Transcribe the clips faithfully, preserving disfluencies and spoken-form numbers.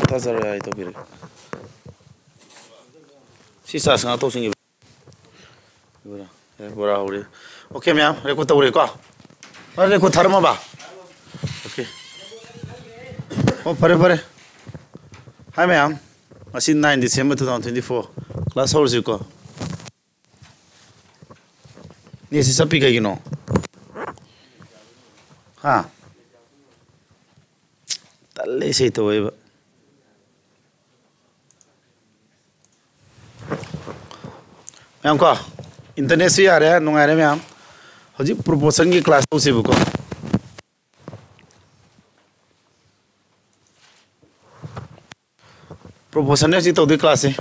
ꯊꯥꯖꯔꯣꯏ ꯍꯥꯏ ꯇꯧꯕꯤꯔꯒꯦ꯫ ꯁꯤ ꯆꯥꯔꯖ ꯉꯥꯛ ꯇꯧꯁꯤꯟꯈꯤꯕ꯫ ꯕꯣꯔꯥ, ꯑꯦ, ꯕꯣꯔꯥ ꯍꯧꯔꯦ꯫ ꯑꯣꯀꯦ ꯃꯌꯥꯝ, ꯔꯦꯀꯣꯔꯗ ꯇꯧꯔꯦꯀꯣ? ꯃꯥ ꯔꯦꯀꯣꯔꯗ ꯊꯥꯔꯝꯃꯕ? ꯑꯣꯀꯦ꯫ ꯑꯣ, ꯐꯔꯦ, ꯐꯔꯦ꯫ ꯍꯥꯏ ꯃꯌꯥꯝ, ꯉꯁꯤ nine December two thousand twenty four꯫ Class ꯍꯧꯔꯁꯤꯀꯣ꯫ ꯅꯦꯠꯁꯤ ꯆꯞꯄꯤ ꯀꯩꯒꯤꯅꯣ? ꯍꯥ? ꯇꯜꯂꯦ ꯏꯁꯩ ꯇꯧꯋꯦꯕ꯫ ꯃꯌꯥꯝ ꯀꯣ, internetꯁꯨ ꯌꯥꯔꯦ, ꯅꯨꯡꯉꯥꯏꯔꯦ ꯃꯌꯥꯝ꯫ ꯍꯧꯖꯤꯛ proportionꯒꯤ class ꯇꯧꯁꯦꯕꯀꯣ꯫ Proportion ꯍꯧꯖꯤꯛ ꯇꯧꯗꯣꯏ classꯁꯦ꯫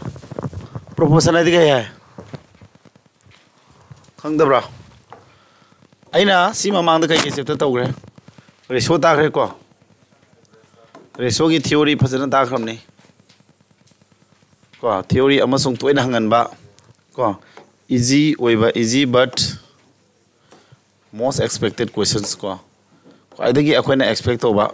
Proportion ꯍꯥꯏꯗꯤ ꯀꯩ ꯍꯥꯏ? ꯈꯪꯗꯕ꯭ꯔꯥ? ꯑꯩꯅ ꯁꯤ ꯃꯃꯥꯡꯗ ꯀꯩꯀꯩ chapter ꯇꯧꯈ꯭ꯔꯦ? Ratio ꯇꯥꯈ꯭ꯔꯦꯀꯣ? Ratioꯒꯤ theory ꯐꯖꯅ ꯇꯥꯈ꯭ꯔꯕꯅꯤ꯫ ꯀꯣ, theory ꯑꯃꯁꯨꯡ ꯇꯣꯏꯅ ꯍꯪꯒꯟꯕ, ꯀꯣ, easy ꯑꯣꯏꯕ, easy but most expected questions ꯀꯣ, ꯈ꯭ꯋꯥꯏꯗꯒꯤ ꯑꯩꯈꯣꯏꯅ expect ꯇꯧꯕ,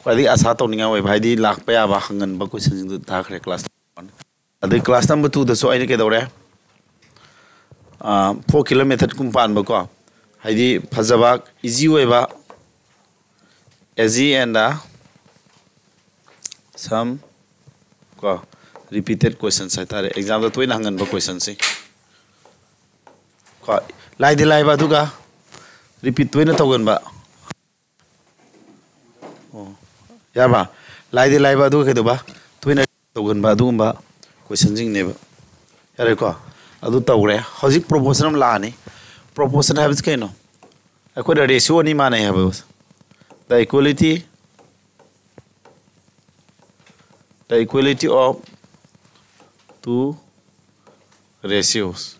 ꯈ꯭ꯋꯥꯏꯗꯒꯤ ꯑꯁꯥ ꯇꯧꯅꯤꯡꯉꯥꯏ ꯑꯣꯏꯕ, ꯍꯥꯏꯗꯤ ꯂꯥꯛꯄ ꯌꯥꯕ ꯍꯪꯒꯟꯕ questionꯁꯤꯡꯗꯨ ꯇꯥꯈ꯭ꯔꯦ class one꯫ ꯑꯗꯩ class number twoꯗꯁꯨ ꯑꯩꯅ ꯀꯩꯗꯧꯔꯦ? Four kilometer ꯀꯨꯝ ꯄꯥꯟꯕꯀꯣ, ꯍꯥꯏꯗꯤ ꯐꯖꯕ, easy ꯑꯣꯏꯕ, easy and some ꯀꯣ, repeated questions ꯍꯥꯏꯇꯥꯔꯦ, examꯗ ꯇꯣꯏꯅ ꯍꯪꯒꯟꯕ questionꯁꯤ ꯀꯣ, ꯂꯥꯏꯗꯤ ꯂꯥꯏꯕ ꯑꯗꯨꯒ repeat ꯇꯣꯏꯅ ꯇꯧꯒꯟꯕ꯫ ꯑꯣ, ꯌꯥꯔꯕ? ꯂꯥꯏꯗꯤ ꯂꯥꯏꯕ ꯑꯗꯨꯒ ꯀꯩꯗꯧꯕ? ꯇꯣꯏꯅ ꯇꯧꯒꯟꯕ ꯑꯗꯨꯒꯨꯝꯕ questionꯁꯤꯡꯅꯦꯕ꯫ ꯌꯥꯔꯦꯀꯣ? ꯑꯗꯨ ꯇꯧꯈ꯭ꯔꯦ꯫ ꯍꯧꯖꯤꯛ proportion ꯑꯃ ꯂꯥꯛꯑꯅꯤ꯫ Proportion ꯍꯥꯏꯕꯁꯤ ꯀꯩꯅꯣ? ꯑꯩꯈꯣꯏꯅ ratio ꯑꯅꯤ ꯃꯥꯟꯅꯩ ꯍꯥꯏꯕ, the equality, the equality of two ratios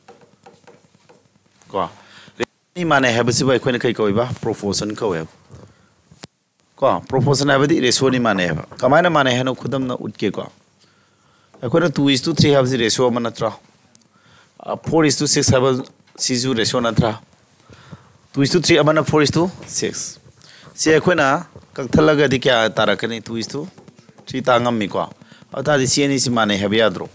ꯀꯣ꯫ Ratio ꯑꯅꯤ ꯃꯥꯟꯅꯩ ꯍꯥꯏꯕꯁꯤꯕꯨ ꯑꯩꯈꯣꯏꯅ ꯀꯩ ꯀꯧꯏꯕ? Proportion ꯀꯧꯋꯦꯕ꯫ ꯀꯣ, proportion ꯍꯥꯏꯕꯗꯤ ratio ꯑꯅꯤ ꯃꯥꯟꯅꯩ ꯍꯥꯏꯕ꯫ ꯀꯃꯥꯏꯅ ꯃꯥꯟꯅꯩ ꯍꯥꯏꯅꯣ? ꯈꯨꯗꯝꯅ ꯎꯠꯀꯦꯀꯣ꯫ ꯑꯩꯈꯣꯏꯅ two is to three ꯍꯥꯏꯕꯁꯤ ratio ꯑꯃ ꯅꯠꯇ꯭ꯔꯣ? Four is to six ꯍꯥꯏꯕ ꯁꯤꯁꯨ ratio ꯅꯠꯇ꯭ꯔꯥ? Two is to three ꯑꯃꯅ four is to six꯫ ꯁꯤ ꯑꯩꯈꯣꯏꯅ ꯀꯛꯊꯠꯂꯒꯗꯤ ꯀꯌꯥ ꯇꯥꯔꯛꯀꯅꯤ? Two is to three ꯇꯥ ꯉꯝꯃꯤꯀꯣ꯫ ꯑꯗꯨ ꯇꯥꯔꯗꯤ ꯁꯤ ꯑꯅꯤꯁꯤ ꯃꯥꯟꯅꯩ ꯍꯥꯏꯕ ꯌꯥꯗ꯭ꯔꯣ?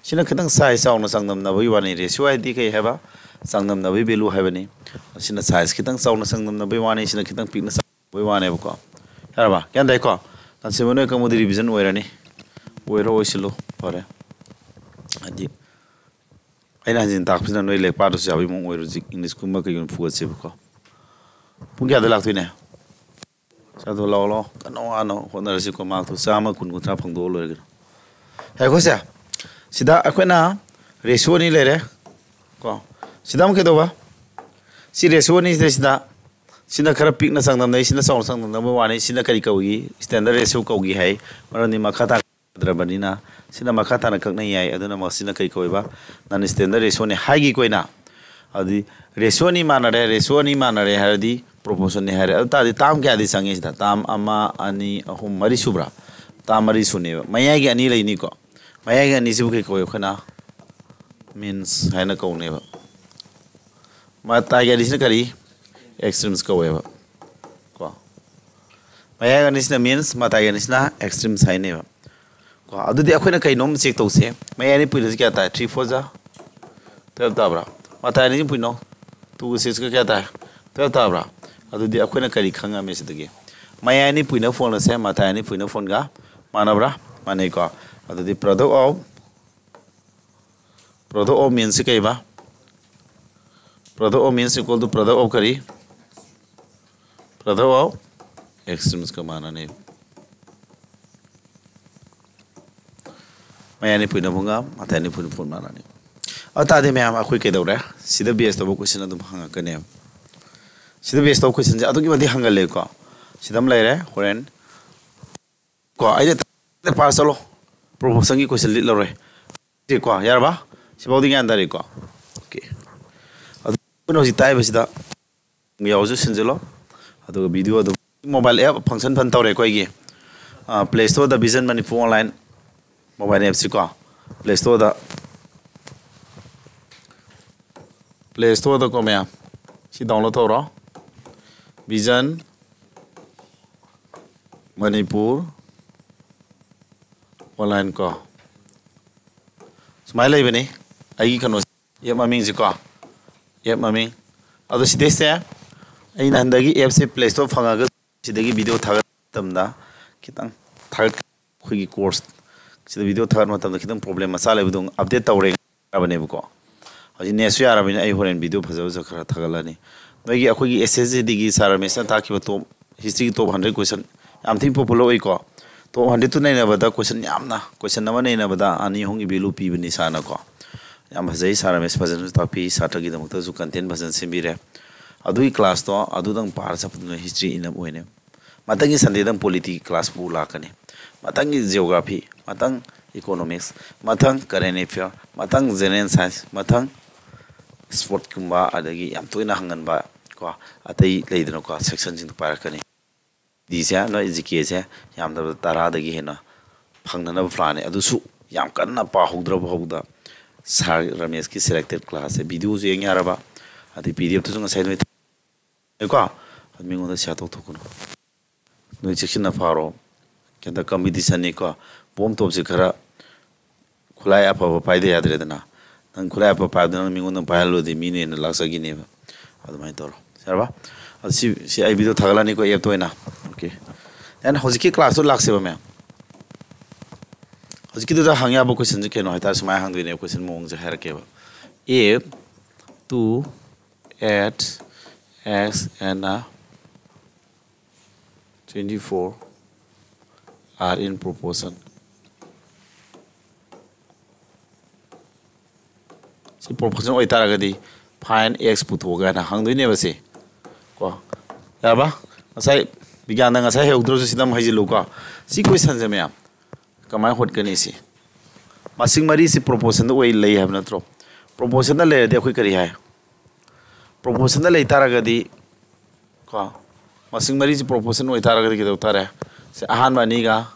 ꯁꯤꯅ ꯈꯤꯇꯪ ꯁꯥꯏꯖ ꯆꯥꯎꯅ ꯆꯥꯡꯗꯝꯅꯕꯒꯤ ꯋꯥꯅꯤ꯫ ꯔꯦꯁꯤꯌꯣ ꯍꯥꯏꯗꯤ ꯀꯩ ꯍꯥꯏꯕ? ꯆꯥꯡꯗꯝꯅꯕꯒꯤ ꯚꯦꯂꯨ ꯍꯥꯏꯕꯅꯤ꯫ ꯁꯤꯅ ꯁꯥꯏꯖ ꯈꯤꯇꯪ ꯆꯥꯎꯅ ꯆꯥꯡꯗꯝꯅꯕꯒꯤ ꯋꯥꯅꯤ, ꯁꯤꯅ ꯈꯤꯇꯪ ꯄꯤꯛꯅ ꯆꯥꯡꯗꯝꯅꯕꯒꯤ ꯋꯥꯅꯦꯕꯀꯣ꯫ ꯌꯥꯔꯕ? ꯒ꯭ꯌꯥꯟ ꯇꯥꯏꯀꯣ? ꯀꯟꯁꯦꯞ ꯅꯣꯏ ꯀꯥꯡꯕꯨꯗꯤ ꯔꯤꯚꯤꯖꯟ ꯑꯣꯏꯔꯅꯤ꯫ ꯑꯣꯏꯔꯣ, ꯑꯣꯏꯁꯤꯜꯂꯨ꯫ ꯐꯔꯦ꯫ ꯍꯥꯏꯗꯤ ꯑꯩꯅ ꯍꯟꯖꯤꯟ ꯇꯥꯛꯄꯁꯤꯅ ꯅꯣꯏ ꯂꯥꯏꯔꯤꯛ ꯄꯥꯗ꯭ꯔꯁꯨ ꯌꯥꯕꯒꯤ ꯃꯑꯣꯡ ꯑꯣꯏꯔꯣ꯫ ꯍꯧꯖꯤꯛ ꯏꯪꯂꯤꯁꯀꯨꯝꯕ ꯀꯩꯒꯨꯝꯕ ꯐꯨꯒꯠꯁꯦꯕꯀꯣ꯫ ꯄꯨꯡ ꯀꯌꯥꯗ ꯂꯥꯛꯇꯣꯏꯅꯦ? ꯆꯥꯗꯣ ꯂꯥꯛꯑꯣ, ꯂꯥꯛꯑꯣ꯫ ꯀꯟꯅ ꯋꯥꯅ ꯍꯣꯠꯅꯔꯁꯤꯀꯣ꯫ ꯃꯥꯔꯛꯇꯣ ꯆꯥꯝꯃ ꯀꯨꯟ, ꯀꯨꯟꯊ꯭ꯔꯥ ꯐꯪꯗꯣꯛꯑ ꯂꯣꯏꯔꯦ ꯀꯩꯅꯣ꯫ ꯉꯥꯏꯈꯣꯁꯦ꯫ ꯁꯤꯗ ꯑꯩꯈꯣꯏꯅ ꯔꯦꯁꯤꯌꯣ ꯑꯅꯤ ꯂꯩꯔꯦ ꯀꯣ꯫ ꯁꯤꯗ ꯑꯃꯨꯛ ꯀꯩꯗꯧꯕ? ꯁꯤ ꯔꯦꯁꯤꯌꯣ ꯑꯅꯤꯁꯤꯗ, ꯁꯤꯗ, ꯁꯤꯅ ꯈꯔ ꯄꯤꯛꯅ ꯆꯥꯡꯗꯝꯅꯩ, ꯁꯤꯅ ꯆꯥꯎꯅ ꯆꯥꯡꯗꯝꯅꯕ ꯋꯥꯅꯤ꯫ ꯁꯤꯅ ꯀꯔꯤ ꯀꯧꯏ? ꯁ꯭ꯇꯦꯟꯗꯔꯠ ꯔꯦꯁꯤꯌꯣ ꯀꯧꯒꯤ ꯍꯥꯏ꯫ ꯃꯔꯝꯗꯤ ꯃꯈꯥ ꯇꯥꯅ ꯌꯥꯗ꯭ꯔꯕꯅꯤꯅ ꯁꯤꯅ ꯃꯈꯥ ꯇꯥꯅ ꯀꯛꯅ ꯌꯥꯏ꯫ ꯑꯗꯨꯅ ꯃꯁꯤꯅ ꯀꯩ ꯀꯧꯋꯦꯕ? ꯅꯟ ꯁ꯭ꯇꯦꯟꯗꯔꯠ ꯔꯦꯁꯤꯌꯣꯅꯤ ꯍꯥꯏꯒꯤ ꯑꯩꯈꯣꯏꯅ꯫ ꯑꯗꯨꯗꯤ ꯔꯦꯁꯤꯌꯣ ꯑꯅꯤ ꯃꯥꯟꯅꯔꯦ, ꯔꯦꯁꯤꯌꯣ ꯑꯅꯤ ꯃꯥꯟꯅꯔꯦ ꯍꯥꯏꯔꯗꯤ ꯄ꯭ꯔꯣꯄꯣꯔꯁꯟꯅꯤ ꯍꯥꯏꯔꯦ꯫ ꯑꯗꯨ ꯇꯥꯔꯗꯤ ꯇꯥꯝ ꯀꯌꯥꯗꯤ ꯆꯪꯉꯤ ꯁꯤꯗ? ꯇꯥꯝ ꯑꯃ, ꯑꯅꯤ, ꯑꯍꯨꯝ, ꯃꯔꯤ ꯁꯨꯕ꯭ꯔꯥ? ꯇꯥꯝ ꯃꯔꯤ ꯁꯨꯅꯦꯕ꯫ ꯃꯌꯥꯏꯒꯤ ꯑꯅꯤ ꯂꯩꯅꯤꯀꯣ꯫ ꯃꯌꯥꯏꯒꯤ ꯑꯅꯤꯁꯤꯕꯨ ꯀꯩ ꯀꯧꯋꯦ? ꯑꯩꯈꯣꯏꯅ ꯃꯤꯟꯁ ꯍꯥꯏꯅ ꯀꯧꯅꯦꯕ꯫ ꯃꯇꯥꯏꯒꯤ ꯑꯅꯤꯁꯤꯅ ꯀꯔꯤ? ꯑꯦꯛꯁꯇ꯭ꯔꯤꯝꯁ ꯀꯧꯋꯦꯕ ꯀꯣ꯫ ꯃꯌꯥꯏꯒꯤ ꯑꯅꯤꯁꯤꯅ ꯃꯤꯟꯁ, ꯃꯇꯥꯏꯒꯤ ꯑꯅꯤꯁꯤꯅ ꯑꯦꯛꯁꯇ꯭ꯔꯤꯝꯁ ꯍꯥꯏꯅꯦꯕ ꯀꯣ꯫ ꯑꯗꯨꯗꯤ ꯑꯩꯈꯣꯏꯅ ꯀꯩꯅꯣꯝ ꯆꯦꯛ ꯇꯧꯁꯦ꯫ ꯃꯌꯥꯏ ꯑꯅꯤ ꯄꯨꯏꯅꯁꯤ ꯀꯌꯥ ꯇꯥꯏ? Three four ꯖꯥ twelve ꯇꯥꯕ꯭ꯔꯥ? ꯃꯇꯥꯏ ꯑꯅꯤꯁꯤ ꯄꯨꯏꯅꯣ? Two ꯒ six ꯀ ꯀꯌꯥ ꯇꯥꯏ? Twelve ꯇꯥꯕ꯭ꯔꯥ? ꯑꯗꯨꯗꯤ ꯑꯩꯈꯣꯏꯅ ꯀꯔꯤ ꯈꯪꯉꯝꯃꯤ ꯁꯤꯗꯒꯤ? ꯃꯌꯥꯏ ꯑꯅꯤ ꯄꯨꯏꯅ ꯐꯣꯟ ꯑꯁꯦ ꯃꯇꯥꯏ ꯑꯅꯤ ꯄꯨꯏꯅ ꯐꯣꯟꯒ ꯃꯥꯟꯅꯕ꯭ꯔꯥ? ꯃꯥꯟꯅꯩꯀꯣ꯫ ꯑꯗꯨꯗꯤ product of, product of means ꯁꯤ ꯀꯩꯕ? Product of means equal to product of ꯀꯔꯤ? Product of extremes ꯀ ꯃꯥꯟꯅꯅꯤ꯫ ꯃꯌꯥꯏ ꯑꯅꯤ ꯄꯨꯏꯅ ꯐꯣꯟꯒ ꯃꯇꯥꯏ ꯑꯅꯤ ꯄꯨꯏꯅ ꯐꯣꯟ ꯃꯥꯟꯅꯅꯤ꯫ ꯑꯗꯨ ꯇꯥꯔꯗꯤ ꯃꯌꯥꯝ ꯑꯩꯈꯣꯏ ꯀꯩꯗꯧꯔꯦ? ꯁꯤꯗ base ꯇꯧꯕ question ꯑꯗꯨꯝ ꯍꯪꯉꯛꯀꯅꯦꯕ꯫ ꯁꯤꯗ base ꯇꯧꯕ questionꯁꯦ ꯑꯗꯨꯛꯀꯤ ꯃꯇꯤꯛ ꯍꯪꯒꯜꯂꯦꯀꯣ꯫ ꯁꯤꯗ ꯑꯃ ꯂꯩꯔꯦ꯫ ꯍꯣꯔꯦꯟ ꯀꯣ, ꯑꯩꯅ ꯄꯥꯁ ꯆꯠꯂꯣ꯫ Proportionꯒꯤ question ꯂꯤꯠꯂꯔꯣꯏ꯫ ꯀꯣ, ꯌꯥꯔꯕ? ꯁꯤꯐꯥꯎꯗꯤ ꯒ꯭ꯌꯥꯟ ꯇꯥꯔꯦꯀꯣ? OK꯫ ꯑꯗꯨ ꯑꯩꯈꯣꯏꯅ ꯍꯧꯖꯤꯛ ꯇꯥꯛꯏꯕꯁꯤꯗ ꯌꯥꯎꯔꯁꯨ ꯁꯤꯟꯖꯤꯜꯂꯣ꯫ ꯑꯗꯨꯒ video ꯑꯗꯨꯝ mobile app function ꯐꯟ ꯇꯧꯔꯦꯀꯣ ꯑꯩꯒꯤ꯫ ꯑ, Play Storeꯗ Vision Manipur Online mobile appꯁꯤꯀꯣ, Play Storeꯗ, Play Storeꯗꯀꯣ ꯃꯌꯥꯝ, ꯁꯤ download ꯇꯧꯔꯣ꯫ Vision ꯃꯅꯤꯄꯨꯔ ꯑꯣꯟꯂꯥꯏꯟ ꯀꯣ, ꯁꯨꯃꯥꯏꯅ ꯂꯩꯕꯅꯤ ꯑꯩꯒꯤ ꯀꯩꯅꯣ, ꯑꯦꯞ ꯃꯃꯤꯡꯁꯤꯀꯣ, ꯑꯦꯞ ꯃꯃꯤꯡ꯫ ꯑꯗꯣ ꯁꯤꯗꯩꯁꯦ ꯑꯩꯅ ꯍꯟꯗꯛꯀꯤ ꯑꯦꯞꯁꯦ ꯄ꯭ꯂꯦ ꯁ꯭ꯇꯣꯔ ꯐꯪꯉꯒ ꯁꯤꯗꯒꯤ ꯚꯤꯗꯤꯑꯣ ꯊꯥꯒꯠ ꯃꯇꯝꯗ ꯈꯤꯇꯪ ꯊꯥꯒꯠ ꯑꯩꯈꯣꯏꯒꯤ ꯀꯣꯔꯁ ꯁꯤꯗ ꯚꯤꯗꯤꯑꯣ ꯊꯥꯒꯠ ꯃꯇꯝꯗ ꯈꯤꯇꯪ ꯄ꯭ꯔꯣꯕ꯭ꯂꯦꯝ ꯃꯆꯥ ꯂꯩꯕꯗꯣ ꯑꯞꯗꯦꯠ ꯇꯧꯔꯦ ꯌꯥꯔꯕꯅꯦꯕꯀꯣ꯫ ꯍꯧꯖꯤꯛ ꯅꯦꯠꯁꯨ ꯌꯥꯔꯕꯅꯤꯅ ꯑꯩ ꯍꯣꯔꯦꯟ ꯚꯤꯗꯤꯑꯣ ꯐꯖ ꯐꯖ ꯈꯔ ꯊꯥꯒꯠꯂꯅꯤ꯫ ꯅꯣꯏꯒꯤ ꯑꯩꯈꯣꯏꯒꯤ ꯑꯦꯁ ꯑꯦꯁ ꯁꯤ ꯗꯤꯒꯤ ꯁꯥꯔ ꯔꯃꯦꯁꯅ ꯇꯥꯛꯈꯤꯕ ꯇꯣꯞ ꯍꯤꯁꯇ꯭ꯔꯤꯒꯤ ꯇꯣꯞ ꯍꯟꯗ꯭ꯔꯦꯠ ꯀꯣꯏꯁꯟ ꯌꯥꯝ ꯊꯤꯅ ꯄꯣꯄꯨꯂꯔ ꯑꯣꯏꯀꯣ꯫ ꯇꯣꯞ ꯍꯟꯗ꯭ꯔꯦꯠꯇꯨ ꯅꯩꯅꯕꯗ ꯀꯣꯏꯁꯟ ꯌꯥꯝꯅ, ꯀꯣꯏꯁꯟ ꯑꯃ ꯅꯩꯅꯕꯗ ꯑꯅꯤ ꯑꯍꯨꯝꯒꯤ ꯚꯦꯂꯨ ꯄꯤꯕꯅꯤ ꯁꯥꯔꯅꯀꯣ꯫ ꯌꯥꯝ ꯐꯖꯩ, ꯁꯥꯔ ꯔꯃꯦꯁ ꯐꯖꯅꯁꯨ ꯇꯥꯛꯄꯤ, ꯁꯥꯇ꯭ꯔꯒꯤꯗꯃꯛꯇꯁꯨ ꯀꯟꯇꯦꯟ ꯐꯖꯅ ꯁꯦꯝꯕꯤꯔꯦ꯫ ꯑꯗꯨꯒꯤ ꯀ꯭ꯂꯥꯁꯇꯣ ꯑꯗꯨꯗꯪ ꯄꯥꯔ ꯆꯠꯄꯗꯨꯅ ꯍꯤꯁꯇ꯭ꯔꯤ ꯏꯅꯞ ꯑꯣꯏꯅꯦ꯫ ꯃꯊꯪꯒꯤ ꯁꯟꯗꯦꯗꯪ ꯄꯣꯂꯤꯇꯤ ꯀ꯭ꯂꯥꯁꯄꯨ ꯂꯥꯛꯀꯅꯤ꯫ ꯃꯊꯪꯒꯤ ꯖꯤꯑꯣꯒ꯭ꯔꯥꯐꯤ, ꯃꯊꯪ ꯏꯀꯣꯅꯣꯃꯤꯛꯁ, ꯃꯊꯪ ꯀꯔꯦꯟ ꯑꯦꯐꯤꯌꯔ, ꯃꯊꯪ ꯖꯦꯅꯔꯦꯜ ꯁꯥꯏꯟꯁ, ꯃꯊꯪ ꯁ꯭ꯄꯣꯔꯠꯀꯨꯝꯕ, ꯑꯗꯒꯤ ꯌꯥꯝ ꯇꯣꯏꯅ ꯍꯪꯒꯟꯕ ꯀꯣ, ꯑꯇꯩ ꯂꯩꯗꯅꯀꯣ, ꯁꯦꯛꯁꯟꯁꯤꯡꯗꯣ ꯄꯥꯏꯔꯛꯀꯅꯤ꯫ ꯗꯤꯁꯦ ꯅꯣꯏ ꯖꯤ ꯀꯦꯁꯦ ꯌꯥꯝꯗꯕꯗ ꯇꯔꯥꯗꯒꯤ ꯍꯦꯟꯅ ꯐꯪꯅꯅꯕ ꯄ꯭ꯂꯥꯟꯅꯦ꯫ ꯑꯗꯨꯁꯨ ꯌꯥꯝ ꯀꯟꯅ ꯄꯥꯍꯧꯗ꯭ꯔꯕ ꯐꯥꯎꯕꯗ ꯁꯥꯔ ꯔꯃꯦꯁꯀꯤ ꯁꯦꯂꯦꯛꯇꯦꯠ ꯀ꯭ꯂꯥꯁꯁꯦ ꯚꯤꯗꯤꯑꯣꯁꯨ ꯌꯦꯡ ꯌꯥꯔꯕ, ꯑꯗꯩ ꯄꯤ ꯗꯤ ꯑꯦꯐꯇꯨꯁꯨ ꯉꯁꯥꯏ ꯅꯣꯏ ꯀꯣ, ꯃꯤꯉꯣꯟꯗ ꯁꯤꯌꯥꯔ ꯇꯧꯊꯣꯛꯀꯅꯨ꯫ ꯅꯣꯏ ꯆꯦꯛꯁꯤꯟꯅ ꯐꯥꯔꯣ꯫ ꯀꯩꯝꯇ ꯀꯝꯄꯤꯇꯤꯁꯟꯅꯤꯀꯣ꯫ ꯕꯣꯝ ꯇꯣꯞꯁꯦ ꯈꯔ ꯈꯨꯠꯂꯥꯏ ꯑꯐꯕ ꯄꯥꯏꯗ ꯌꯥꯗ꯭ꯔꯦꯗꯅ꯫ ꯅꯪ ꯈꯨꯠꯂꯥꯏ ꯑꯐꯕ ꯄꯥꯏꯕꯗ ꯅꯪ ꯃꯤꯉꯣꯟꯗ ꯄꯥꯏꯍꯜꯂꯨꯔꯗꯤ ꯃꯤꯅ ꯍꯦꯟꯅ ꯂꯥꯛꯆꯈꯤꯅꯦꯕ꯫ ꯑꯗꯨꯃꯥꯏꯅ ꯇꯧꯔꯣ꯫ ꯌꯥꯔꯕ? ꯑꯗꯨ ꯁꯤ, ꯁꯤ ꯑꯩ ꯚꯤꯗꯤꯑꯣ ꯊꯥꯒꯠꯂꯅꯤꯀꯣ ꯑꯦꯞꯇ ꯑꯣꯏꯅ꯫ ꯑꯣꯀꯦ꯫ ꯑꯩꯅ ꯍꯧꯖꯤꯛꯀꯤ ꯀ꯭ꯂꯥꯁꯇꯣ ꯂꯥꯛꯁꯦꯕ ꯃꯌꯥꯝ꯫ ꯍꯧꯖꯤꯛꯀꯤꯗꯨꯗ ꯍꯪ ꯌꯥꯕ ꯀꯣꯏꯁꯟꯁꯦ ꯀꯩꯅꯣ ꯍꯥꯏꯇꯥꯔꯦ, ꯁꯨꯃꯥꯏꯅ ꯍꯪꯗꯣꯏꯅꯦ, ꯀꯣꯏꯁꯟ ꯃꯑꯣꯡꯁꯦ ꯍꯥꯏꯔꯛꯀꯦꯕ꯫ If two eight, X and a twenty four are in proportion. ꯁꯤ ꯄ꯭ꯔꯣꯄꯣꯔꯁꯟ ꯑꯣꯏꯇꯥꯔꯒꯗꯤ find X ꯄꯨꯊꯣꯛꯑꯒ ꯍꯥꯏꯅ ꯍꯪꯗꯣꯏꯅꯦꯕ ꯁꯤ ꯀꯣ꯫ ꯌꯥꯔꯕ? ꯉꯁꯥꯏ ꯕꯤꯒ꯭ꯌꯥꯟꯗ ꯉꯁꯥꯏ ꯍꯩꯍꯧꯗ꯭ꯔꯁꯨ ꯁꯤꯗ ꯑꯃꯨꯛ ꯍꯩꯖꯤꯜꯂꯨꯀꯣ꯫ ꯁꯤ ꯀꯣꯏꯁꯟꯁꯦ ꯃꯌꯥꯝ ꯀꯃꯥꯏꯅ ꯍꯣꯠꯀꯅꯤ ꯁꯤ? ꯃꯁꯤꯡ ꯃꯔꯤꯁꯤ ꯄ꯭ꯔꯣꯄꯣꯔꯁꯟꯗ ꯑꯣꯏ ꯂꯩ ꯍꯥꯏꯕ ꯅꯠꯇ꯭ꯔꯣ? ꯄ꯭ꯔꯣꯄꯣꯔꯁꯟꯗ ꯂꯩꯔꯗꯤ ꯑꯩꯈꯣꯏ ꯀꯔꯤ ꯍꯥꯏ? ꯄ꯭ꯔꯣꯄꯣꯔꯁꯟꯗ ꯂꯩ ꯇꯥꯔꯒꯗꯤ ꯀꯣ, ꯃꯁꯤꯡ ꯃꯔꯤꯁꯤ ꯄ꯭ꯔꯣꯄꯣꯔꯁꯟ ꯑꯣꯏ ꯇꯥꯔꯒꯗꯤ ꯀꯩꯗꯧ ꯇꯥꯔꯦ? ꯁꯤ ꯑꯍꯥꯟꯕ ꯑꯅꯤꯒ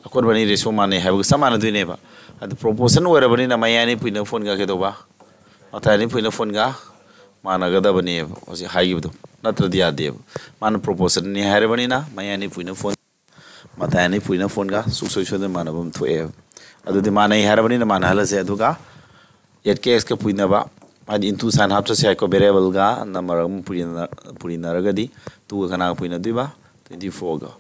ꯑꯀꯣꯟꯕ ꯑꯅꯤ ꯔꯦꯁꯤꯌꯣ ꯃꯥꯟꯅꯩ ꯍꯥꯏꯕꯒ ꯆꯞ ꯃꯥꯟꯅꯗꯣꯏꯅꯦꯕ꯫ ꯑꯗꯨ ꯄ꯭ꯔꯣꯄꯣꯔꯁꯟ ꯑꯣꯏꯔꯕꯅꯤꯅ ꯃꯌꯥꯏ ꯑꯅꯤ ꯄꯨꯏꯅ ꯐꯣꯟꯒ ꯀꯩꯗꯧꯕ? ꯃꯇꯥꯏ ꯑꯅꯤ ꯄꯨꯏꯅ ꯐꯣꯟꯒ ꯃꯥꯟꯅꯒꯗꯕꯅꯦꯕ ꯍꯧꯖꯤꯛ ꯍꯥꯏꯈꯤꯕꯗꯣ, ꯅꯠꯇ꯭ꯔꯗꯤ ꯌꯥꯗꯦꯕ꯫ ꯃꯥꯅ ꯄ꯭ꯔꯣꯄꯣꯔꯁꯟꯅꯤ ꯍꯥꯏꯔꯕꯅꯤꯅ ꯃꯌꯥꯏ ꯑꯅꯤ ꯄꯨꯏꯅ ꯐꯣꯟ ꯃꯇꯥꯏ ꯑꯅꯤ ꯄꯨꯏꯅ ꯐꯣꯟꯒ ꯁꯨꯡꯁꯣꯏ ꯁꯣꯏꯗꯅ ꯃꯥꯟꯅꯕ ꯑꯃ ꯊꯣꯛꯑꯦ꯫ ꯑꯗꯨꯗꯤ ꯃꯥꯟꯅꯩ ꯍꯥꯏꯔꯕꯅꯤꯅ ꯃꯥꯟꯅꯍꯜꯂꯁꯦ꯫ ꯑꯗꯨꯒ eight ꯀꯦ ꯑꯦꯛꯁꯀ ꯄꯨꯏꯅꯕ, ꯍꯥꯏꯗꯤ into sign ꯍꯥꯞꯆꯁꯦ ꯍꯥꯏꯀꯣ, variableꯒ number ꯑꯃ ꯄꯨꯔꯤꯅ-, ꯄꯨꯔꯤꯅꯔꯒꯗꯤ twoꯒ ꯀꯅꯥꯒ ꯄꯨꯏꯅꯗꯣꯏꯕ? Twenty fourꯒ꯫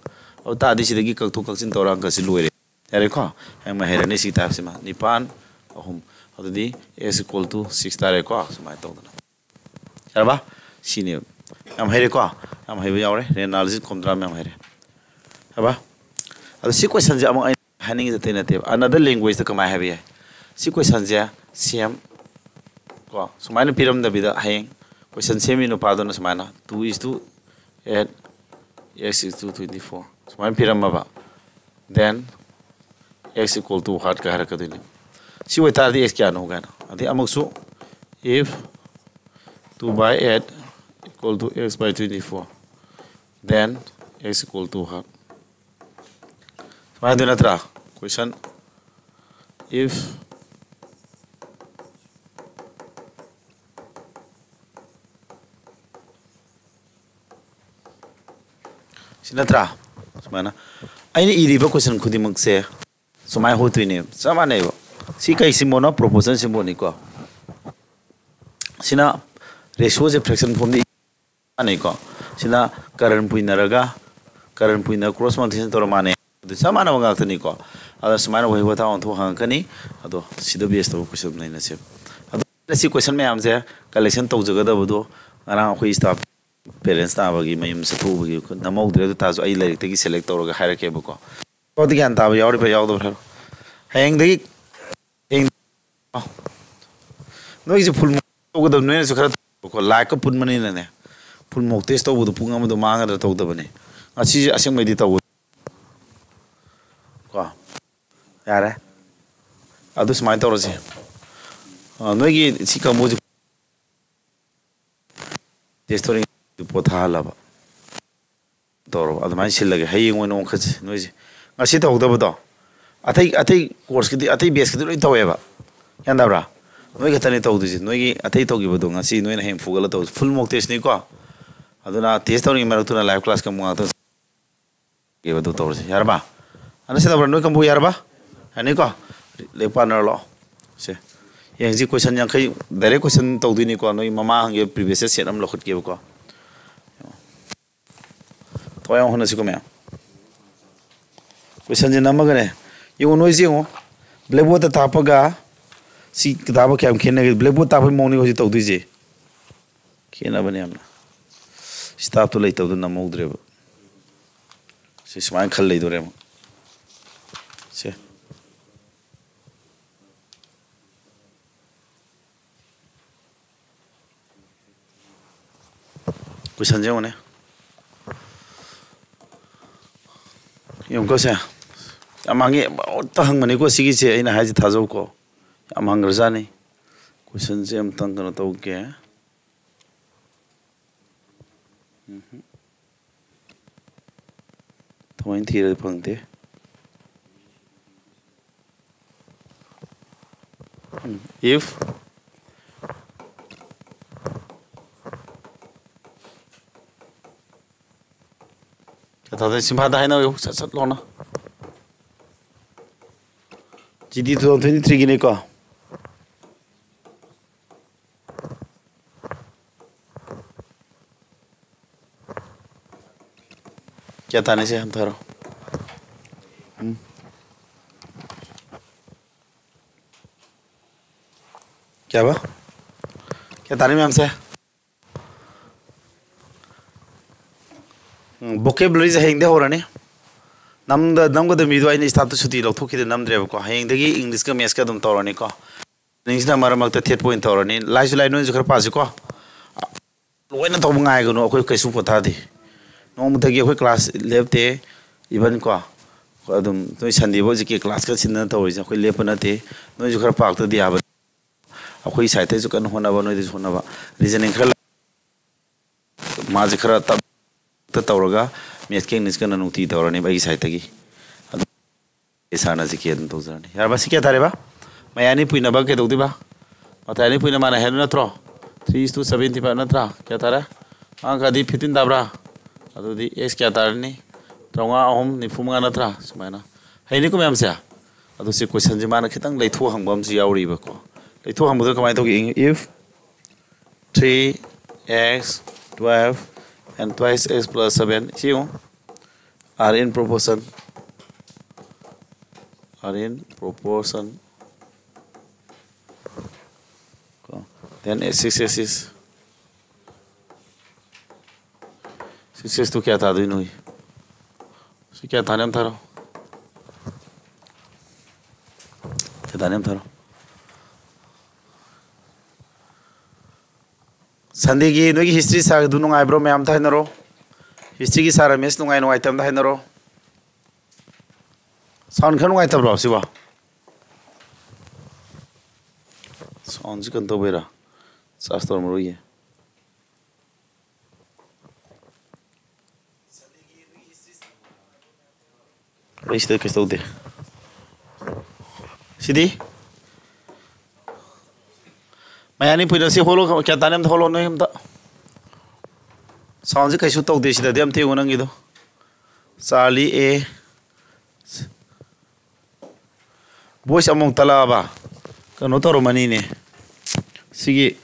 ꯑꯗꯨ ꯇꯥꯔꯗꯤ ꯁꯤꯗꯒꯤ ꯀꯛꯊꯣꯛ ꯀꯛꯁꯤꯟ ꯇꯧꯔ ꯑꯪꯀꯁꯤ ꯂꯣꯏꯔꯦ꯫ ꯌꯥꯔꯦꯀꯣ? ꯍꯌꯦꯡ ꯍꯩꯔꯅꯤ ꯁꯤ typeꯁꯤꯃ꯫ ꯅꯤꯄꯥꯟ, ꯑꯍꯨꯝ꯫ ꯑꯗꯨꯗꯤ x equal to six ꯇꯥꯔꯦꯀꯣ? ꯁꯨꯃꯥꯏꯅ ꯇꯧꯗꯅ꯫ ꯌꯥꯔꯕ? ꯁꯤꯅꯦꯕ꯫ ꯌꯥꯝ ꯍꯩꯔꯦꯀꯣ? ꯌꯥꯝ ꯍꯩꯕ ꯌꯥꯎꯔꯦ꯫ ꯔꯦꯅꯥꯜꯁꯤ ꯀꯣꯝꯗ꯭ꯔꯥꯝ ꯌꯥꯝ ꯍꯩꯔꯦ꯫ ꯌꯥꯔꯕ? ꯑꯗꯣ ꯁꯤ questionꯁꯦ ꯑꯃꯨꯛ ꯑꯩꯅ ꯍꯥꯏꯅꯤꯡꯉꯤꯁꯦ ꯑꯇꯩ ꯅꯠꯇꯦꯕ꯫ Another languageꯇ ꯀꯃꯥꯏꯅ ꯍꯥꯏꯕ ꯌꯥꯏ? ꯁꯤ questionꯁꯦ ꯁꯦꯝ-, ꯀꯣ, ꯁꯨꯃꯥꯏꯅ ꯄꯤꯔꯝꯗꯕꯤꯗ ꯍꯌꯦꯡ question ꯁꯦꯝꯃꯤ ꯅꯨꯄꯥꯗꯨꯅ ꯁꯨꯃꯥꯏꯅ two is to eight, x is to twenty four ꯁꯨꯃꯥꯏꯅ ꯄꯤꯔꯝꯃꯕ, then x equal to what ꯀ ꯍꯥꯏꯔꯛꯀꯗꯣꯏꯅꯦ꯫ ꯁꯤ ꯑꯣꯏꯇꯥꯔꯗꯤ x ꯀꯌꯥꯅꯣ ꯀꯥꯏꯅ꯫ ꯑꯗꯩ ꯑꯃꯨꯛꯁꯨ, if two by eight equal to x by twenty four, then x equal to what? ꯁꯨꯃꯥꯏꯅ ꯍꯥꯏꯗꯣꯏ ꯅꯠꯇ꯭ꯔꯥ? Question, if ꯁꯤ ꯅꯠꯇ꯭ꯔꯥ? ꯁꯨꯃꯥꯏꯅ ꯑꯩꯅ ꯏꯔꯤꯕ question ꯈꯨꯗꯤꯡꯃꯛꯁꯦ ꯁꯨꯃꯥꯏꯅ ꯍꯣꯠꯇꯣꯏꯅꯦꯕ, ꯆꯞ ꯃꯥꯟꯅꯩꯕ꯫ ꯁꯤ ꯀꯩ symbolꯅꯣ? Proportion symbolꯅꯤꯀꯣ꯫ ꯁꯤꯅ ratioꯁꯦ fraction formꯗ ꯏ-, ꯃꯥꯟꯅꯩꯀꯣ꯫ ꯁꯤꯅ current ꯄꯨꯏꯅꯔꯒ, current ꯄꯨꯏꯅ cross multiplication ꯇꯧꯔ ꯃꯥꯟꯅꯩ꯫ ꯑꯗꯨ ꯆꯞ ꯃꯥꯟꯅꯕ ꯉꯥꯛꯇꯅꯤꯀꯣ꯫ ꯑꯗ ꯁꯨꯃꯥꯏꯅ ꯋꯥꯍꯩ ꯋꯥꯇꯥ ꯑꯣꯟꯊꯣꯛ ꯍꯪꯉꯛꯀꯅꯤ꯫ ꯑꯗꯣ ꯁꯤꯗ base ꯇꯧꯕ question ꯅꯩꯅꯁꯦꯕ꯫ ꯑꯗꯣ ꯁꯤ question ꯃꯌꯥꯝꯁꯦ collection ꯇꯧꯖꯒꯗꯕꯗꯣ ꯉꯔꯥꯡ ꯑꯩꯈꯣꯏ staff parents ꯇꯥꯕꯒꯤ ꯃꯌꯨꯝ ꯆꯠꯊꯣꯛꯎꯕꯒꯤ ꯅꯝꯍꯧꯗ꯭ꯔꯦ꯫ ꯑꯗꯨ ꯇꯥꯔꯁꯨ ꯑꯩ ꯂꯥꯏꯔꯤꯛꯇꯒꯤ select ꯇꯧꯔꯒ ꯍꯥꯏꯔꯛꯀꯦꯕꯀꯣ꯫ ꯄꯥꯎꯗꯤ ꯒ꯭ꯌꯥꯟ ꯇꯥꯕ ꯌꯥꯎꯔꯤꯕ꯭ꯔꯥ ꯌꯥꯎꯗꯕ꯭ꯔꯥ ꯍꯥꯏꯔꯣ꯫ ꯍꯌꯦꯡꯗꯒꯤ, ꯍꯌꯦꯡ, ꯅꯣꯏꯒꯤꯁꯦ full mock ꯇꯧꯒꯗꯕ, ꯅꯣꯏꯅꯁꯨ ꯈꯔ ꯇꯧꯀꯣ, liveꯀ ꯄꯨꯟꯕꯅꯤꯅꯅꯦ꯫ Full mock test ꯇꯧꯕꯗꯣ ꯄꯨꯡ ꯑꯃꯗꯣ ꯃꯥꯡꯒꯗ꯭ꯔꯥ ꯇꯧꯗꯕꯅꯦ꯫ ꯉꯁꯤꯁꯦ ꯑꯁꯦꯡꯕꯩꯗꯤ ꯇꯧꯒ-, ꯀꯣ꯫ ꯌꯥꯔꯦ꯫ ꯑꯗꯨ ꯁꯨꯃꯥꯏꯅ ꯇꯧꯔꯁꯦ꯫ ꯑ, ꯅꯣꯏꯒꯤ ꯁꯤ ꯀꯥꯡꯕꯨꯁꯦ test ꯇꯧꯔꯤꯉꯩꯗ ꯄꯣꯊꯥꯍꯜꯂꯕ꯫ ꯇꯧꯔꯕ꯫ ꯑꯗꯨꯃꯥꯏꯅ ꯁꯤꯜꯂꯒꯦ꯫ ꯍꯌꯦꯡ ꯑꯣꯏꯅ ꯑꯣꯟꯈꯠꯁꯤ ꯅꯣꯏꯁꯦ꯫ ꯉꯁꯤ ꯇꯧꯍꯧꯗꯕꯗꯣ꯫ ꯑꯇꯩ, ꯑꯇꯩ courseꯀꯤꯗꯤ, ꯑꯇꯩ batchꯀꯤꯗꯤ ꯂꯣꯏ ꯇꯧꯋꯦꯕ꯫ ꯒ꯭ꯌꯥꯟ ꯇꯥꯕ꯭ꯔꯥ? ꯅꯣꯏ ꯈꯛꯇꯅꯤ ꯇꯧꯗꯣꯏꯁꯦ꯫ ꯅꯣꯏꯒꯤ ꯑꯇꯩ ꯇꯧꯈꯤꯕꯗꯣ ꯉꯁꯤ ꯅꯣꯏꯅ ꯍꯌꯦꯡ ꯐꯨꯒꯠꯂ ꯇꯧꯁꯤ꯫ Full mock testꯅꯤꯀꯣ꯫ ꯑꯗꯨꯅ test ꯇꯧꯔꯤꯉꯩ ꯃꯔꯛꯇꯨꯅ live classꯀ ꯑꯃꯨꯛ ꯉꯥꯛꯇꯪ ꯑꯗꯨ ꯇꯧꯔꯁꯤ, ꯌꯥꯔꯕ? ꯑꯅ ꯁꯤ ꯇꯧꯕ꯭ꯔꯥ? ꯅꯣꯏ ꯀꯥꯡꯕꯨ ꯌꯥꯔꯕ? ꯌꯥꯅꯤꯀꯣ? ꯂꯥꯏꯔꯤꯛ ꯄꯥꯅꯔ ꯂꯥꯛꯑꯣ꯫ ꯁꯦ, ꯌꯦꯡꯁꯤ, ꯀꯣꯏꯁꯟ ꯌꯥꯡꯈꯩ, ꯗꯥꯏꯔꯦꯛ ꯀꯣꯏꯁꯟ ꯇꯧꯗꯣꯏꯅꯤꯀꯣ꯫ ꯅꯣꯏ ꯃꯃꯥ ꯍꯪꯒꯦ, ꯄ꯭ꯔꯤꯚꯤꯌꯁ ꯁꯦꯠ ꯑꯃ ꯂꯧꯈꯠꯀꯦꯕꯀꯣ꯫ ꯊꯋꯥꯏ ꯌꯥꯎꯅ ꯍꯣꯠꯅꯁꯤꯀꯣ ꯃꯌꯥꯝ꯫ ꯀꯣꯏꯁꯟꯁꯦ ꯅꯝꯃꯒꯅꯦ, ꯌꯦꯡꯉꯣ, ꯅꯣꯏꯁꯦ ꯌꯦꯡꯉꯣ, ꯕ꯭ꯂꯦꯛꯕꯣꯔꯗꯇ ꯇꯥꯛꯄꯒ ꯁꯤ ꯇꯥꯛꯄ ꯀꯌꯥꯝ ꯈꯦꯠꯅꯒꯦ? ꯕ꯭ꯂꯦꯛꯕꯣꯔꯗ ꯇꯥꯛꯄꯒꯤ ꯃꯑꯣꯡꯅꯤ ꯍꯧꯖꯤꯛ ꯇꯧꯗꯣꯏꯁꯦ꯫ ꯈꯦꯠꯅꯕꯅꯦ ꯌꯥꯝꯅ꯫ ꯁ꯭ꯇꯥꯐꯇꯣ ꯂꯩꯇꯕꯗꯣ ꯅꯝꯍꯧꯗ꯭ꯔꯦꯕ꯫ ꯁꯤ ꯁꯨꯃꯥꯏꯅ ꯈꯜ ꯂꯩꯗꯣꯔꯦ ꯑꯃꯨꯛ꯫ ꯁꯦ꯫ ꯀꯣꯏꯁꯟꯁꯦ ꯌꯦꯡꯉꯨꯅꯦ꯫ ꯌꯦꯡꯉꯨꯀꯣ ꯁꯦ꯫ ꯌꯥꯝ ꯍꯪꯉꯤ, ꯑꯃꯠꯇ ꯍꯪꯕꯅꯤꯀꯣ ꯁꯤꯒꯤꯁꯦ, ꯑꯩꯅ ꯍꯥꯏꯁꯦ ꯊꯥꯖꯧꯀꯣ꯫ ꯌꯥꯝ ꯍꯪꯈ꯭ꯔꯖꯥꯠꯅꯤ꯫ ꯀꯣꯏꯁꯟꯁꯦ ꯑꯝꯇꯪ ꯀꯩꯅꯣ ꯇꯧꯒꯦ꯫ ꯎꯝꯍꯨꯝ꯫ ꯊꯑꯣꯏꯅ ꯊꯤꯔꯗꯤ ꯐꯪꯗꯦ꯫ ꯎꯝ, if ꯀꯩ ꯇꯧꯗꯣꯏ? ꯁꯤꯝꯐꯥꯗ ꯍꯥꯏꯅꯧ, ꯁꯠ ꯁꯠ ꯂꯥꯎꯅ꯫ ꯖꯤ ꯗꯤ two thousand twenty three ꯒꯤꯅꯤꯀꯣ꯫ ꯀꯌꯥ ꯇꯥꯅꯤ ꯁꯦ? ꯍꯟꯊꯔꯣ꯫ ꯎꯝ꯫ ꯀꯌꯥꯕ? ꯀꯌꯥ ꯇꯥꯅꯤ ꯃꯌꯥꯝꯁꯦ? ꯎꯝ, vocabulary ꯁꯦ ꯍꯌꯦꯡꯗꯩ ꯍꯧꯔꯅꯤ꯫ ꯅꯝꯗ-, ꯅꯝꯒꯗꯕ ꯃꯤꯗꯣ ꯑꯩꯅ staff ꯇ ꯁꯨꯇꯤ ꯂꯧꯊꯣꯛꯈꯤꯗꯅ ꯅꯝꯗ꯭ꯔꯦꯕꯀꯣ꯫ ꯍꯌꯦꯡꯗꯒꯤ English ꯀ Maths ꯀ ꯑꯗꯨꯝ ꯇꯧꯔꯅꯤꯀꯣ꯫ Reasoning ꯁꯤꯅ ꯃꯔꯛ ꯃꯔꯛꯇ ꯊꯦꯠꯄ ꯑꯣꯏꯅ ꯇꯧꯔꯅꯤ꯫ ꯂꯥꯏꯁꯨ ꯂꯥꯏ, ꯅꯣꯏꯅꯁꯨ ꯈꯔ ꯄꯥꯁꯤꯀꯣ꯫ ꯂꯣꯏꯅ ꯇꯧꯕ ꯉꯥꯏꯒꯅꯨ, ꯑꯩꯈꯣꯏ ꯀꯩꯁꯨ ꯄꯣꯊꯥꯗꯦ꯫ ꯅꯣꯡꯃꯇꯒꯤ ꯑꯩꯈꯣꯏ class ꯂꯦꯞꯇꯦ꯫ Even ꯀꯣ, ꯑꯗꯨꯝ ꯅꯣꯏ Sunday ꯐꯥꯎ ꯍꯧꯖꯤꯛꯀꯤ class ꯀ ꯁꯤꯟꯗꯅ ꯇꯧꯔꯤꯁꯦ ꯑꯩꯈꯣꯏ ꯂꯦꯞꯄ ꯅꯠꯇꯦ꯫ ꯅꯣꯏꯁꯨ ꯈꯔ ꯄꯥꯔꯛꯇꯗꯤ ꯌꯥꯕ꯫ ꯑꯩꯈꯣꯏ side ꯇꯩꯁꯨ ꯀꯟꯅ ꯍꯣꯠꯅꯕ, ꯅꯣꯏꯗꯁꯨ ꯍꯣꯠꯅꯕ꯫ Reasoning ꯈꯔ ꯃꯥꯁꯦ ꯈꯔ ꯇꯞ ꯇꯧꯔꯒ Maths ꯀ English ꯀꯅ ꯅꯨꯡꯇꯤ ꯇꯧꯔꯅꯦꯕ ꯑꯩꯒꯤ side ꯇꯒꯤ꯫ ꯑꯗꯨ sir ꯅ ꯖꯤ ꯀꯦ ꯑꯗꯨꯝ ꯇꯧꯖꯔꯅꯤ꯫ ꯌꯥꯔꯕ? ꯁꯤ ꯀꯌꯥ ꯇꯥꯔꯦꯕ? ꯃꯌꯥꯏ ꯑꯅꯤ ꯄꯨꯏꯅꯕ ꯀꯩꯗꯧꯗꯣꯏꯕ? ꯃꯇꯥꯏ ꯑꯅꯤ ꯄꯨꯏꯅ ꯃꯥꯅ ꯍꯦꯟꯕ ꯅꯠꯇ꯭ꯔꯣ? Three is to seventy five ꯅꯠꯇ꯭ꯔꯥ? ꯀꯌꯥ ꯇꯥꯔꯦ? ꯃꯥꯡꯈ꯭ꯔꯗꯤ fifteen ꯇꯥꯕ꯭ꯔꯥ? ꯑꯗꯨꯗꯤ X ꯀꯌꯥ ꯇꯥꯔꯅꯤ? ꯇꯔꯥꯃꯉꯥ ꯑꯍꯨꯝ ꯅꯤꯐꯨ ꯃꯉꯥ ꯅꯠꯇ꯭ꯔꯥ? ꯁꯨꯃꯥꯏꯅ꯫ ꯍꯩꯅꯤꯀꯣ ꯃꯌꯥꯝꯁꯦ? ꯑꯗꯣ ꯁꯤ questionꯁꯦ ꯃꯥꯅ ꯈꯤꯇꯪ ꯂꯩꯊꯣꯛꯍꯟꯕ ꯑꯃꯁꯨ ꯌꯥꯎꯔꯤꯕꯀꯣ꯫ ꯂꯩꯊꯣꯛꯍꯟꯕꯗ ꯀꯃꯥꯏꯅ ꯇꯧꯒꯦ? If three x, twelve and twice x plus seven, ꯁꯤ ꯌꯦꯡꯉꯨ, are in proportion, are in proportion ꯀꯣ꯫ Then six x is, six x two ꯀꯌꯥ ꯇꯥꯗꯣꯏꯅꯣ? ꯁꯤ ꯀꯌꯥ ꯇꯥꯅꯤ ꯑꯝ ꯊꯥꯔꯣ꯫ ꯀꯌꯥ ꯇꯥꯅꯤ ꯑꯝ ꯊꯥꯔꯣ꯫ Sundayꯒꯤ ꯅꯣꯏꯒꯤ history ꯁꯥꯔꯗꯨ ꯅꯨꯡꯉꯥꯏꯕ꯭ꯔꯣ? ꯃꯌꯥꯝ ꯑꯝꯇ ꯍꯥꯏꯅꯔꯣ꯫ Historyꯒꯤ ꯁꯥꯔ ꯔꯃꯦꯁ ꯅꯨꯡꯉꯥꯏ ꯅꯨꯡꯉꯥꯏꯇꯕ ꯑꯝꯇ ꯍꯥꯏꯅꯔꯣ꯫ Sound ꯈꯔ ꯅꯨꯡꯉꯥꯏꯇꯕ꯭ꯔꯣ ꯁꯤꯕꯣ? Soundꯁꯤ ꯀꯩꯅꯣ ꯇꯧꯕꯩꯔꯥ? Charge ꯇꯧꯔꯝꯃꯔꯣꯏꯌꯦ꯫ ꯑꯩ ꯁꯤꯗ ꯀꯩꯁꯨ ꯇꯧꯗꯦ꯫ ꯁꯤꯗꯤ? ꯃꯌꯥꯅꯤ ꯄꯨꯏꯅ ꯁꯤ ꯍꯣꯜꯂꯣ, ꯀꯌꯥ ꯇꯥꯅꯤ ꯑꯝꯇ ꯍꯣꯜꯂꯣ ꯅꯣꯏ ꯑꯝꯇ꯫ Soundꯁꯤ ꯀꯩꯁꯨ ꯇꯧꯗꯦ ꯁꯤꯗꯗꯤ, ꯑꯝꯇ ꯌꯦꯡꯉꯣ ꯅꯪꯒꯤꯗꯣ꯫ Charlie A꯫ Voice ꯑꯃꯨꯛ ꯇꯠꯂꯛꯑꯕ? ꯀꯩꯅꯣ ꯇꯧꯔꯝꯃꯅꯤꯅꯦ꯫ ꯁꯤꯒꯤ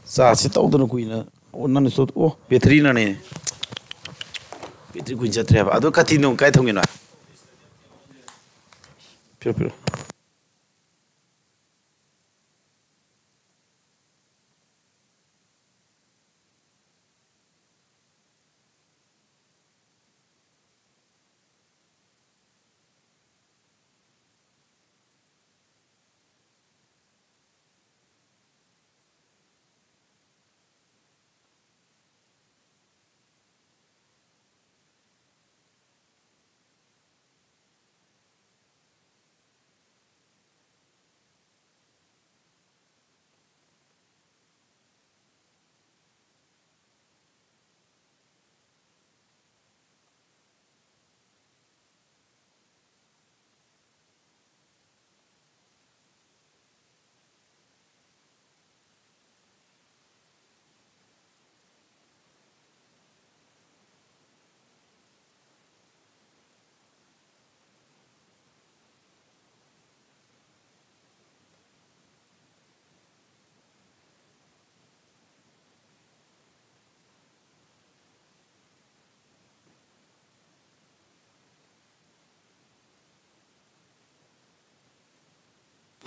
chargeꯁꯤ ꯇꯧꯗꯅ ꯀꯨꯏꯅ, ꯑꯣ, ꯅꯪꯅ ꯁꯣ-, ꯑꯣ, batteryꯅꯅꯦ꯫ Battery ꯀꯨꯏꯅ ꯆꯠꯇ꯭ꯔꯦꯕ꯫ ꯑꯗꯣ ꯀꯥꯇꯤꯟꯗꯣ ꯀꯥꯏ ꯊꯝꯒꯦꯅꯣ? ꯄꯤꯔꯣ, ꯄꯤꯔꯣ꯫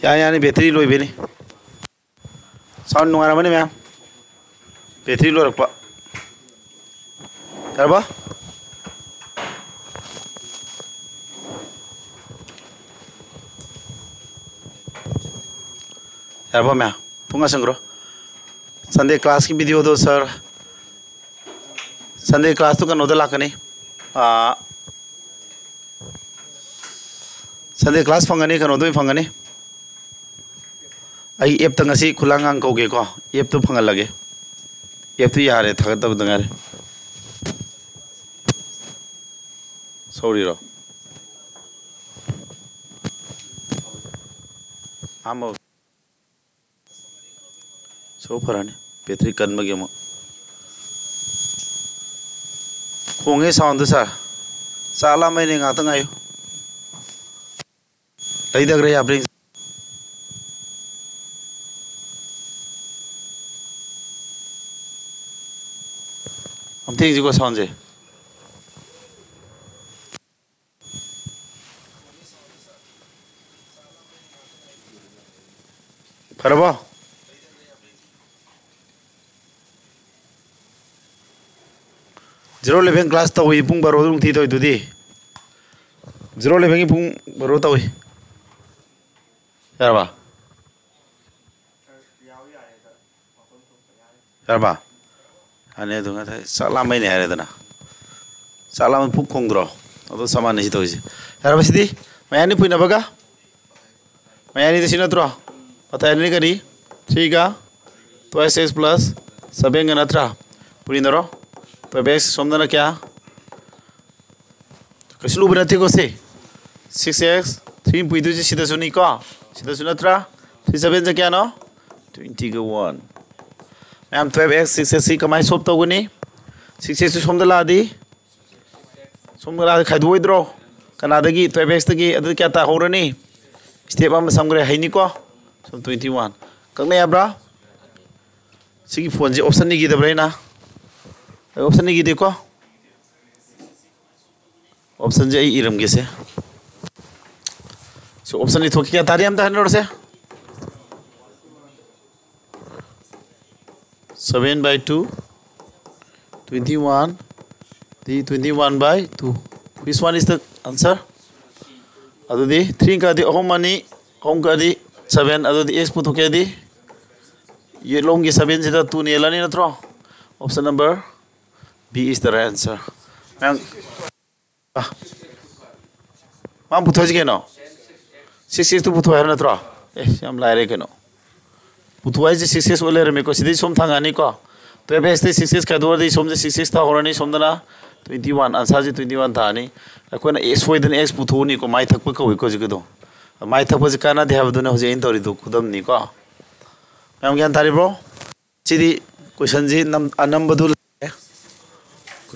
ꯌꯥꯅꯤ, ꯌꯥꯅꯤ, ꯕꯦꯇ꯭ꯔꯤ ꯂꯣꯏꯕꯩꯅꯤ꯫ ꯁꯥꯎꯟ ꯅꯨꯡꯉꯥꯏꯔꯝꯃꯅꯤ ꯃꯌꯥꯝ꯫ ꯕꯦꯇ꯭ꯔꯤ ꯂꯣꯏꯔꯛꯄ꯫ ꯌꯥꯔꯕ? ꯌꯥꯔꯕ ꯃꯌꯥꯝ? ꯄꯨꯡ ꯉꯥꯁꯪꯈ꯭ꯔꯣ꯫ ꯁꯟꯗꯦ ꯀ꯭ꯂꯥꯁꯀꯤ ꯚꯤꯗꯤꯑꯣꯗꯣ ꯁꯥꯔ, ꯁꯟꯗꯦ ꯀ꯭ꯂꯥꯁꯇꯨ ꯀꯩꯅꯣꯗ ꯂꯥꯛꯀꯅꯤ꯫ ꯑꯥ, ꯁꯟꯗꯦ ꯀ꯭ꯂꯥꯁ ꯐꯪꯒꯅꯤ, ꯀꯩꯅꯣꯗ ꯑꯣꯏꯅ ꯐꯪꯒꯅꯤ꯫ ꯑꯩ ꯑꯦꯞꯇ ꯉꯁꯤ ꯈꯨꯂꯥꯡꯒꯥꯡ ꯀꯧꯒꯦꯀꯣ, ꯑꯦꯞꯇꯨ ꯐꯪꯍꯜꯂꯒꯦ꯫ ꯑꯦꯞꯇꯨ ꯌꯥꯔꯦ, ꯊꯥꯒꯠꯇꯕꯗ ꯉꯥꯏꯔꯦ꯫ ꯁꯧꯔꯤꯔꯣ? ꯑꯍꯥꯟꯕ ꯁꯣ ꯐꯔꯅꯤ, ꯕꯦꯇ꯭ꯔꯤ ꯀꯟꯕꯒꯤ ꯑꯃꯨꯛ꯫ ꯈꯣꯡꯉꯦ ꯁꯥꯎꯟꯗꯨ ꯁꯥꯔ꯫ ꯆꯥꯛ ꯂꯥꯝꯃꯩꯅꯦ, ꯉꯥꯛꯇ ꯉꯥꯏꯌꯨ꯫ ꯂꯩꯗꯈ꯭ꯔꯦ ꯌꯥꯕ꯭ꯔꯦ꯫ ꯑꯝꯇ ꯌꯦꯡꯁꯤꯀꯣ ꯁꯥꯎꯟꯁꯦ꯫ ꯐꯔꯕꯣ? ꯖꯤꯔꯣ ꯏꯂꯦꯚꯦꯟ ꯀ꯭ꯂꯥꯁ ꯇꯧꯏ ꯄꯨꯡ ꯕꯥꯔꯣꯗ ꯅꯨꯡꯊꯤ ꯇꯧꯏꯗꯨꯗꯤ꯫ ꯖꯤꯔꯣ ꯏꯂꯦꯚꯦꯟꯒꯤ ꯄꯨꯡ ꯕꯥꯔꯣ ꯇꯧꯏ꯫ ꯌꯥꯔꯕ? ꯌꯥꯔꯕ? ꯌꯥꯅꯤ, ꯑꯗꯨ ꯉꯁꯥꯏ ꯆꯥꯛ ꯂꯥꯝꯕꯩꯅꯦ ꯍꯥꯏꯔꯦꯗꯅ꯫ ꯆꯥꯛ ꯂꯥꯝꯕ ꯄꯨꯛ ꯈꯣꯡꯗ꯭ꯔꯣ? ꯑꯗꯨ ꯆꯞ ꯃꯥꯟꯅꯩ ꯁꯤ ꯇꯧꯔꯤꯁꯦ꯫ ꯌꯥꯔꯕ ꯁꯤꯗꯤ? ꯃꯌꯥꯅꯤ ꯄꯨꯏꯅꯕꯒ? ꯃꯌꯥꯅꯤꯗ ꯁꯤ ꯅꯠꯇ꯭ꯔꯣ? ꯃꯇꯥꯏ ꯑꯅꯤꯅ ꯀꯔꯤ? Three ꯒ twelve x plus seven ꯒ ꯅꯠꯇ꯭ꯔꯥ? ꯄꯨꯔꯤꯅꯔꯣ? Twelve x ꯁꯣꯝꯗꯅ ꯀꯌꯥ? ꯀꯩꯁꯨ ꯂꯨꯕ ꯅꯠꯇꯦꯀꯣ ꯁꯤ꯫ Six x, three ꯄꯨꯏꯗꯣꯏꯁꯦ ꯁꯤꯗꯁꯨꯅꯤꯀꯣ, ꯁꯤꯗꯁꯨ ꯅꯠꯇ꯭ꯔꯥ? Three seven ꯁꯦ ꯀꯌꯥꯅꯣ? Twenty ꯒ one꯫ ꯃꯌꯥꯝ, twelve x, six x ꯁꯤ ꯀꯃꯥꯏꯅ solve ꯇꯧꯒꯅꯤ? Six x ꯁꯤ ꯁꯣꯝꯗ ꯂꯥꯛꯑꯗꯤ, ꯁꯣꯝꯗ ꯂꯥꯛꯑꯗꯤ ꯈꯥꯏꯗꯣꯛꯑꯣꯏꯗ꯭ꯔꯣ? ꯀꯅꯥꯗꯒꯤ? Twelve x ꯇꯒꯤ꯫ ꯑꯗꯨꯗꯤ ꯀꯌꯥ ꯇꯥꯍꯧꯔꯅꯤ? Step ꯑꯃ ꯁꯝꯈ꯭ꯔꯦ, ꯍꯩꯅꯤꯀꯣ? ꯁꯣꯝ twenty one꯫ ꯀꯛꯅ ꯌꯥꯕ꯭ꯔꯥ? ꯁꯤꯒꯤ ꯐꯣꯟꯁꯦ option ꯏꯈꯤꯗꯕ꯭ꯔꯥ ꯑꯩꯅ? ꯑꯩ option ꯏꯈꯤꯗꯦꯀꯣ? Option ꯁꯦ ꯑꯩ ꯏꯔꯝꯒꯦꯁꯦ꯫ ꯁꯤ option ꯏꯊꯣꯛꯀꯦ꯫ ꯀꯌꯥ ꯇꯥꯔꯦ ꯑꯝꯇ ꯍꯟꯅꯔꯁꯦ꯫ seven by two, twenty one, the twenty one by two. Which one is the answer? ꯑꯗꯨꯗꯤ three ꯀꯥꯗꯤ ꯑꯍꯨꯝ ꯑꯅꯤ, ꯑꯍꯨꯝ ꯀꯥꯗꯤ seven, ꯑꯗꯨꯗꯤ x ꯄꯨꯊꯣꯛꯀꯦꯗꯤ ꯌꯦꯠꯂꯣꯝꯒꯤ seven ꯁꯤꯗ two ꯅ ꯍꯦꯜꯂꯅꯤ ꯅꯠꯇ꯭ꯔꯣ? Option number B is the right answer. ꯃꯌꯥꯝ, ꯑ, ꯃꯥ ꯄꯨꯊꯣꯛꯏꯁꯤ ꯀꯩꯅꯣ? Six x ꯇꯨ ꯄꯨꯊꯣꯛꯑꯦ ꯍꯥꯏꯕ ꯅꯠꯇ꯭ꯔꯣ? ꯑꯦ, ꯌꯥꯝ ꯂꯥꯏꯔꯦ ꯀꯩꯅꯣ꯫ ꯄꯨꯊꯣꯛ ꯍꯥꯏꯁꯦ six x ꯑꯣꯏ ꯂꯩꯔꯝꯃꯦꯀꯣ꯫ ꯁꯤꯗꯩ ꯁꯣꯝ ꯊꯥꯡꯉꯛꯑꯅꯤꯀꯣ꯫ Twelve x ꯇꯩ six x ꯈꯥꯏꯗꯣꯛꯑꯗꯤ ꯁꯣꯝꯗ six x ꯊꯥꯍꯧꯔꯅꯤ, ꯁꯣꯝꯗꯅ twenty one, answer ꯁꯤ twenty one ꯊꯥꯔꯅꯤ꯫ ꯑꯩꯈꯣꯏꯅ ꯑꯦ ꯁꯣꯏꯗꯅ x ꯄꯨꯊꯣꯛꯑꯅꯤꯀꯣ, ꯃꯥꯏ ꯊꯛꯄ ꯀꯧꯏꯀꯣ ꯍꯧꯖꯤꯛꯀꯤꯗꯣ꯫ ꯃꯥꯏ ꯊꯛꯄꯁꯤ ꯀꯥꯟꯅꯗꯦ ꯍꯥꯏꯕꯗꯨꯅ ꯍꯧꯖꯤꯛ ꯑꯩꯅ ꯇꯧꯔꯤꯗꯣ ꯈꯨꯗꯝꯅꯤꯀꯣ꯫ ꯃꯌꯥꯝ ꯒ꯭ꯌꯥꯟ ꯇꯥꯔꯤꯕ꯭ꯔꯣ? ꯁꯤꯗꯤ ꯀꯣꯏꯁꯟꯁꯤ ꯅꯝ-, ꯑꯅꯝꯕꯗꯨ ꯂꯩꯔꯦ꯫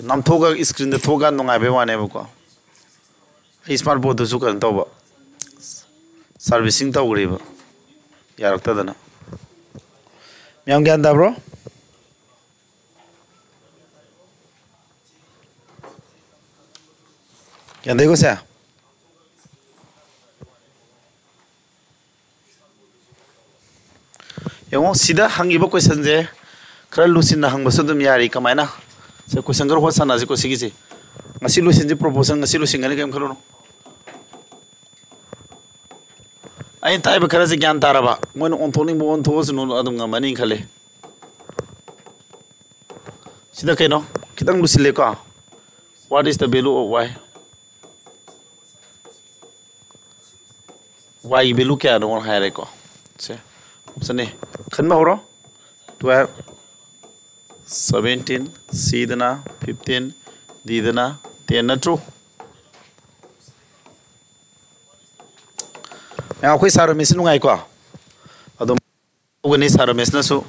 ꯅꯝꯊꯣꯛꯑꯒ ꯏꯁꯀ꯭ꯔꯤꯟꯗ ꯊꯣꯛꯑꯒ ꯅꯨꯡꯉꯥꯏꯕꯩ ꯋꯥꯅꯦꯕꯀꯣ꯫ ꯑꯩ ꯏꯁꯃꯥꯔꯠ ꯕꯣꯔꯗꯇꯨꯁꯨ ꯀꯩꯅꯣ ꯇꯧꯕ, ꯁꯥꯔꯚꯤꯁꯤꯡ ꯇꯧꯈ꯭ꯔꯤꯕ, ꯌꯥꯔꯛꯇꯗꯅ꯫ ꯃꯌꯥꯝ ꯒ꯭ꯌꯥꯟ ꯇꯥꯕ꯭ꯔꯣ? ꯒ꯭ꯌꯥꯟ ꯇꯥꯏꯀꯣ ꯁꯦ? ꯌꯦꯡꯉꯣ, ꯁꯤꯗ ꯍꯪꯉꯤꯕ ꯀꯣꯏꯁꯟꯁꯦ ꯈꯔ ꯂꯨꯁꯤꯟꯅ ꯍꯪꯕꯁꯨ ꯑꯗꯨꯝ ꯌꯥꯔꯤ꯫ ꯀꯃꯥꯏꯅ? ꯁꯦ, ꯀꯣꯏꯁꯟ ꯈꯔ ꯍꯣꯠ ꯁꯥꯟꯅꯁꯤꯀꯣ ꯁꯤꯒꯤꯁꯦ꯫ ꯉꯁꯤ ꯂꯣꯏꯁꯤꯟꯁꯤ, ꯄ꯭ꯔꯣꯄꯣꯁꯟ ꯉꯁꯤ ꯂꯣꯏꯁꯤꯟꯒꯅꯤ, ꯀꯩꯝ ꯈꯜꯂꯨꯅꯨ꯫ ꯑꯩꯅ ꯇꯥꯛꯏꯕ ꯈꯔꯁꯦ ꯒ꯭ꯌꯥꯟ ꯇꯥꯔꯕ? ꯃꯣꯏꯅ ꯑꯣꯟꯊꯣꯛꯅꯤꯡꯕ ꯑꯣꯟꯊꯣꯛꯑꯁꯅꯨ, ꯑꯗꯨꯝ ꯉꯝꯃꯅꯤ ꯈꯜꯂꯤ꯫ ꯁꯤꯗ ꯀꯩꯅꯣ? ꯈꯤꯇꯪ ꯂꯨꯁꯤꯜꯂꯦꯀꯣ꯫ What is the value of y? Y ꯒꯤ value ꯀꯌꯥꯅꯣ ꯍꯥꯏꯔꯦꯀꯣ꯫ ꯁꯦ, option A꯫ ꯈꯟꯕ ꯍꯧꯔꯣ꯫ Twelve, seventeen, C ꯗꯅ fifteen, D ꯗꯅ ten ꯅꯠꯇ꯭ꯔꯣ? ꯃꯌꯥꯝ, ꯑꯩꯈꯣꯏ ꯁꯥꯔ ꯔꯃꯦꯁꯁꯤ ꯅꯨꯡꯉꯥꯏꯀꯣ? ꯑꯗꯨꯝ ꯇꯧꯒꯅꯤ ꯁꯥꯔ ꯔꯃꯦꯁꯅꯁꯨ꯫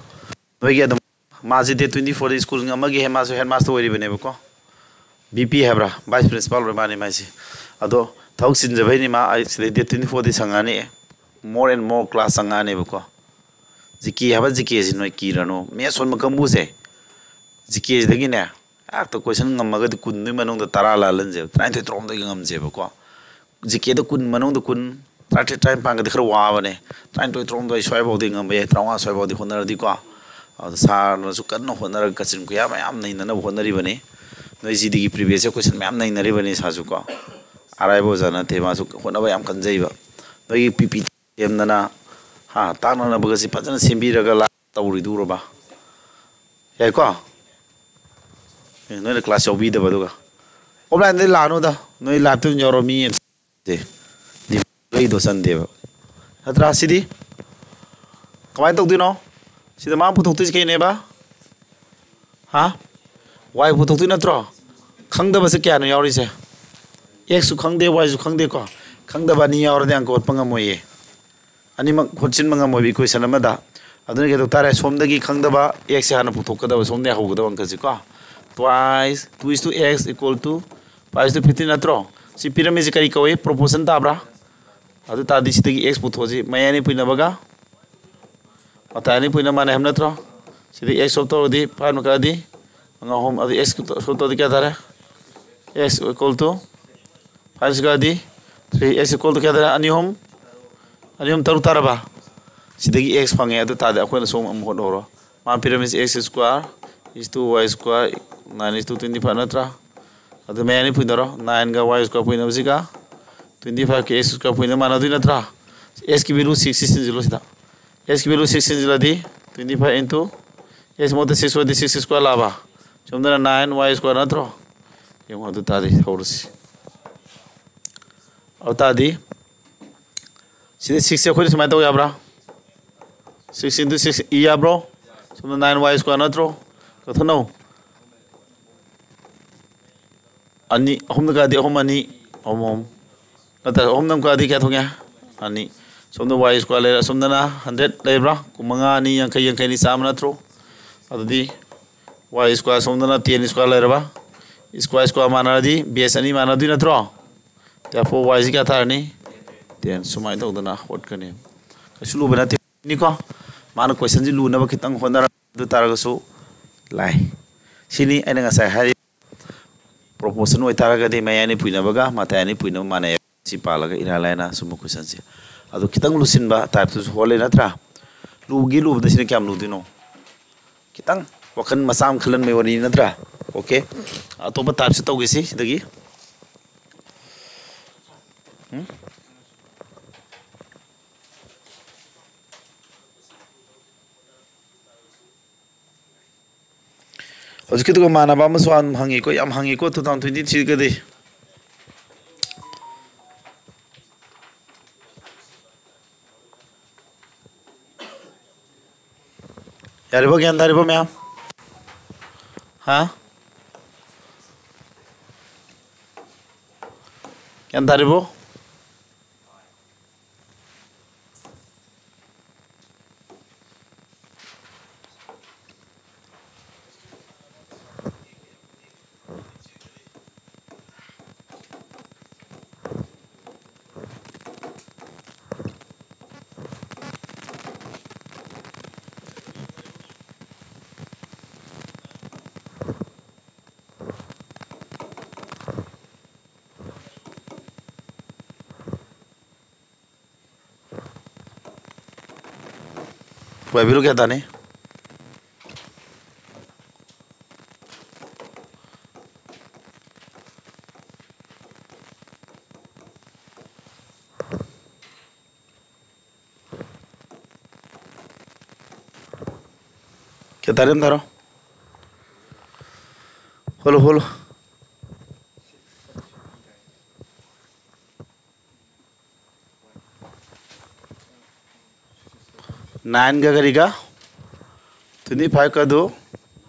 ꯅꯣꯏꯒꯤ ꯑꯗꯨꯝ, ꯃꯥꯁꯤ date twenty four ꯗ ꯁ꯭ꯀꯨꯜ ꯑꯃꯒꯤ ꯍꯦ-, ꯃꯥꯁꯨ ꯍꯦꯗꯃꯥꯁꯇꯔ ꯑꯣꯏꯔꯤꯕꯅꯦꯕꯀꯣ꯫ ꯕꯤ ꯄꯤ ꯍꯥꯏꯕ꯭ꯔꯥ? ꯚꯥꯏꯁ ꯄ꯭ꯔꯤꯟꯁꯤꯄꯥꯜ ꯑꯣꯏꯔ ꯃꯥꯅꯤ ꯃꯥꯏꯁꯦ꯫ ꯑꯗꯣ ꯊꯕꯛ ꯆꯤꯟꯖꯕꯩꯅꯤ ꯃꯥ, ꯑꯩ ꯁꯤꯗꯩ date twenty four ꯗꯤ ꯁꯪꯉꯛꯑꯅꯤ꯫ More and more class ꯆꯪꯉꯛꯑꯅꯦꯕꯀꯣ꯫ ꯖꯤ ꯀꯦ ꯍꯥꯏꯕ ꯖꯤ ꯀꯦꯁꯤ ꯅꯣꯏ ꯀꯤꯔꯅꯨ꯫ ꯃꯦꯠꯁ ꯍꯣꯟꯕ ꯀꯥꯡꯕꯨꯁꯦ, ꯖꯤ ꯀꯦꯁꯤꯗꯒꯤꯅꯦ, ꯍꯦꯛꯇ ꯀꯣꯏꯁꯟ ꯉꯝꯃꯒꯗꯤ ꯀꯨꯟꯗꯨꯒꯤ ꯃꯅꯨꯡꯗ ꯇꯔꯥ ꯂꯥꯜꯍꯟꯁꯦꯕ, ꯇꯔꯥꯅꯤꯊꯣꯏ, ꯇꯔꯥꯍꯨꯝꯗꯣꯏꯒ ꯉꯝꯁꯦꯕꯀꯣ꯫ ꯖꯤ ꯀꯦꯗ ꯀꯨꯟ ꯃꯅꯨꯡꯗ ꯀꯨꯟ, ꯇꯔꯥꯇꯔꯦꯠ, ꯇꯔꯥꯅꯤꯄꯥꯟꯒꯗꯤ ꯈꯔ ꯋꯥꯕꯅꯦ꯫ ꯇꯔꯥꯅꯤꯊꯣꯏ, ꯇꯔꯥꯍꯨꯝꯗꯣꯏ ꯁ꯭ꯋꯥꯏꯐꯥꯎꯗꯤ ꯉꯝꯕ ꯌꯥꯏ, ꯇꯔꯥꯃꯉꯥ ꯁ꯭ꯋꯥꯏꯐꯥꯎꯗꯤ ꯍꯣꯠꯅꯔꯗꯤꯀꯣ꯫ ꯑꯗꯣ ꯁꯥꯔꯅꯁꯨ ꯀꯟꯅ ꯍꯣꯠꯅꯔꯒ ꯀꯆꯤꯟ ꯀꯨꯌꯥ ꯃꯌꯥꯝ ꯅꯩꯅꯅꯕ ꯍꯣꯠꯅꯔꯤꯕꯅꯤ꯫ ꯅꯣꯏ ꯖꯤꯗꯤꯒꯤ previous year question ꯃꯌꯥꯝ ꯅꯩꯅꯔꯤꯕꯅꯤ ꯁꯥꯔꯁꯨ ꯀꯣ꯫ ꯑꯔꯥꯏꯕ ꯑꯣꯖꯥ ꯅꯠꯇꯦ, ꯃꯥꯁꯨ ꯍꯣꯠꯅꯕ ꯌꯥꯝ ꯀꯟꯖꯩꯕ꯫ ꯅꯣꯏꯒꯤ ꯄꯤ ꯄꯤ ꯁꯦꯝꯗꯅ, ꯍꯥ, ꯇꯥꯛꯅꯅꯕꯒꯁꯤ ꯐꯖꯅ ꯁꯦꯝꯕꯤꯔꯒ ꯂꯥ-, ꯇꯧꯔꯤꯗꯨꯔꯕ? ꯌꯥꯏꯀꯣ? ꯑꯦ, ꯅꯣꯏꯅ class ꯌꯥꯎꯕꯤꯗꯕ ꯑꯗꯨꯒ꯫ Offlineꯗꯩ ꯂꯥꯛꯑꯅꯨꯗ, ꯅꯣꯏ liveꯇ ꯑꯗꯨꯝ ꯌꯥꯎꯔꯣ, ꯃꯤ ꯑꯃ ꯗꯦ꯫ ꯂꯩꯗꯣ ꯆꯟꯗꯦꯕ꯫ ꯅꯠꯇ꯭ꯔꯥ ꯁꯤꯗꯤ? ꯀꯃꯥꯏꯅ ꯇꯧꯗꯣꯏꯅꯣ? ꯁꯤꯗ ꯃꯥꯅ ꯄꯨꯊꯣꯛꯇꯣꯏꯁꯤ ꯀꯩꯅꯦꯕ? ꯍꯥ? Y ꯄꯨꯊꯣꯛꯇꯣꯏ ꯅꯠꯇ꯭ꯔꯣ? ꯈꯪꯗꯕꯁꯦ ꯀꯌꯥꯅꯣ ꯌꯥꯎꯔꯤꯁꯦ? Xꯁꯨ ꯈꯪꯗꯦ, Yꯁꯨ ꯈꯪꯗꯦꯀꯣ꯫ ꯈꯪꯗꯕ ꯑꯅꯤ ꯌꯥꯎꯔꯗꯤ ꯑꯪꯀ ꯍꯣꯠꯄ ꯉꯝꯃꯣꯏꯌꯦ꯫ ꯑꯅꯤꯃꯛ ꯍꯣꯠꯆꯤꯟꯕ ꯉꯝꯃꯣꯏꯕ equation ꯑꯃꯗ꯫ ꯑꯗꯨꯅ ꯀꯩꯗꯧ ꯇꯥꯔꯦ? ꯁꯣꯝꯗꯒꯤ ꯈꯪꯗꯕ Xꯁꯦ ꯍꯥꯟꯅ ꯄꯨꯊꯣꯛꯀꯗꯕ, ꯁꯣꯝꯗꯒꯤ ꯍꯧꯒꯗꯕ ꯑꯪꯀꯁꯤ ꯀꯣ꯫ Twice, two is to X equal to five is to fifteen ꯅꯠꯇ꯭ꯔꯣ? ꯁꯤ ꯄꯤꯔꯝꯃꯤꯁꯤ ꯀꯔꯤ ꯀꯧꯏ? Proportion ꯇꯥꯕ꯭ꯔꯥ? ꯑꯗꯨ ꯇꯥꯔꯗꯤ ꯁꯤꯗꯒꯤ X ꯄꯨꯊꯣꯛꯑꯁꯤ, ꯃꯌꯥꯏ ꯑꯅꯤ ꯄꯨꯏꯅꯕꯒ ꯃꯇꯥꯏ ꯑꯅꯤ ꯄꯨꯏꯅ ꯃꯥꯟꯅꯩ ꯍꯥꯏꯕ ꯅꯠꯇ꯭ꯔꯣ? ꯁꯤꯗ X solve ꯇꯧꯔꯗꯤ five ꯀꯛꯑꯗꯤ ꯃꯉꯥ ꯑꯍꯨꯝ, ꯑꯗꯨ X solve ꯇꯧꯔꯗꯤ ꯀꯌꯥ ꯇꯥꯔꯦ? X equal to five square D three, X equal to ꯀꯌꯥ ꯇꯥꯔꯦ? ꯑꯅꯤ ꯑꯍꯨꯝ, ꯑꯅꯤ ꯑꯍꯨꯝ ꯇꯔꯨꯛ ꯇꯥꯔꯕ? ꯁꯤꯗꯒꯤ X ꯐꯪꯉꯦ, ꯑꯗꯨ ꯇꯥꯔꯗꯤ ꯑꯩꯈꯣꯏꯅ ꯁꯣꯝ ꯑꯃꯨꯛ ꯍꯣꯠꯍꯧꯔꯣ꯫ ꯃꯥ ꯄꯤꯔꯝꯃꯤꯁꯦ X square is to Y square nine is to twenty five ꯅꯠꯇ꯭ꯔꯥ? ꯑꯗꯨ ꯃꯌꯥꯏ ꯑꯅꯤ ꯄꯨꯏꯅꯔꯣ, nineꯒ Y square ꯄꯨꯏꯅꯕꯁꯤꯒ twenty fiveꯀꯤ X square ꯄꯨꯏꯅ ꯃꯥꯟꯅꯗꯣꯏ ꯅꯠꯇ꯭ꯔꯥ? Xꯀꯤ value six ꯁꯤꯟꯁꯤꯜꯂꯣ ꯁꯤꯗ꯫ Xꯀꯤ value six ꯁꯤꯟꯁꯤꯜꯂꯗꯤ twenty five into X ꯃꯍꯨꯠꯇ six ꯑꯣꯏꯔꯗꯤ six square ꯂꯥꯛꯑꯕ? ꯁꯣꯝꯗꯅ nine Y square ꯅꯠꯇ꯭ꯔꯣ? ꯌꯦꯡꯉꯣ, ꯑꯗꯨ ꯇꯥꯔꯗꯤ ꯍꯧꯔꯁꯤ꯫ ꯑꯗꯨ ꯇꯥꯔꯗꯤ ꯁꯤꯗ sixꯁꯦ ꯑꯩꯈꯣꯏꯅ ꯁꯨꯃꯥꯏꯅ ꯇꯧ ꯌꯥꯕ꯭ꯔꯥ? Six into six ꯏ ꯌꯥꯕ꯭ꯔꯣ? ꯁꯣꯝꯗ nine Y square ꯅꯠꯇ꯭ꯔꯣ? ꯀꯛꯊꯠꯅꯧ꯫ ꯑꯅꯤ, ꯑꯍꯨꯝꯗ ꯀꯛꯑꯗꯤ ꯑꯍꯨꯝ ꯑꯅꯤ, ꯑꯍꯨꯝ ꯑꯍꯨꯝ꯫ ꯅꯠꯇ꯭ꯔ ꯑꯍꯨꯝꯗ ꯑꯃꯨꯛ ꯀꯛꯑꯗꯤ ꯀꯌꯥ ꯊꯣꯛꯉꯦ? ꯑꯅꯤ꯫ ꯁꯣꯝꯗ Y square ꯂꯩꯔꯦ, ꯑꯁꯣꯝꯗꯅ hundred ꯂꯩꯕ꯭ꯔꯥ? ꯀꯨꯟꯃꯉꯥ ꯑꯅꯤ ꯌꯥꯡꯈꯩ, ꯌꯥꯡꯈꯩ ꯑꯅꯤ ꯆꯥꯝꯃ ꯅꯠꯇ꯭ꯔꯣ? ꯑꯗꯨꯗꯤ Y square ꯁꯣꯝꯗꯅ ten square ꯂꯩꯔꯕ? Square square ꯃꯥꯟꯅꯔꯗꯤ base ꯑꯅꯤ ꯃꯥꯟꯅꯗꯣꯏ ꯅꯠꯇ꯭ꯔꯣ? Therefore Yꯁꯤ ꯀꯌꯥ ꯇꯥꯔꯅꯤ? Ten꯫ ꯁꯨꯃꯥꯏꯅ ꯇꯧꯗꯅ ꯍꯣꯠꯀꯅꯤ꯫ ꯀꯩꯁꯨ ꯂꯨꯕ ꯅꯠꯇꯦ꯫ ꯅꯤꯀꯣ꯫ ꯃꯥꯅ questionꯁꯤ ꯂꯨꯅꯕ ꯈꯤꯇꯪ ꯍꯣꯠꯅꯔ ꯑꯗꯨ ꯇꯥꯔꯒꯁꯨ ꯂꯥꯏ꯫ ꯁꯤꯅꯤ ꯑꯩꯅ ꯉꯁꯥꯏ ꯍꯥꯏꯔꯤꯕ proportion ꯑꯣꯏꯇꯥꯔꯒꯗꯤ ꯃꯌꯥꯏ ꯑꯅꯤ ꯄꯨꯏꯅꯕꯒ ꯃꯇꯥꯏ ꯑꯅꯤ ꯄꯨꯏꯅꯕ ꯃꯥꯟꯅꯩ꯫ ꯁꯤ ꯄꯥꯜꯂꯒ ꯏꯔꯥꯏ ꯂꯥꯏꯅ ꯑꯁꯨꯝꯕ questionꯁꯦ꯫ ꯑꯗꯣ ꯈꯤꯇꯪ ꯂꯨꯁꯤꯟꯕ typeꯇꯨꯁꯨ ꯍꯣꯜꯂꯦ ꯅꯠꯇ꯭ꯔꯥ? ꯂꯨꯒꯤ ꯂꯨꯕꯗ ꯁꯤꯅ ꯀꯌꯥꯝ ꯂꯨꯗꯣꯏꯅꯣ? ꯈꯤꯇꯪ ꯋꯥꯈꯜ ꯃꯆꯥ ꯑꯃ ꯈꯜꯍꯟꯕꯩ ꯋꯥꯔꯤꯅꯤ ꯅꯠꯇ꯭ꯔꯥ? ꯑꯣꯀꯦ, ꯑꯇꯣꯞꯄ ꯇꯥꯏꯞꯁꯦ ꯇꯧꯒꯦꯁꯤ ꯁꯤꯗꯒꯤ꯫ ꯎꯝ? ꯍꯧꯖꯤꯛꯀꯤꯗꯨꯒ ꯃꯥꯟꯅꯕ ꯑꯃꯁꯨ ꯍꯪꯉꯤꯀꯣ, ꯌꯥꯝ ꯍꯪꯉꯤꯀꯣ, two thousand twenty threeꯒꯗꯤ꯫ ꯌꯥꯔꯤꯕꯣ? ꯒ꯭ꯌꯥꯟ ꯇꯥꯔꯤꯕꯣ ꯃꯌꯥꯝ? ꯍꯥ? ꯒ꯭ꯌꯥꯟ ꯇꯥꯔꯤꯕꯣ? ꯄꯥꯏꯕꯤꯔꯣ, ꯒ꯭ꯌꯥꯟ ꯇꯥꯅꯤ꯫ ꯒ꯭ꯌꯥꯟ ꯇꯥꯔꯦ, ꯑꯗꯨꯝ ꯊꯥꯔꯣ꯫ ꯍꯣꯜꯂꯣ, ꯍꯣꯜꯂꯣ꯫ Nineꯒ ꯀꯔꯤꯒ? Twenty fiveꯀ ꯑꯗꯨ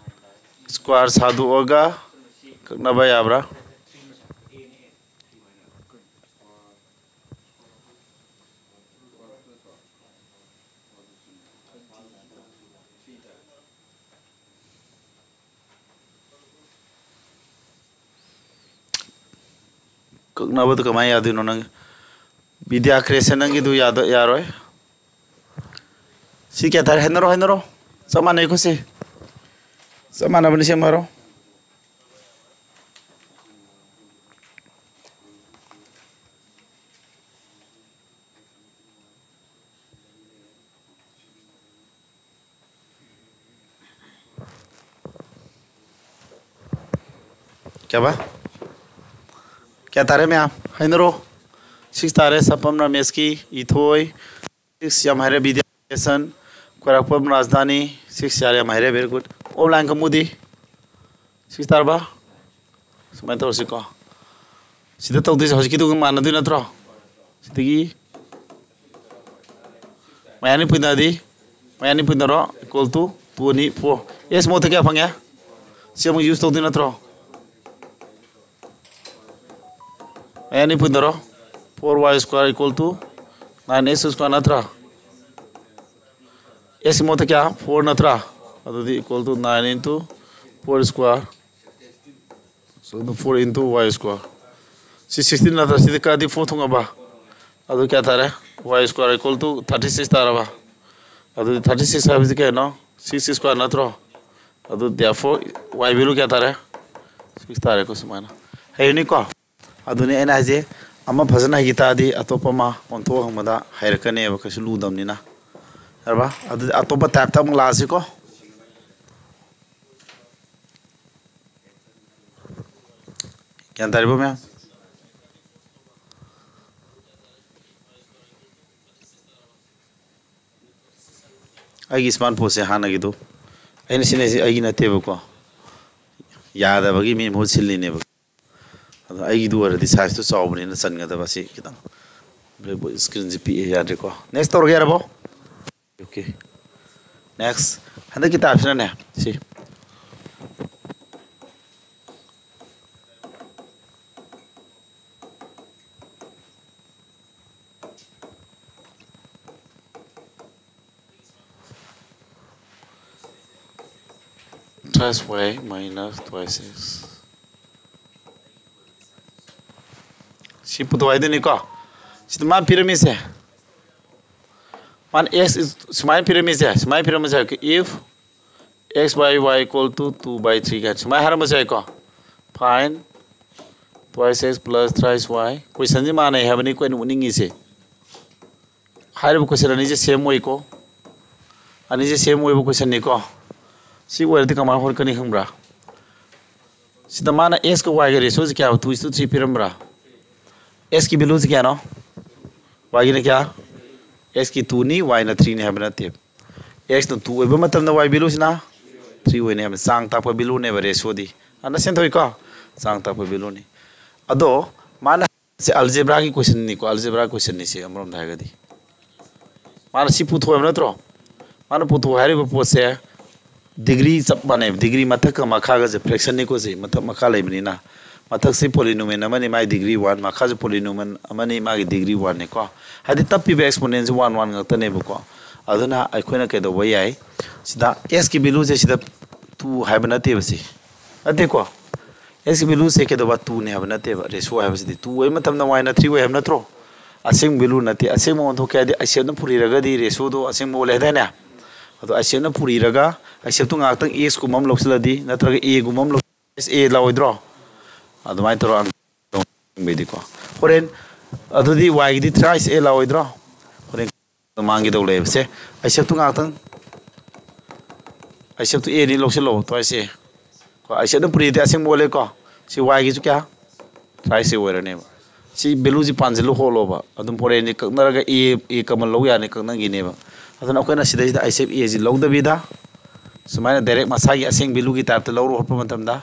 square ꯁꯥꯗꯣꯛꯑꯒ ꯀꯛꯅꯕ ꯌꯥꯕ꯭ꯔꯥ? ꯀꯛꯅꯕꯗꯨ ꯀꯃꯥꯏꯅ ꯌꯥꯗꯣꯏꯅꯣ ꯅꯪ? Vidya Creation ꯅꯪꯒꯤꯗꯨ ꯌꯥꯗ-, ꯌꯥꯔꯣꯏ꯫ ꯁꯤ ꯀꯌꯥ ꯇꯥꯔꯦ? ꯍꯥꯏꯅꯔꯣ, ꯍꯥꯏꯅꯔꯣ꯫ ꯆꯞ ꯃꯥꯟꯅꯩꯀꯣ ꯁꯤ꯫ ꯆꯞ ꯃꯥꯟꯅꯕꯅꯤ, ꯁꯦꯝꯃꯔꯣ꯫ ꯀꯌꯥꯕ? ꯀꯌꯥ ꯇꯥꯔꯦ ꯃꯌꯥꯝ? ꯍꯥꯏꯅꯔꯣ꯫ Six ꯇꯥꯔꯦ, ꯁꯄꯝ ꯔꯥꯃꯦꯁꯀꯤ, ꯏꯊꯣꯏ꯫ Six ꯌꯥꯝ ꯍꯥꯏꯔꯦ, ꯕꯤꯗ꯭ꯌꯥ ꯁꯟ, ꯈꯣꯏꯔꯥꯛꯄꯝ ꯔꯥꯖꯙꯥꯅꯤ꯫ Six ꯌꯥꯔꯦ, ꯌꯥꯝ ꯍꯥꯏꯔꯦ, very good. Offline ꯀꯥꯡꯕꯨꯗꯤ? Six ꯇꯥꯔꯕ? ꯁꯨꯃꯥꯏꯅ ꯇꯧꯔꯁꯤꯀꯣ꯫ ꯁꯤꯗ ꯇꯧꯗꯣꯏꯁꯦ ꯍꯧꯖꯤꯛꯀꯤꯗꯨꯒ ꯃꯥꯟꯅꯗꯣꯏ ꯅꯠꯇ꯭ꯔꯣ? ꯁꯤꯗꯒꯤ ꯃꯌꯥꯅꯤ ꯄꯨꯟꯅꯗꯤ, ꯃꯌꯥꯅꯤ ꯄꯨꯟꯅꯔꯣ, equal to two ꯑꯅꯤ four꯫ S ꯃꯣꯠꯇ ꯀꯌꯥ ꯐꯪꯉꯦ? ꯁꯤ ꯑꯃꯨꯛ use ꯇꯧꯗꯣꯏ ꯅꯠꯇ꯭ꯔꯣ? ꯃꯌꯥꯅꯤ ꯄꯨꯟꯅꯔꯣ, four y square equal to nine x square ꯅꯠꯇ꯭ꯔꯥ? S ꯃꯣꯠꯇ ꯀꯌꯥ? Four ꯅꯠꯇ꯭ꯔꯥ? ꯑꯗꯨꯗꯤ equal to nine into four square, so four into y square꯫ ꯁꯤ sixteen ꯅꯠꯇ꯭ꯔꯥ? ꯁꯤꯗꯤ ꯀꯛꯑꯗꯤ four ꯊꯣꯛꯅꯕ꯫ ꯑꯗꯨ ꯀꯌꯥ ꯇꯥꯔꯦ? Y square equal to thirty six ꯇꯥꯔꯕ? ꯑꯗꯨꯗꯤ thirty six ꯍꯥꯏꯕꯁꯤ ꯀꯩꯅꯣ? Six square ꯅꯠꯇ꯭ꯔꯣ? ꯑꯗꯨ therefore y value ꯀꯌꯥ ꯇꯥꯔꯦ? Six ꯇꯥꯔꯦꯀꯣ, ꯁꯨꯃꯥꯏꯅ꯫ ꯍꯩꯔꯅꯤꯀꯣ? ꯑꯗꯨꯅꯤ ꯑꯩꯅ ꯍꯥꯏꯁꯦ, ꯑꯃ ꯐꯖꯅ ꯍꯩꯈꯤ ꯇꯥꯔꯗꯤ ꯑꯇꯣꯞꯄ ꯑꯃ ꯑꯣꯟꯊꯣꯛ ꯍꯪꯕꯗ ꯍꯩꯔꯛꯀꯅꯦꯕ, ꯀꯩꯁꯨ ꯂꯨꯗꯕꯅꯤꯅ꯫ ꯌꯥꯔꯕ? ꯑꯗꯨꯗꯤ ꯑꯇꯣꯞꯄ typeꯇ ꯑꯃꯨꯛ ꯂꯥꯛꯑꯁꯤꯀꯣ꯫ ꯒ꯭ꯌꯥꯟ ꯇꯥꯔꯤꯕꯣ ꯃꯌꯥꯝ? ꯑꯩꯒꯤ smart phoneꯁꯦ ꯍꯥꯟꯅꯒꯤꯗꯣ ꯑꯩꯅ ꯁꯤꯖꯤꯟꯅꯩꯁꯦ ꯑꯩꯒꯤ ꯅꯠꯇꯦꯕꯀꯣ, ꯌꯥꯗꯕꯒꯤ ꯃꯤ ꯃꯍꯨꯠ ꯁꯤꯜꯂꯤꯅꯦꯕ꯫ ꯑꯗꯣ ꯑꯩꯒꯤꯗꯨ ꯑꯣꯏꯔꯗꯤ sizeꯇꯨ ꯆꯥꯎꯕꯅꯤꯅ ꯆꯟꯒꯗꯕ, ꯑꯁꯤ ꯈꯤꯇꯪ blackboard screenꯁꯦ ꯄꯤꯛꯑꯦ, ꯌꯥꯗ꯭ꯔꯦꯀꯣ꯫ Next ꯇꯧꯔꯒꯦ ꯌꯥꯔꯕꯣ? Okay, next꯫ ꯍꯟꯗꯛꯀꯤ typeꯁꯤꯅꯅꯦ, ꯁꯤ thrice y minus twice x꯫ ꯁꯤ ꯄꯨꯊꯣꯛ ꯍꯥꯏꯗꯣꯏꯅꯤꯀꯣ꯫ ꯁꯤꯗ ꯃꯥ ꯄꯤꯔꯝꯃꯤꯁꯦ, ꯃꯥꯅ x is ꯁꯨꯃꯥꯏꯅ ꯄꯤꯔꯝꯃꯤꯁꯦ, ꯁꯨꯃꯥꯏꯅ ꯄꯤꯔꯝꯃꯤꯁꯦ, if x by y equal to two by three ꯀꯥꯏꯅ ꯁꯨꯃꯥꯏꯅ ꯍꯥꯏꯔꯝꯕꯁꯨ ꯌꯥꯏꯀꯣ꯫ Find twice x plus thrice y꯫ Questionꯁꯦ ꯃꯥꯟꯅꯩ ꯍꯥꯏꯕꯅꯤꯀꯣ ꯑꯩꯅ ꯎꯠꯅꯤꯡꯉꯤꯁꯦ꯫ ꯍꯥꯏꯔꯤꯕ question ꯑꯅꯤꯁꯦ same ꯑꯣꯏꯀꯣ꯫ ꯑꯅꯤꯁꯦ same ꯑꯣꯏꯕ questionꯅꯤꯀꯣ꯫ ꯁꯤ ꯑꯣꯏꯔꯗꯤ ꯀꯃꯥꯏꯅ ꯍꯣꯠꯀꯅꯤ ꯈꯪꯕ꯭ꯔꯥ? ꯁꯤꯗ ꯃꯥꯅ x ꯀ y ꯒ ratio ꯁꯦ ꯀꯌꯥ, two is to three ꯄꯤꯔꯝꯕ꯭ꯔꯥ? X ꯀꯤ value ꯁꯦ ꯀꯌꯥꯅꯣ? Y ꯒꯤꯅ ꯀꯌꯥ? X ꯀꯤ two ꯅꯤ, y ꯅ three ꯅꯤ ꯍꯥꯏꯕ ꯅꯠꯇꯦ꯫ X ꯅ two ꯑꯣꯏꯕ ꯃꯇꯝꯗ y value ꯁꯤꯅ three ꯑꯣꯏꯅꯤ ꯍꯥꯏꯕ ꯆꯥꯡ ꯇꯥꯛꯄ value ꯅꯦꯕ ratio ꯗꯤ꯫ Understand ꯇꯧꯏꯀꯣ? ꯆꯥꯡ ꯇꯥꯛꯄ value ꯅꯤ꯫ ꯑꯗꯣ ꯃꯥꯅ ꯁꯤ algebra ꯒꯤ question ꯅꯤꯀꯣ, algebra question ꯅꯤ ꯁꯤ ꯑꯃꯔꯣꯝꯗ ꯍꯥꯏꯔꯒꯗꯤ꯫ ꯃꯥꯅ ꯁꯤ ꯄꯨꯊꯣꯛꯑꯦꯕ ꯅꯠꯇ꯭ꯔꯣ? ꯃꯥꯅ ꯄꯨꯊꯣꯛ ꯍꯥꯏꯔꯤꯕ ꯄꯣꯠꯁꯦ degree ꯆꯞ ꯃꯥꯟꯅꯩꯕ꯫ Degree ꯃꯊꯛꯀ ꯃꯈꯥꯒꯁꯦ fraction ꯅꯤꯀꯣ ꯁꯤ, ꯃꯊꯛ ꯃꯈꯥ ꯂꯩꯕꯅꯤꯅ꯫ ꯃꯊꯛꯁꯤ polynomial ꯑꯃꯅꯤ, ꯃꯥꯒꯤ degree one, ꯃꯈꯥꯁꯨ polynomial ꯑꯃꯅꯤ, ꯃꯥꯒꯤ degree one ꯅꯤꯀꯣ꯫ ꯍꯥꯏꯗꯤ ꯇꯞꯄꯤꯕ exponent ꯁꯤ one one ꯉꯥꯛꯇꯅꯦꯕꯀꯣ꯫ ꯑꯗꯨꯅ ꯑꯩꯈꯣꯏꯅ ꯀꯩꯗꯧꯕ ꯌꯥꯏ? ꯁꯤꯗ x ꯀꯤ value ꯁꯦ ꯁꯤꯗ two ꯍꯥꯏꯕ ꯅꯠꯇꯦꯕ ꯁꯤ꯫ ꯅꯠꯇꯦꯀꯣ? X ꯀꯤ value ꯁꯦ ꯀꯩꯗꯧꯕ? Two ꯅꯤ ꯍꯥꯏꯕ ꯅꯠꯇꯦꯕ꯫ Ratio ꯍꯥꯏꯕꯁꯤꯗꯤ two ꯑꯣꯏꯕ ꯃꯇꯝꯗ y ꯅ three ꯑꯣꯏ ꯍꯥꯏꯕ ꯅꯠꯇ꯭ꯔꯣ? ꯑꯁꯦꯡꯕ value ꯅꯠꯇꯦ꯫ ꯑꯁꯦꯡꯕ ꯑꯣꯟꯊꯣꯛꯀꯦ ꯍꯥꯏꯗꯤ ꯏꯁꯦꯞꯅ ꯄꯨꯔꯤꯔꯒꯗꯤ ratio ꯗꯣ ꯑꯁꯦꯡꯕ ꯑꯣꯜꯂꯦ ꯍꯥꯏꯗꯥꯏꯅꯦ? ꯑꯗꯣ ꯏꯁꯦꯞꯅ ꯄꯨꯔꯤꯔꯒ ꯏꯁꯦꯞꯇꯣ ꯉꯥꯏꯍꯥꯛꯇꯪ x ꯀꯨꯝꯕ ꯑꯃ ꯂꯧꯁꯤꯜꯂꯗꯤ ꯅꯠꯇ꯭ꯔꯒ a ꯒꯨꯝꯕ ꯑꯃ ꯂꯧ-, s a ꯂꯥꯛꯑꯣꯏꯗ꯭ꯔꯣ? ꯑꯗꯨꯃꯥꯏꯅ ꯇꯧꯔꯒ ꯍꯣꯔꯦꯟ ꯑꯗꯨꯗꯤ y ꯒꯤꯗꯤ thrice a ꯂꯥꯛꯑꯣꯏꯗ꯭ꯔꯣ? ꯍꯣꯔꯦꯟ ꯃꯥꯡꯒꯦ ꯇꯧ ꯂꯩꯌꯦꯕꯁꯦ꯫ ꯏꯁꯦꯞꯇꯣ ꯉꯥꯏꯍꯥꯛꯇꯪ, ꯏꯁꯦꯞꯇꯣ a ꯅꯤ ꯂꯧꯁꯤꯜꯂꯣ, thrice a꯫ ꯀꯣ, ꯏꯁꯦꯞꯅ ꯄꯨꯔꯤꯗꯤ ꯑꯁꯦꯡꯕ ꯑꯣꯜꯂꯦꯀꯣ꯫ ꯁꯤ y ꯒꯤꯁꯨ ꯀꯌꯥ? Thrice a ꯑꯣꯏꯔꯅꯦꯕ꯫ ꯁꯤ value ꯁꯤ ꯄꯥꯟꯁꯤꯜꯂꯨ ꯍꯣꯠꯂꯣꯕ꯫ ꯑꯗꯨꯝ ꯍꯣꯔꯦꯟꯗꯤ ꯀꯛꯅꯔꯒ a, a common ꯂꯧ ꯌꯥꯅꯤ, ꯀꯛꯅꯈꯤꯅꯦꯕ꯫ ꯑꯗꯨꯅ ꯑꯩꯈꯣꯏꯅ ꯁꯤꯗꯩꯁꯤꯗ ꯏꯁꯦꯞ a ꯁꯤ ꯂꯧꯗꯕꯤꯗ ꯁꯨꯃꯥꯏꯅ direct ꯃꯁꯥꯒꯤ ꯑꯁꯦꯡ value ꯒꯤ type ꯇ ꯂꯧꯔꯣ ꯍꯣꯠꯄ ꯃꯇꯝꯗ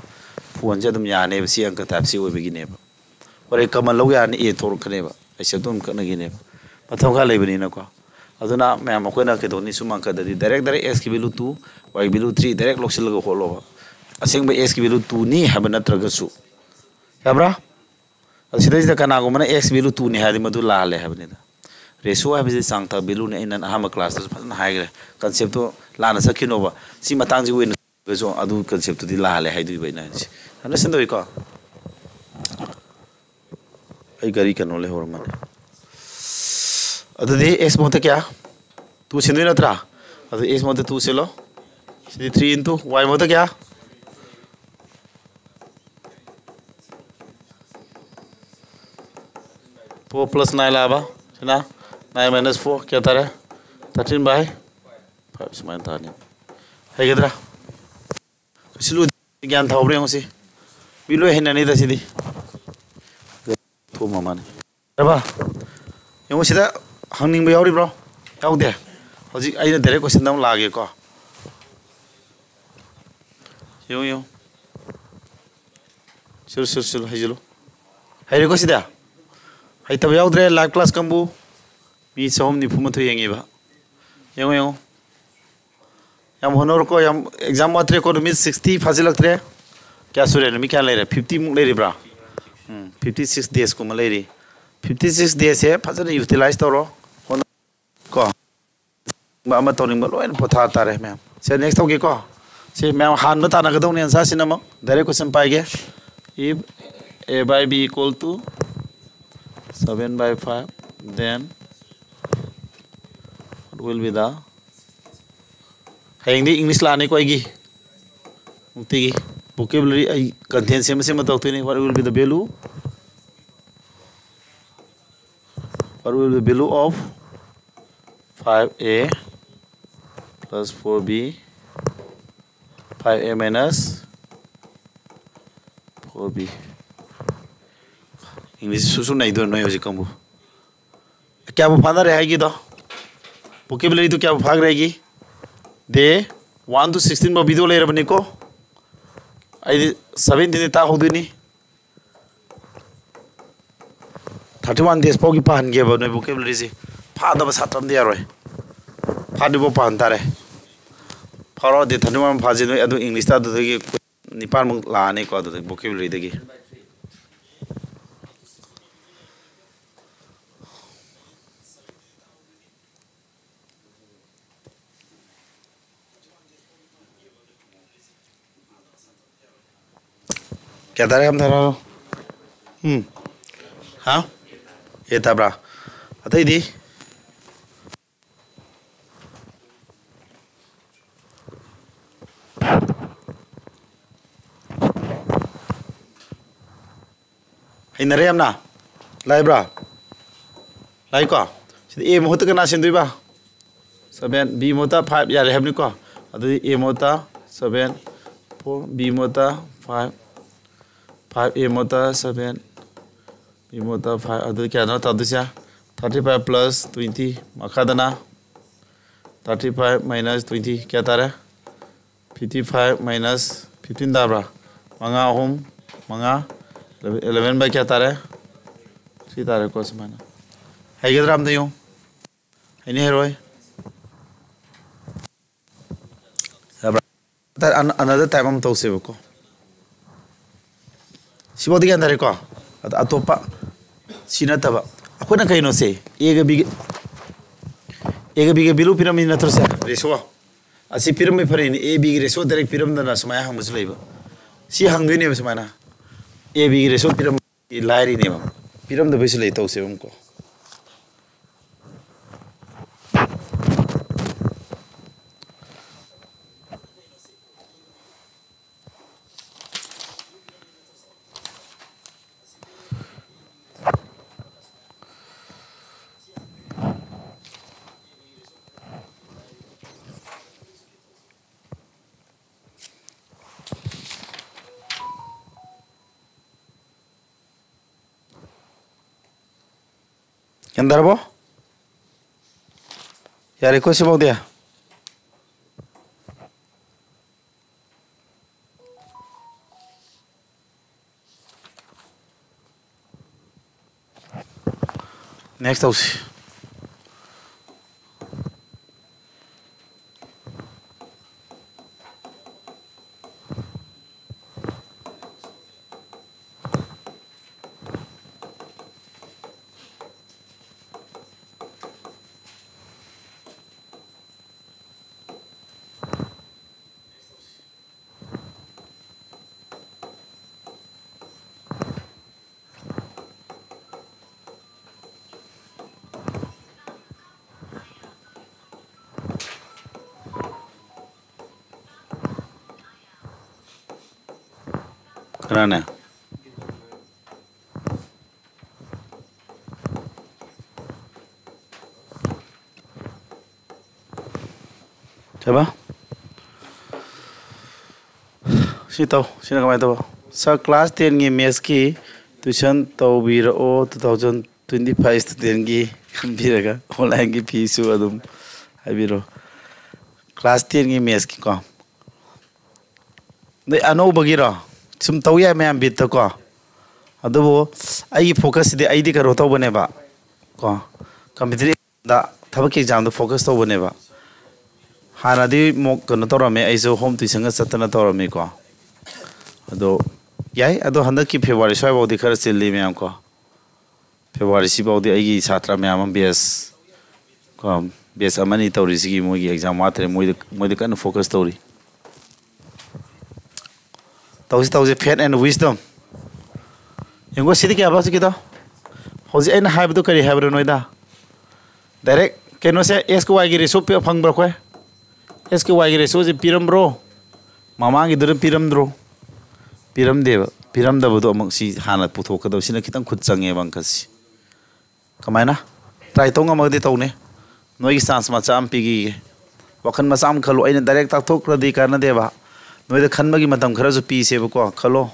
ꯐꯣꯟꯁꯦ ꯑꯗꯨꯝ ꯌꯥꯅꯦꯕ, ꯁꯤ ꯑꯪꯀ type ꯁꯤ ꯑꯣꯏꯕꯒꯤꯅꯦꯕ꯫ ꯍꯣꯔꯦꯟ common ꯂꯧ ꯌꯥꯔꯅꯤ, a ꯊꯣꯛꯂꯛꯀꯅꯦꯕ, ꯏꯁꯦꯞꯇꯣ ꯑꯗꯨꯝ ꯀꯛꯅꯈꯤꯅꯦꯕ꯫ ꯃꯊꯧ ꯈꯔ ꯂꯩꯕꯅꯤꯅꯀꯣ꯫ ꯑꯗꯨꯅ ꯃꯌꯥꯝ ꯑꯩꯈꯣꯏꯅ ꯀꯩꯗꯧꯅꯤ, ꯁꯨꯝ ꯍꯪꯀꯠꯇꯗꯤ direct direct x ꯀꯤ value two, y ꯀꯤ value three direct ꯂꯧꯁꯤꯜꯂꯒ ꯍꯣꯠꯂꯣꯕ꯫ ꯑꯁꯦꯡꯕ x ꯀꯤ value two ꯅꯤ ꯍꯥꯏꯕ ꯅꯠꯇ꯭ꯔꯒꯁꯨ꯫ ꯌꯥꯕ꯭ꯔꯥ? ꯑꯗꯨ ꯁꯤꯗꯩꯁꯤꯗ ꯀꯅꯥꯒꯨꯝꯕꯅ x value two ꯅꯤ ꯍꯥꯏꯔꯗꯤ ꯃꯗꯨ ꯂꯥꯜꯂꯦ ꯍꯥꯏꯕꯅꯤꯗ꯫ Ratio ꯍꯥꯏꯕꯁꯤ ꯆꯥꯡ ꯇꯥ value ꯅꯤ, ꯑꯩꯅ ꯑꯍꯥꯟꯕ class ꯇꯁꯨ ꯐꯖꯅ ꯍꯥꯏꯈ꯭ꯔꯦ꯫ Concept ꯇꯣ ꯂꯥꯟꯅ ꯆꯠꯈꯤꯅꯣꯕ꯫ ꯁꯤ ꯃꯇꯥꯡꯁꯤ ꯑꯣꯏꯅ ꯁꯨ ꯑꯗꯨ concept ꯇꯨꯗꯤ ꯂꯥꯜꯂꯦ ꯍꯥꯏꯗꯣꯏꯕ ꯑꯩꯅ ꯍꯥꯏꯁꯦ꯫ Understand ꯇꯧꯏꯀꯣ? ꯑꯩ ꯒꯥꯔꯤ ꯀꯩꯅꯣ ꯂꯩꯍꯧꯔꯝꯃꯅꯤ꯫ ꯑꯗꯨꯗꯤ x ꯃꯍꯨꯠꯇ ꯀꯌꯥ? Two ꯁꯤꯟꯗꯣꯏ ꯅꯠꯇ꯭ꯔꯥ? ꯑꯗꯨ x ꯃꯍꯨꯠꯇ two ꯁꯤꯜꯂꯣ꯫ ꯁꯤꯗꯤ three into y ꯃꯍꯨꯠꯇ ꯀꯌꯥ? Four plus nine ꯂꯥꯛꯑꯕ? ꯁꯤꯅ nine minus four ꯀꯌꯥ ꯇꯥꯔꯦ? Thirteen by five ꯁꯨꯃꯥꯏꯅ ꯇꯥꯔꯅꯤ꯫ ꯍꯩꯒꯗ꯭ꯔꯥ? ꯁꯤꯜꯂꯨ, ꯒ꯭ꯌꯥꯟ ꯊꯥꯍꯧꯕ꯭ꯔꯥ ꯌꯦꯡꯉꯨꯁꯤ꯫ ꯃꯤ ꯂꯣꯏ ꯍꯩꯅꯅꯤꯗ ꯁꯤꯗꯤ꯫ ꯊꯣꯛꯑꯝꯃ ꯃꯥꯅꯤ꯫ ꯌꯥꯔꯕ? ꯌꯦꯡꯉꯨ ꯁꯤꯗ ꯍꯪꯅꯤꯡꯕ ꯌꯥꯎꯔꯤꯕ꯭ꯔꯣ? ꯌꯥꯎꯗꯦ꯫ ꯍꯧꯖꯤꯛ ꯑꯩꯅ direct question ꯑꯃꯨꯛ ꯂꯥꯛꯑꯒꯦꯀꯣ꯫ ꯌꯦꯡꯉꯨ, ꯌꯦꯡꯉꯨ꯫ ꯁꯤꯜꯂꯨ, ꯁꯤꯜꯂꯨ, ꯁꯤꯜꯂꯨ, ꯍꯩꯖꯤꯜꯂꯨ꯫ ꯍꯩꯔꯦꯀꯣ ꯁꯤꯗ? ꯍꯩꯇꯕ ꯌꯥꯎꯗ꯭ꯔꯦ, live class ꯀꯥꯡꯕꯨ꯫ ꯃꯤ ꯆꯍꯨꯝ ꯅꯤꯐꯨ ꯃꯥꯊꯣꯏ ꯌꯦꯡꯉꯤꯕ꯫ ꯌꯦꯡꯉꯨ, ꯌꯦꯡꯉꯨ꯫ ꯌꯥꯝ ꯍꯣꯠꯅꯧꯀꯣ, ꯌꯥꯝ exam ꯋꯥꯠꯇ꯭ꯔꯦꯀꯣ, ꯅꯨꯃꯤꯠ sixty ꯐꯥꯖꯤꯜꯂꯛꯇ꯭ꯔꯦ꯫ ꯀꯌꯥ ꯁꯨꯔꯦ? ꯅꯨꯃꯤꯠ ꯀꯌꯥ ꯂꯩꯔꯦ? Fifty ꯃꯨꯛ ꯂꯩꯔꯤꯕ꯭ꯔꯥ? ꯎꯝ, fifty six days ꯀꯨꯝꯕ ꯂꯩꯔꯤ꯫ Fifty six days ꯁꯦ ꯐꯖꯅ utilize ꯇꯧꯔꯣ꯫ ꯍꯣꯠꯅ-, ꯀꯣ꯫ ꯑꯃ ꯇꯧꯅꯤꯡꯕ ꯂꯣꯏꯅ ꯄꯣꯊꯥ ꯇꯥꯔꯦ ꯃꯌꯥꯝ꯫ ꯁꯦ, next ꯇꯧꯒꯦꯀꯣ꯫ ꯁꯤ ꯃꯌꯥꯝ ꯍꯥꯟꯕ ꯇꯥꯟꯅꯒꯗꯧꯅꯤ, answer ꯁꯤꯅ ꯑꯃꯨꯛ꯫ Direct question ꯄꯥꯏꯒꯦ꯫ If a by b equal to seven by five, then what will be the, ꯍꯌꯦꯡꯗꯤ English ꯂꯥꯛꯑꯅꯤꯀꯣ ꯑꯩꯒꯤ꯫ ꯅꯨꯡꯇꯤꯒꯤ vocabulary ꯑꯩ content ꯁꯦꯝꯕ ꯁꯦꯝꯕ ꯇꯧꯔꯛꯇꯣꯏꯅꯤ꯫ What will be the value? What will be the value of five a plus four b, five a minus four b? English ꯁꯨ ꯁꯨ ꯅꯩꯗꯣꯏ ꯅꯣꯏ ꯍꯧꯖꯤꯛ ꯀꯥꯡꯕꯨ꯫ ꯀꯌꯥꯕꯨ ꯐꯥꯅꯔꯦ ꯍꯥꯏꯒꯤꯗꯣ? Vocabulary ꯗꯨ ꯀꯌꯥꯕꯨ ꯐꯥꯈ꯭ꯔꯦ ꯑꯩꯒꯤ? Day one to sixteen ꯐꯥꯎ video ꯂꯩꯔꯕꯅꯤꯀꯣ꯫ ꯑꯩꯗꯤ seventeen ꯗꯤ ꯇꯥꯛꯍꯧꯗꯣꯏꯅꯤ꯫ Thirty one days ꯐꯥꯎꯒꯤ ꯄꯥꯍꯟꯒꯦꯕ ꯅꯣꯏ vocabulary ꯁꯦ꯫ ꯐꯥꯗꯕ ꯁꯥꯇ꯭ꯔ ꯑꯝꯇ ꯌꯥꯔꯣꯏ꯫ ꯐꯥꯗ꯭ꯔꯤꯐꯥꯎ ꯄꯥꯍꯟ ꯇꯥꯔꯦ꯫ ꯐꯥꯔꯣ, day thirty one ꯐꯥꯁꯤ ꯅꯣꯏ꯫ ꯑꯗꯨ English ꯇ ꯑꯗꯨꯗꯒꯤ ꯅꯤꯄꯥꯟꯃꯨꯛ ꯂꯥꯛꯑꯅꯤꯀꯣ, ꯑꯗꯨꯗꯒꯤ vocabulary ꯗꯒꯤ꯫ ꯀꯌꯥ ꯇꯥꯔꯦ? ꯑꯝꯇ ꯍꯥꯏꯔꯛꯑꯣ꯫ ꯎꯝ꯫ ꯍꯥ? ꯑꯦ ꯇꯥꯕ꯭ꯔꯥ? ꯑꯇꯩꯗꯤ? ꯍꯩꯅꯔꯦ ꯌꯥꯝꯅ? ꯂꯥꯏꯕ꯭ꯔꯥ? ꯂꯥꯏꯀꯣ? ꯁꯤꯗ A ꯃꯍꯨꯠꯇ ꯀꯅꯥ ꯁꯤꯟꯗꯣꯏꯕ? Seven, B ꯃꯍꯨꯠꯇ five ꯌꯥꯔꯦ ꯍꯥꯏꯕꯅꯤꯀꯣ? ꯑꯗꯨꯗꯤ A ꯃꯍꯨꯠꯇ seven, four, B ꯃꯍꯨꯠꯇ five, Five, A ꯃꯣꯠꯇ seven, B ꯃꯣꯠꯇ five, ꯑꯗꯨ ꯀꯌꯥꯅꯣ ꯇꯥꯗꯣꯏꯁꯦ? Thirty five plus twenty, ꯃꯈꯥꯗꯅ thirty five minus twenty, ꯀꯌꯥ ꯇꯥꯔꯦ? Fifty five minus fifteen ꯇꯥꯕ꯭ꯔꯥ? ꯃꯉꯥ ꯑꯍꯨꯝ ꯃꯉꯥ, eleven by ꯀꯌꯥ ꯇꯥꯔꯦ? Three ꯇꯥꯔꯦꯀꯣ꯫ ꯁꯨꯃꯥꯏꯅ ꯍꯩꯒꯗ꯭ꯔꯥ ꯑꯝꯇ ꯌꯦꯡꯉꯨ꯫ ꯍꯩꯅꯤ ꯍꯩꯔꯣꯏ? ꯌꯥꯕ꯭ꯔꯥ? Another type ꯑꯃ ꯇꯧꯁꯦꯕꯀꯣ꯫ ꯁꯤꯐꯥꯎꯗꯤ ꯒ꯭ꯌꯥꯟ ꯇꯥꯔꯦꯀꯣ? ꯑꯗ ꯑꯇꯣꯞꯄ, ꯁꯤ ꯅꯠꯇꯕ, ꯑꯩꯈꯣꯏꯅ ꯀꯩꯅꯣꯁꯦ, ꯑꯦꯒ ꯕꯤꯒ, ꯑꯦꯒ ꯕꯤꯒ ꯚꯦꯂꯨ ꯄꯤꯔꯝꯃꯤ ꯅꯠꯇ꯭ꯔꯣ ꯁꯦ? ꯔꯦꯁꯤꯑꯣ ꯑꯁꯤ ꯄꯤꯔꯝꯕꯩ ꯐꯔꯦꯅꯦ꯫ ꯑꯦ ꯕꯤꯒꯤ ꯔꯦꯁꯤꯑꯣ ꯗꯥꯏꯔꯦꯛ ꯄꯤꯔꯝꯗꯅ ꯁꯨꯃꯥꯏꯅ ꯍꯪꯕꯁꯨ ꯂꯩꯕ꯫ ꯁꯤ ꯍꯪꯗꯣꯏꯅꯦꯕ ꯁꯨꯃꯥꯏꯅ, ꯑꯦ ꯕꯤꯒꯤ ꯔꯦꯁꯤꯑꯣ ꯄꯤꯔꯝ ꯂꯥꯏꯔꯤꯅꯦꯕ꯫ ꯄꯤꯔꯝꯗꯕꯩꯁꯨ ꯂꯩ꯫ ꯇꯧꯁꯦꯕ ꯑꯃꯨꯛꯀꯣ꯫ ꯒ꯭ꯌꯥꯟ ꯇꯥꯔꯕꯣ? ꯌꯥꯔꯦꯀꯣ ꯁꯤꯐꯥꯎꯗꯤ? Next ꯇꯧꯁꯤ꯫ ꯀꯅꯥꯅꯦ? ꯀꯩꯕ? ꯁꯤ ꯇꯧ꯫ ꯁꯤꯅ ꯀꯃꯥꯏꯅ ꯇꯧꯕ? Sir, class ten ꯒꯤ maths ꯀꯤ tuition ꯇꯧꯕꯤꯔꯛꯑꯣ, two thousand twenty five student ꯒꯤ ꯈꯟꯕꯤꯔꯒ online ꯒꯤ fee ꯁꯨ ꯑꯗꯨꯝ ꯍꯥꯏꯕꯤꯔꯣ꯫ Class ten ꯒꯤ maths ꯀꯤꯀꯣ, ꯅꯣꯏ ꯑꯅꯧꯕꯒꯤꯔꯣ? ꯁꯨꯝ ꯇꯧ ꯌꯥꯏ ꯃꯌꯥꯝ ꯕꯤꯠꯇꯀꯣ꯫ ꯑꯗꯨꯕꯨ ꯑꯩꯒꯤ focus ꯁꯤꯗꯤ ꯑꯩꯗꯤ ꯀꯩꯅꯣ ꯇꯧꯕꯅꯦꯕ ꯀꯣ, competitive exam ꯗ, ꯊꯕꯛꯀꯤ exam ꯗ focus ꯇꯧꯕꯅꯦꯕ꯫ ꯍꯥꯟꯅꯗꯤ ꯃꯣꯛ ꯀꯩꯅꯣ ꯇꯧꯔꯝꯃꯦ, ꯑꯩꯁꯨ home tuition ꯒ ꯆꯠꯇꯅ ꯇꯧꯔꯝꯃꯤꯀꯣ꯫ ꯑꯗꯣ ꯌꯥꯏ, ꯑꯗꯣ ꯍꯟꯗꯛꯀꯤ February ꯁ꯭ꯋꯥꯏꯐꯥꯎꯗꯤ ꯈꯔ ꯆꯤꯜꯂꯤ ꯃꯌꯥꯝ ꯀꯣ꯫ February ꯁꯤꯐꯥꯎꯗꯤ ꯑꯩꯒꯤ ꯁꯥꯇ꯭ꯔ ꯃꯌꯥꯝ ꯑꯃ batch ꯀꯣ, batch ꯑꯃꯅꯤ ꯇꯧꯔꯤꯁꯤꯒꯤ ꯃꯣꯏꯒꯤ exam ꯋꯥꯠꯇ꯭ꯔꯦ, ꯃꯣꯏꯗ, ꯃꯣꯏꯗ ꯀꯟꯅ focus ꯇꯧꯔꯤ꯫ ꯇꯧꯁꯤ, ꯇꯧꯁꯤ, faith and wisdom꯫ ꯌꯦꯡꯉꯣ, ꯁꯤꯗꯤ ꯀꯌꯥ ꯍꯧꯖꯤꯛꯀꯤꯗꯣ? ꯍꯧꯖꯤꯛ ꯑꯩꯅ ꯍꯥꯏꯕꯗꯣ ꯀꯔꯤ ꯍꯥꯏꯕꯅꯣ ꯅꯣꯏꯗ? Direct ꯀꯩꯅꯣꯁꯦ, X ꯀ Y ꯒꯤ ratio ꯄꯤ-, ꯐꯪꯕ꯭ꯔꯥ ꯑꯩꯈꯣꯏ? X ꯀ Y ꯒꯤ ratio ꯁꯦ ꯄꯤꯔꯝꯕ꯭ꯔꯣ? ꯃꯃꯥꯡꯒꯤꯗꯨꯅ ꯄꯤꯔꯝꯗ꯭ꯔꯣ? ꯄꯤꯔꯝꯗꯦꯕ꯫ ꯄꯤꯔꯝꯗꯕꯗꯣ ꯑꯃꯨꯛ ꯁꯤ ꯍꯥꯟꯅ ꯄꯨꯊꯣꯛꯀꯗꯕ, ꯁꯤꯅ ꯈꯤꯇꯪ ꯈꯨꯠ ꯆꯪꯉꯦꯕ ꯑꯪꯀꯁꯤ꯫ ꯀꯃꯥꯏꯅ? Try ꯇꯧ ꯉꯝꯃꯒꯗꯤ ꯇꯧꯅꯦ꯫ ꯅꯣꯏꯒꯤ chance ꯃꯆꯥ ꯑꯃ ꯄꯤꯈꯤꯒꯦ꯫ ꯋꯥꯈꯜ ꯃꯆꯥ ꯑꯃ ꯈꯜꯂꯣ꯫ ꯑꯩꯅ direct ꯇꯥꯛꯊꯣꯛꯈ꯭ꯔꯗꯤ ꯀꯥꯟꯅꯗꯦꯕ꯫ ꯅꯣꯏꯗ ꯈꯟꯕꯒꯤ ꯃꯇꯝ ꯈꯔꯁꯨ ꯄꯤꯁꯦꯕꯀꯣ꯫ ꯈꯜꯂꯣ꯫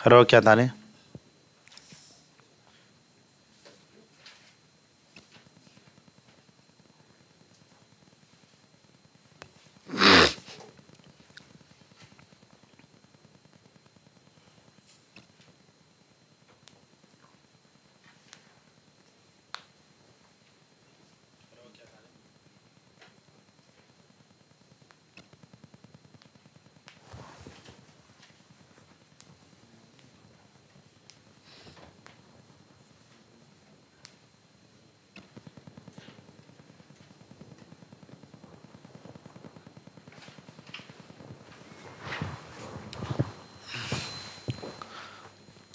ꯍꯥꯏꯔꯣ, ꯒ꯭ꯌꯥꯟ ꯇꯥꯅꯤ꯫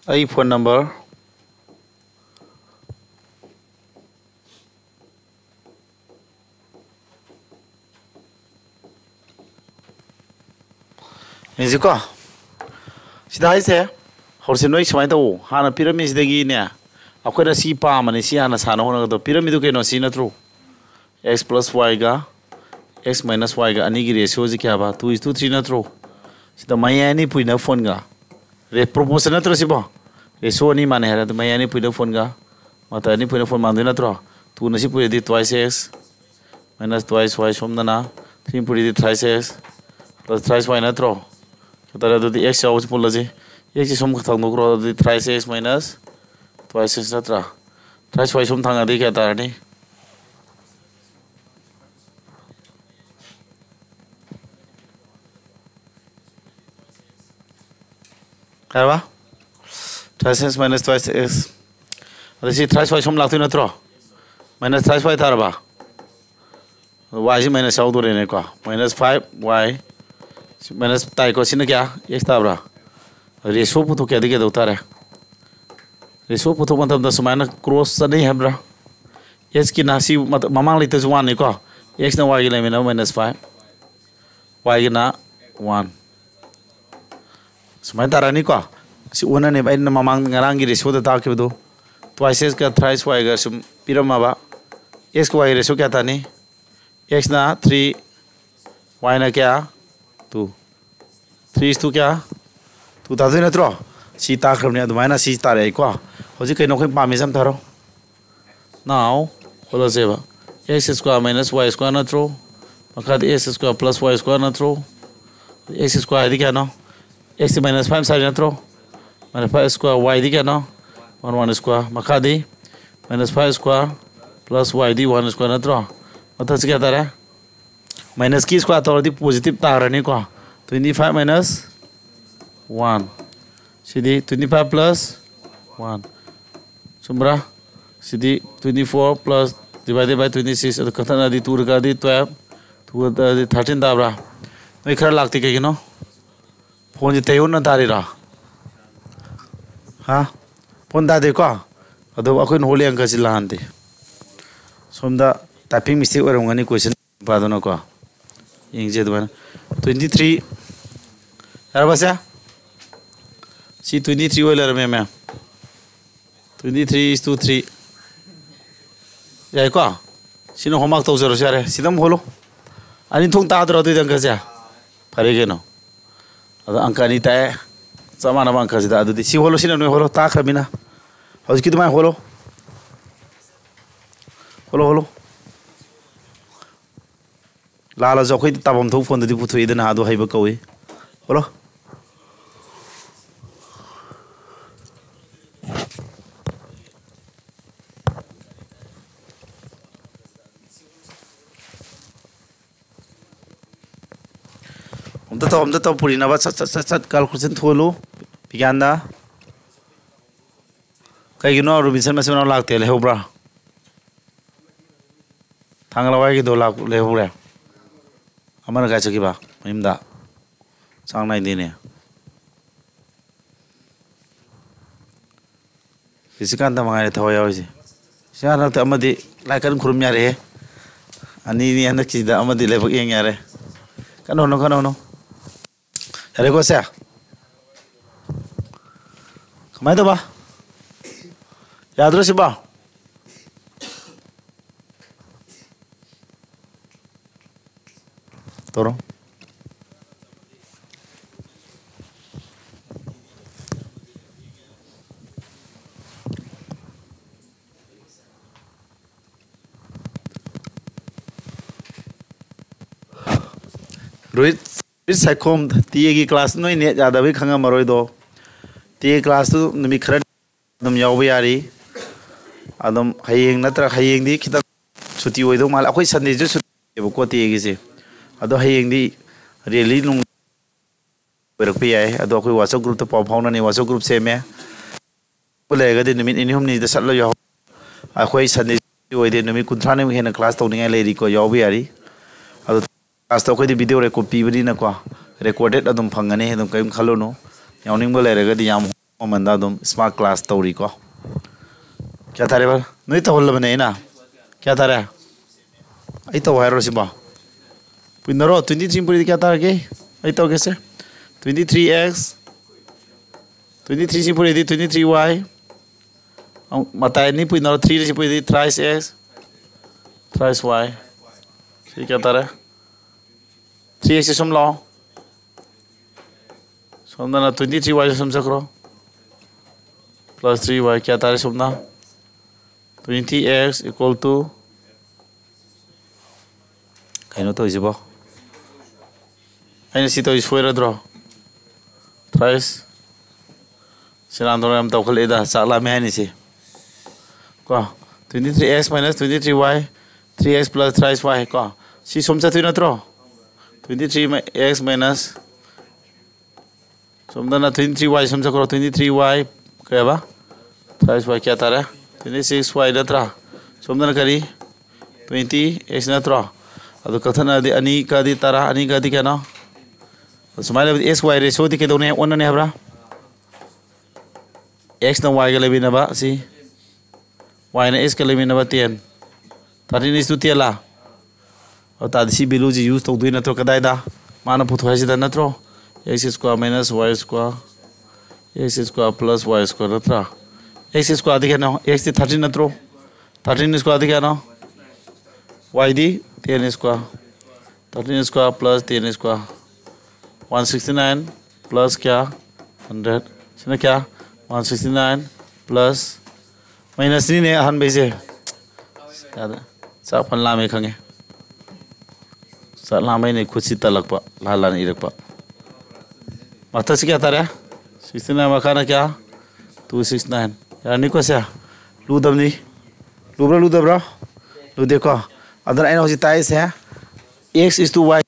ꯑꯩ ꯐꯣꯟ ꯅꯝꯕꯔ ꯌꯦꯡꯁꯤꯀꯣ꯫ ꯁꯤꯗ ꯍꯥꯏꯁꯦ, ꯍꯧꯔꯁꯤ ꯅꯣꯏ ꯁꯨꯃꯥꯏꯅ ꯇꯧ꯫ ꯍꯥꯟꯅ ꯄꯤꯔꯝꯃꯤꯁꯤꯗꯒꯤꯅꯦ, ꯑꯩꯈꯣꯏꯅ ꯁꯤ ꯄꯥꯝꯕꯅꯤ, ꯁꯤ ꯍꯥꯟꯅ ꯁꯥꯟꯅ ꯍꯣꯠꯅꯒꯗꯧ꯫ ꯄꯤꯔꯝꯃꯤꯗꯨ ꯀꯩꯅꯣ, ꯁꯤ ꯅꯠꯇ꯭ꯔꯣ? X plus yꯒ x minus yꯒ ꯑꯅꯤꯒꯤ ratioꯁꯤ ꯀꯌꯥꯕ? Two is to three ꯅꯠꯇ꯭ꯔꯣ? ꯁꯤꯗ ꯃꯌꯥꯏ ꯑꯅꯤ ꯄꯨꯏꯅ ꯐꯣꯟꯒ꯫ Proportion ꯅꯠꯇ꯭ꯔꯣ ꯁꯤꯕꯣ? Ratio ꯑꯅꯤ ꯃꯥꯟꯅꯩ ꯍꯥꯏꯔꯗꯤ ꯃꯌꯥꯏ ꯑꯅꯤ ꯄꯨꯏꯅ ꯐꯣꯟꯒ꯫ ꯃꯇꯥꯏ ꯑꯅꯤ ꯄꯨꯏꯅ ꯐꯣꯟ ꯃꯥꯟꯅꯗꯣꯏ ꯅꯠꯇ꯭ꯔꯣ? Twoꯅ ꯁꯤ ꯄꯨꯔꯗꯤ twice x minus twice y ꯁꯣꯝꯗꯅ, three ꯄꯨꯔꯗꯤ thrice x plus thrice y ꯅꯠꯇ꯭ꯔꯣ? ꯀꯩ ꯇꯥꯔꯦ ꯑꯗꯨꯗꯤ? X ꯌꯥꯎꯕꯁꯤ ꯄꯨꯜꯂꯁꯤ꯫ Xꯁꯤ ꯁꯣꯝ ꯊꯥꯡꯗꯣꯛꯈ꯭ꯔꯣ, ꯑꯗꯨꯗꯤ thrice x minus twice x ꯅꯠꯇ꯭ꯔꯥ? Thrice y ꯁꯣꯝ ꯊꯥꯡꯉꯗꯤ ꯀꯌꯥ ꯇꯥꯔꯅꯤ? ꯀꯩ ꯍꯥꯏꯕ? Thrice x minus twice x꯫ ꯑꯗ ꯁꯤ thrice y ꯁꯣꯝ ꯂꯥꯛꯇꯣꯏ ꯅꯠꯇ꯭ꯔꯣ? Minus thrice y ꯇꯥꯔꯕ? Yꯁꯤ minus ꯌꯥꯎꯗꯣꯔꯦꯅꯦꯀꯣ꯫ Minus five y minus ꯇꯥꯏꯀꯣ꯫ ꯁꯤꯅ ꯀꯌꯥ? X ꯇꯥꯕ꯭ꯔꯥ? Ratio ꯄꯨꯊꯣꯛꯀꯦ ꯍꯥꯏꯗꯤ ꯀꯩꯗꯧ ꯇꯥꯔꯦ? Ratio ꯄꯨꯊꯣꯛꯄ ꯃꯇꯝꯗ ꯁꯨꯃꯥꯏꯅ cross ꯆꯠꯅꯩ ꯍꯥꯏꯕ꯭ꯔꯥ? Xꯀꯤꯅ ꯁꯤ ꯃꯃꯥꯡ ꯂꯩꯇꯁꯨ oneꯅꯤꯀꯣ꯫ Xꯅ yꯒꯤ ꯂꯩꯃꯤꯟꯅꯕ minus five, yꯒꯤꯅ one꯫ ꯁꯨꯃꯥꯏꯅ ꯇꯥꯔꯛꯑꯅꯤꯀꯣ꯫ ꯁꯤ ꯑꯣꯟꯅꯅꯦꯕ ꯑꯩꯅ ꯃꯃꯥꯡ ꯉꯔꯥꯡꯒꯤ ratioꯗ ꯇꯥꯛꯈꯤꯕꯗꯨ꯫ Twice xꯀ thrice yꯒ ꯁꯨꯝ ꯄꯤꯔꯝꯃꯕ꯫ Xꯀ yꯒꯤ ratio ꯀꯌꯥ ꯇꯥꯅꯤ? Xꯅ three, yꯅ ꯀꯌꯥ? Two꯫ Three is to ꯀꯌꯥ? Two ꯇꯥꯗꯣꯏ ꯅꯠꯇ꯭ꯔꯣ? ꯁꯤ ꯇꯥꯈ꯭ꯔꯕꯅꯤ, ꯑꯗꯨꯃꯥꯏꯅ ꯁꯤ ꯇꯥꯔꯛꯑꯦꯀꯣ꯫ ꯍꯧꯖꯤꯛ ꯀꯩꯅꯣ ꯑꯩꯈꯣꯏ ꯄꯥꯝꯃꯤꯁꯦ ꯑꯝꯇ ꯍꯥꯏꯔꯣ꯫ Now ꯍꯣꯠꯂꯁꯦꯕ꯫ X square minus y square ꯅꯠꯇ꯭ꯔꯣ? ꯃꯈꯥꯗ x square plus y square ꯅꯠꯇ꯭ꯔꯣ? X square ꯍꯥꯏꯗꯤ ꯀꯌꯥꯅꯣ? Xꯇꯤ minus five ꯁꯥꯏ ꯅꯠꯇ꯭ꯔꯣ? Minus five square, yꯗꯤ ꯀꯌꯥꯅꯣ? One, one square꯫ ꯃꯈꯥꯗꯤ minus five square plus yꯗꯤ one square ꯅꯠꯇ꯭ꯔꯣ? ꯃꯊꯛꯁꯤ ꯀꯌꯥ ꯇꯥꯔꯦ? Minuseꯀꯤ square ꯇꯧꯔꯗꯤ positive ꯇꯥꯔꯅꯤꯀꯣ꯫ Twenty five minus one꯫ ꯁꯤꯗꯤ twenty five plus one꯫ ꯆꯨꯝꯕ꯭ꯔꯥ? ꯁꯤꯗꯤ twenty four plus divided by twenty six꯫ ꯑꯗꯨ ꯀꯛꯊꯠꯅꯔꯗꯤ two ꯀꯛꯑꯗꯤ twelve, two ꯀꯛꯊꯠꯅꯔꯗꯤ thirteen ꯇꯥꯕ꯭ꯔꯥ? ꯅꯣꯏ ꯈꯔ ꯂꯥꯛꯇꯦ ꯀꯩꯒꯤꯅꯣ? ꯐꯣꯟꯁꯦ ꯇꯩ ꯑꯣꯟꯅ ꯇꯥꯔꯤꯔꯥ? ꯍꯥ? ꯐꯣꯟ ꯇꯥꯗꯦꯀꯣ? ꯑꯗꯣ ꯑꯩꯈꯣꯏꯅ ꯍꯣꯠꯂꯤ ꯑꯪꯀꯁꯤ ꯂꯥꯟꯗꯦ꯫ ꯁꯣꯝꯗ typing mistake ꯑꯣꯏꯔꯝꯒꯅꯤ, question ꯄꯥꯗꯨꯅꯀꯣ꯫ ꯌꯦꯡꯁꯦ ꯑꯗꯨꯃꯥꯏꯅ꯫ Twenty three꯫ ꯌꯥꯔꯕ ꯁꯦ? ꯁꯤ twenty three ꯑꯣꯏ ꯂꯩꯔꯝꯃꯦ, ꯃꯦꯝ꯫ Twenty three is to three꯫ ꯌꯥꯏꯀꯣ? ꯁꯤꯅ homework ꯇꯧꯖꯔꯁꯨ ꯌꯥꯔꯦ꯫ ꯁꯤꯗ ꯑꯃꯨꯛ ꯍꯣꯜꯂꯣ꯫ ꯑꯅꯤ ꯊꯣꯛ ꯇꯥꯗ꯭ꯔꯣ ꯑꯗꯨꯏꯗꯤ ꯑꯪꯀꯁꯦ? ꯐꯔꯦ ꯀꯩꯅꯣ꯫ ꯑꯗꯣ ꯑꯪꯀ ꯑꯅꯤ ꯇꯥꯛꯑꯦ꯫ ꯆꯞ ꯃꯥꯟꯅꯕ ꯑꯪꯀꯁꯤꯗ꯫ ꯑꯗꯨꯗꯤ ꯁꯤ ꯍꯣꯜꯂꯣ, ꯁꯤꯅ ꯅꯣꯏ ꯍꯣꯜꯂꯣ꯫ ꯇꯥꯈ꯭ꯔꯃꯤꯅ꯫ ꯍꯧꯖꯤꯛꯀꯤ ꯑꯗꯨꯃꯥꯏꯅ ꯍꯣꯜꯂꯣ꯫ ꯍꯣꯜꯂꯣ, ꯍꯣꯜꯂꯣ꯫ ꯂꯥꯜꯂꯁꯨ ꯑꯩꯈꯣꯏꯗꯤ ꯇꯥꯐꯝ ꯊꯣꯛꯄ ꯐꯣꯟꯗꯗꯤ ꯄꯨꯊꯣꯛꯏꯗꯅ, ꯑꯗꯨ ꯍꯩꯕ ꯀꯧꯏ꯫ ꯍꯣꯜꯂꯣ꯫ ꯑꯝꯇ ꯇꯧ, ꯑꯝꯇ ꯇꯧ, ꯄꯨꯔꯤꯅꯕ꯫ ꯁꯠ, ꯁꯠ, ꯁꯠ, ꯁꯠ, calculation ꯊꯣꯛꯍꯜꯂꯨ꯫ ꯕꯤꯒ꯭ꯌꯥꯟꯗ꯫ ꯀꯩꯒꯤꯅꯣ ꯔꯣꯕꯤꯟꯁꯟ ꯃꯆꯤꯟ ꯃꯅꯥꯎ ꯂꯥꯛꯇꯦ? ꯂꯩꯍꯧꯕ꯭ꯔꯥ? ꯊꯥꯡꯒ ꯂꯋꯥꯏꯒꯤꯗꯣ ꯂꯥꯛ-, ꯂꯩꯍꯧꯔꯦ꯫ ꯑꯃꯅ ꯀꯥꯏ ꯆꯠꯈꯤꯕ? ꯃꯌꯨꯝꯗ꯫ ꯆꯥꯡ ꯅꯥꯏꯗꯦꯅꯦ꯫ ꯔꯤꯁꯤꯀꯥꯟꯇ ꯃꯉꯥꯏꯔꯦ ꯊꯋꯥꯏ ꯌꯥꯎꯔꯤꯁꯦ꯫ ꯔꯤꯁꯤꯀꯥꯟꯇ ꯅꯠꯇꯦ, ꯑꯃꯗꯤ ꯂꯥꯏ ꯀꯟꯅ ꯈꯨꯔꯨꯝ ꯌꯥꯔꯦꯍꯦ꯫ ꯑꯅꯤꯅꯤ ꯍꯟꯗꯛꯀꯤꯁꯤꯗ, ꯑꯃꯗꯤ ꯂꯥꯏꯕꯛ ꯌꯦꯡ ꯌꯥꯔꯦ꯫ ꯀꯟꯅ ꯍꯣꯠꯅꯧ, ꯀꯟꯅ ꯍꯣꯠꯅꯧ꯫ ꯌꯥꯔꯦꯀꯣ ꯁꯦ? ꯀꯃꯥꯏꯅ ꯇꯧꯕ? ꯌꯥꯗ꯭ꯔꯣ ꯁꯤꯕꯣ? ꯇꯧꯔꯣ꯫ ꯔꯣꯍꯤꯠ, ꯔꯣꯍꯤꯠ ꯁꯥꯏꯈꯣꯝ, TA ꯒꯤ class, ꯅꯣꯏ net ꯌꯥꯗꯕꯩ ꯈꯪꯉꯝꯃꯔꯣꯏꯗꯣ꯫ TA class ꯇꯨ ꯅꯨꯃꯤꯠ ꯈꯔ ꯑꯗꯨꯝ ꯌꯥꯎꯕ ꯌꯥꯔꯤ꯫ ꯑꯗꯨꯝ ꯍꯌꯦꯡ ꯅꯠꯇ꯭ꯔꯒ ꯍꯌꯦꯡꯗꯤ ꯈꯤꯇꯪ ꯁꯨꯇꯤ ꯑꯣꯏꯗꯧ ꯃꯥꯜꯂꯦ꯫ ꯑꯩꯈꯣꯏ Sunday ꯁꯨ ꯁꯨꯇꯤꯕꯀꯣ TA ꯒꯤꯁꯦ꯫ ꯑꯗꯣ ꯍꯌꯦꯡꯗꯤ rally ꯅꯨꯡ ꯑꯣꯏꯔꯛꯄ ꯌꯥꯏ꯫ ꯑꯗꯣ ꯑꯩꯈꯣꯏ WhatsApp group ꯇ ꯄꯥꯎ ꯐꯥꯎꯅꯅꯤ꯫ WhatsApp group ꯁꯦꯝꯃꯦ꯫ ꯂꯩꯔꯒꯗꯤ ꯅꯨꯃꯤꯠ ꯅꯤꯅꯤ ꯍꯨꯝꯅꯤꯗ ꯆꯠꯂ ꯌꯥꯎ-, ꯑꯩꯈꯣꯏ Sunday ꯑꯣꯏꯗꯦ, ꯅꯨꯃꯤꯠ ꯀꯨꯟꯊ꯭ꯔꯥꯅꯤꯃꯨꯛ ꯍꯦꯟꯅ class ꯇꯧꯅꯤꯡꯉꯥꯏ ꯂꯩꯔꯤꯀꯣ, ꯌꯥꯎꯕ ꯌꯥꯔꯤ꯫ ꯑꯗꯣ class ꯇ ꯑꯩꯈꯣꯏꯗꯤ video record ꯄꯤꯕꯅꯤꯅꯀꯣ, recorded ꯑꯗꯨꯝ ꯐꯪꯒꯅꯤ, ꯑꯗꯨꯝ ꯀꯔꯤꯝ ꯈꯜꯂꯨꯅꯨ꯫ ꯌꯥꯎꯅꯤꯡꯕ ꯂꯩꯔꯒꯗꯤ ꯌꯥꯝ ꯃꯃꯟꯗ ꯑꯗꯨꯝ smart class ꯇꯧꯔꯤꯀꯣ꯫ ꯀꯌꯥ ꯇꯥꯔꯦꯕ? ꯅꯣꯏ ꯇꯧꯍꯜꯂꯕꯅꯦ ꯑꯩꯅ꯫ ꯀꯌꯥ ꯇꯥꯔꯦ? ꯑꯩ ꯇꯧ ꯍꯥꯏꯔꯣ ꯁꯤꯕꯣ? ꯄꯨꯏꯅꯔꯣ, twenty three ꯄꯨꯔꯤꯗꯤ ꯀꯌꯥ ꯇꯥꯔꯒꯦ? ꯑꯩ ꯇꯧꯒꯦꯁꯦ꯫ Twenty three x, twenty three ꯁꯤ ꯄꯨꯔꯤꯗꯤ twenty three y꯫ ꯑꯃꯨꯛ ꯃꯇꯥꯏ ꯑꯅꯤ ꯄꯨꯏꯅꯔꯣ, three ꯁꯤ ꯄꯨꯔꯤꯗꯤ thrice x, thrice y꯫ ꯁꯤ ꯀꯌꯥ ꯇꯥꯔꯦ? Three x ꯁꯤ ꯁꯨꯝ ꯂꯥꯛꯑꯣ꯫ ꯁꯣꯝꯗꯅ twenty three y ꯁꯨꯝ ꯆꯠꯈ꯭ꯔꯣ꯫ Plus three y ꯀꯌꯥ ꯇꯥꯔꯦ ꯁꯣꯝꯅ? Twenty x equal to, ꯀꯩꯅꯣ ꯇꯧꯔꯤꯁꯤꯕꯣ? ꯑꯩꯅ ꯁꯤ ꯇꯧꯔꯤ ꯁꯣꯏꯔꯗ꯭ꯔꯣ? Thrice꯫ ꯁꯦꯔꯥꯟ ꯇꯨꯔꯥꯟ ꯌꯥꯝ ꯇꯧꯈꯠꯂꯛꯑꯦꯗ, ꯆꯥꯛ ꯂꯥꯝꯃꯦ ꯍꯥꯏꯅꯤꯁꯦ꯫ ꯀꯣ, twenty three x minus twenty three y, three x plus thrice y ꯀꯣ꯫ ꯁꯤ ꯁꯣꯝ ꯆꯠꯇꯣꯏ ꯅꯠꯇ꯭ꯔꯣ? Twenty three x minus, ꯁꯣꯝꯗꯅ twenty three y ꯁꯨꯝ ꯆꯠꯈ꯭ꯔꯣ, twenty three y ꯀꯩ ꯍꯥꯏꯕ? Thrice y ꯀꯌꯥ ꯇꯥꯔꯦ? Twenty six y ꯅꯠꯇ꯭ꯔꯥ? ꯁꯣꯝꯗꯅ ꯀꯔꯤ? Twenty x ꯅꯠꯇ꯭ꯔꯣ? ꯑꯗꯨ ꯀꯛꯊꯠꯅꯔꯗꯤ ꯑꯅꯤ ꯀꯗꯤ ꯇꯔꯥ, ꯑꯅꯤ ꯀꯗꯤ ꯀꯌꯥꯅꯣ? ꯑꯗꯨ ꯁꯨꯃꯥꯏꯅ ꯂꯩꯕꯗꯤ x y ratioꯗꯤ ꯀꯩꯗꯧꯅꯤ? ꯑꯣꯟꯅꯅꯤ ꯍꯥꯏꯕ꯭ꯔꯥ? Xꯅ yꯒ ꯂꯩꯃꯤꯟꯅꯕ ꯑꯁꯤ, yꯅ xꯀ ꯂꯩꯃꯤꯟꯅꯕ ten꯫ Thirteen is to ten ꯂꯥ? ꯑꯗꯨ ꯇꯥꯔꯗꯤ ꯁꯤ valueꯁꯤ use ꯇꯧꯗꯣꯏ ꯅꯠꯇ꯭ꯔꯣ? ꯀꯗꯥꯏꯗ? ꯃꯥꯅ ꯄꯨꯊꯣꯛ ꯍꯥꯏꯁꯤꯗ ꯅꯠꯇ꯭ꯔꯣ? X square minus y square, x square plus y square ꯅꯠꯇ꯭ꯔꯥ? X squareꯗꯤ ꯀꯌꯥꯅꯣ? Xꯇꯤ thirteen ꯅꯠꯇ꯭ꯔꯣ? Thirteen squareꯗꯤ ꯀꯌꯥꯅꯣ? Yꯗꯤ ten square꯫ Thirteen square plus ten square꯫ One sixty nine plus ꯀꯌꯥ? Hundred꯫ ꯁꯤꯅ ꯀꯌꯥ? One sixty nine plus, minusꯅꯤꯅꯦ ꯑꯍꯥꯟꯕꯩꯁꯦ꯫ ꯌꯥꯗ꯭ꯔꯦ꯫ ꯆꯥꯛ ꯐꯅ ꯂꯥꯝꯃꯦ ꯈꯪꯉꯦ꯫ ꯆꯥꯛ ꯂꯥꯝꯕꯩꯅꯦ ꯈꯨꯠꯁꯤ ꯇꯠꯂꯛꯄ, ꯂꯥꯟ ꯂꯥꯟꯅ ꯏꯔꯛꯄ꯫ ꯃꯊꯛꯁꯤ ꯀꯌꯥ ꯇꯥꯔꯦ? Sixty nine ꯃꯈꯥꯅ ꯀꯌꯥ? Two six nine꯫ ꯌꯥꯔꯅꯤꯀꯣ ꯁꯦ? ꯂꯨꯗꯕꯅꯤ꯫ ꯂꯨꯕ꯭ꯔꯥ ꯂꯨꯗꯕ꯭ꯔꯥ? ꯂꯨꯗꯦꯀꯣ? ꯑꯗꯨꯅ ꯑꯩꯅ ꯍꯧꯖꯤꯛ ꯇꯥꯛꯏꯁꯦ, x is to y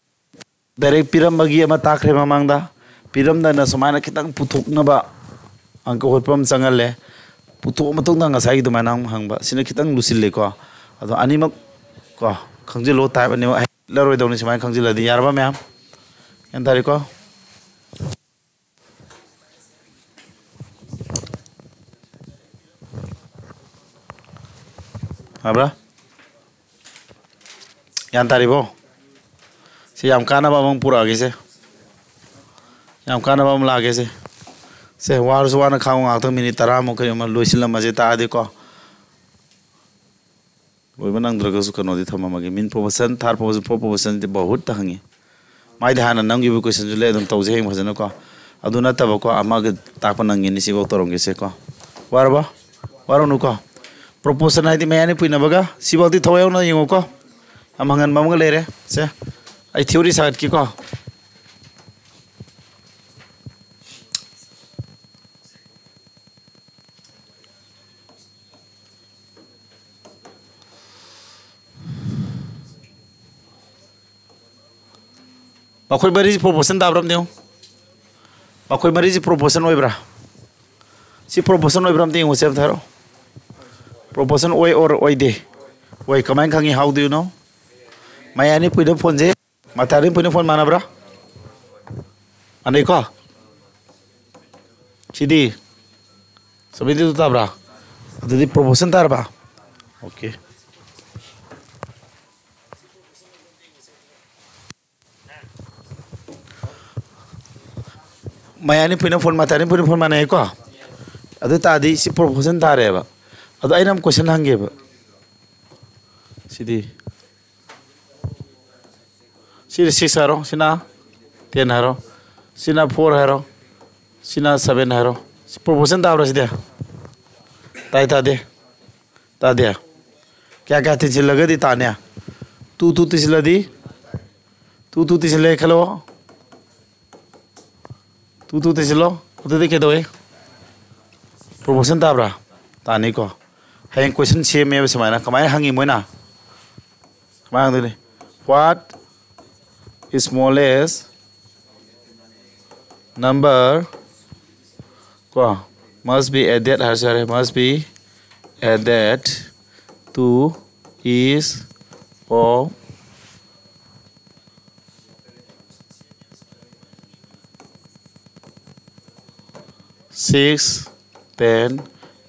direct ꯄꯤꯔꯝꯕꯒꯤ ꯑꯃ ꯇꯥꯛꯈ꯭ꯔꯦ ꯃꯃꯥꯡꯗ꯫ ꯄꯤꯔꯝꯗꯅ ꯁꯨꯃꯥꯏꯅ ꯈꯤꯇꯪ ꯄꯨꯊꯣꯛꯅꯕ ꯑꯪꯀ ꯍꯣꯠꯄ ꯑꯃ ꯆꯪꯍꯜꯂꯦ꯫ ꯄꯨꯊꯣꯛꯑ ꯃꯇꯨꯡꯗ ꯉꯁꯥꯏꯒꯤ ꯑꯗꯨꯃꯥꯏꯅ ꯑꯃꯨꯛ ꯍꯪꯕ꯫ ꯁꯤꯅ ꯈꯤꯇꯪ ꯂꯨꯁꯤꯜꯂꯦꯀꯣ꯫ ꯑꯗꯣ ꯑꯅꯤꯃꯛ ꯀꯣ ꯈꯪꯖꯤꯜꯂꯣ, type ꯑꯅꯤꯃꯛ ꯍꯩꯂꯔꯣꯏꯗꯧꯅꯤ ꯁꯨꯃꯥꯏꯅ ꯈꯪꯖꯤꯜꯂꯗꯤ꯫ ꯌꯥꯔꯕ ꯃꯌꯥꯝ? ꯒ꯭ꯌꯥꯟ ꯇꯥꯔꯦꯀꯣ? ꯌꯥꯕ꯭ꯔꯥ? ꯒ꯭ꯌꯥꯟ ꯇꯥꯔꯤꯕꯣ? ꯁꯤ ꯌꯥꯝ ꯀꯥꯟꯅꯕ ꯑꯃ ꯄꯨꯔꯛꯑꯒꯦꯁꯦ꯫ ꯌꯥꯝ ꯀꯥꯟꯅꯕ ꯑꯃ ꯂꯥꯛꯑꯒꯦꯁꯦ꯫ ꯁꯦ, ꯋꯥꯔꯁꯨ ꯋꯥꯅ ꯈꯥꯡꯉꯨ, ꯉꯥꯏꯍꯥꯛꯇꯪ ꯃꯤꯅꯤꯠ ꯇꯔꯥꯃꯨꯛ ꯀꯔꯤꯒꯨꯝꯕ ꯂꯣꯏꯁꯤꯜꯂꯝꯃꯁꯦ ꯇꯥꯛꯑꯗꯤꯀꯣ꯫ ꯂꯣꯏꯕ ꯅꯪꯗ꯭ꯔꯒꯁꯨ ꯀꯩꯅꯣꯗꯤ ꯊꯝꯃꯝꯃꯒꯦ꯫ Mean proposition, third proposition, fourth proposition ꯗꯤ ꯕꯍꯨꯠꯇ ꯍꯪꯉꯤ꯫ ꯃꯥꯏꯗꯤ ꯍꯥꯟꯅ ꯅꯝꯈꯤꯕ question ꯁꯨ ꯂꯩ, ꯑꯗꯨꯝ ꯇꯧꯁꯦ ꯍꯌꯦꯡ ꯐꯖꯅꯀꯣ꯫ ꯑꯗꯨ ꯅꯠꯇꯕꯀꯣ, ꯑꯃꯒ ꯇꯥꯛꯄ ꯅꯪꯒꯅꯤ, ꯁꯤꯐꯥꯎ ꯇꯧꯔꯝꯒꯦꯁꯦꯀꯣ꯫ ꯋꯥꯔꯕꯣ? ꯋꯥꯔꯨꯅꯨꯀꯣ꯫ Proposition ꯍꯥꯏꯗꯤ ꯃꯌꯥꯏꯅ ꯄꯨꯏꯅꯕꯒ, ꯁꯤꯐꯥꯎꯗꯤ ꯊꯋꯥꯏ ꯌꯥꯎꯅ ꯌꯦꯡꯉꯨꯀꯣ꯫ ꯌꯥꯝ ꯍꯪꯍꯟꯕ ꯑꯃꯒ ꯂꯩꯔꯦ꯫ ꯁꯦ, ꯑꯩ theory ꯁꯥꯒꯠꯀꯦꯀꯣ꯫ ꯃꯈꯣꯏ ꯃꯔꯤꯁꯤ proposition ꯇꯥꯕ꯭ꯔꯥ ꯑꯝꯇ ꯌꯦꯡꯉꯨ꯫ ꯃꯈꯣꯏ ꯃꯔꯤꯁꯤ proposition ꯑꯣꯏꯕ꯭ꯔꯥ? ꯁꯤ proposition ꯑꯣꯏꯕ꯭ꯔꯥ ꯑꯝꯇ ꯌꯦꯡꯉꯨꯁꯦ, ꯑꯝꯇ ꯍꯥꯏꯔꯛꯑꯣ꯫ Proposition ꯑꯣꯏ or ꯑꯣꯏꯗꯦ? ꯑꯣꯏ꯫ ꯀꯃꯥꯏꯅ ꯈꯪꯉꯤ? How do you know? ꯃꯌꯥꯏ ꯑꯅꯤ ꯄꯨꯏꯅ ꯐꯣꯟꯁꯦ, ꯃꯇꯥꯏ ꯑꯅꯤ ꯄꯨꯏꯅ ꯐꯣꯟ ꯃꯥꯟꯅꯕ꯭ꯔꯥ? ꯃꯥꯟꯅꯩꯀꯣ? ꯁꯤꯗꯤ seventy two ꯇꯥꯕ꯭ꯔꯥ? ꯑꯗꯨꯗꯤ proposition ꯇꯥꯔꯕ? Okay꯫ ꯃꯌꯥꯏ ꯑꯅꯤ ꯄꯨꯏꯅ ꯐꯣꯟ, ꯃꯇꯥꯏ ꯑꯅꯤ ꯄꯨꯏꯅ ꯐꯣꯟ ꯃꯥꯟꯅꯩꯀꯣ? ꯑꯗꯨ ꯇꯥꯔꯗꯤ ꯁꯤ proposition ꯇꯥꯔꯦꯕ꯫ ꯑꯗꯣ ꯑꯩꯅ ꯑꯃꯨꯛ question ꯍꯪꯒꯦꯕ꯫ ꯁꯤꯗꯤ, ꯁꯤꯗꯤ six ꯍꯥꯏꯔꯣ, ꯁꯤꯅ ten ꯍꯥꯏꯔꯣ, ꯁꯤꯅ four ꯍꯥꯏꯔꯣ, ꯁꯤꯅ seven ꯍꯥꯏꯔꯣ꯫ ꯁꯤ proposition ꯇꯥꯕ꯭ꯔꯥ ꯁꯤꯗꯤ? ꯇꯥꯏ ꯇꯥꯗꯦ? ꯇꯥꯗꯦ? ꯀꯌꯥ ꯀꯌꯥ ꯇꯤꯟꯁꯤꯜꯂꯒꯗꯤ ꯇꯥꯅꯤ? Two two ꯇꯤꯟꯁꯤꯜꯂꯗꯤ? Two two ꯇꯤꯟꯁꯤꯜꯂꯦ ꯈꯜꯂꯣ꯫ Two two ꯇꯤꯟꯁꯤꯜꯂꯣ꯫ ꯑꯗꯨꯗꯤ ꯀꯩꯗꯧꯋꯦ? Proposition ꯇꯥꯕ꯭ꯔꯥ? ꯇꯥꯅꯤꯀꯣ꯫ ꯍꯌꯦꯡ question ꯁꯦꯝꯃꯦꯕ ꯁꯨꯃꯥꯏꯅ꯫ ꯀꯃꯥꯏꯅ ꯍꯪꯉꯤ ꯃꯣꯏꯅ? ꯀꯃꯥꯏꯅ ꯍꯪꯗꯣꯏꯅꯤ? What smallest number ꯀꯣ, must be added ꯍꯥꯏꯔꯁꯨ ꯌꯥꯔꯦ, must be added to each of six, ten,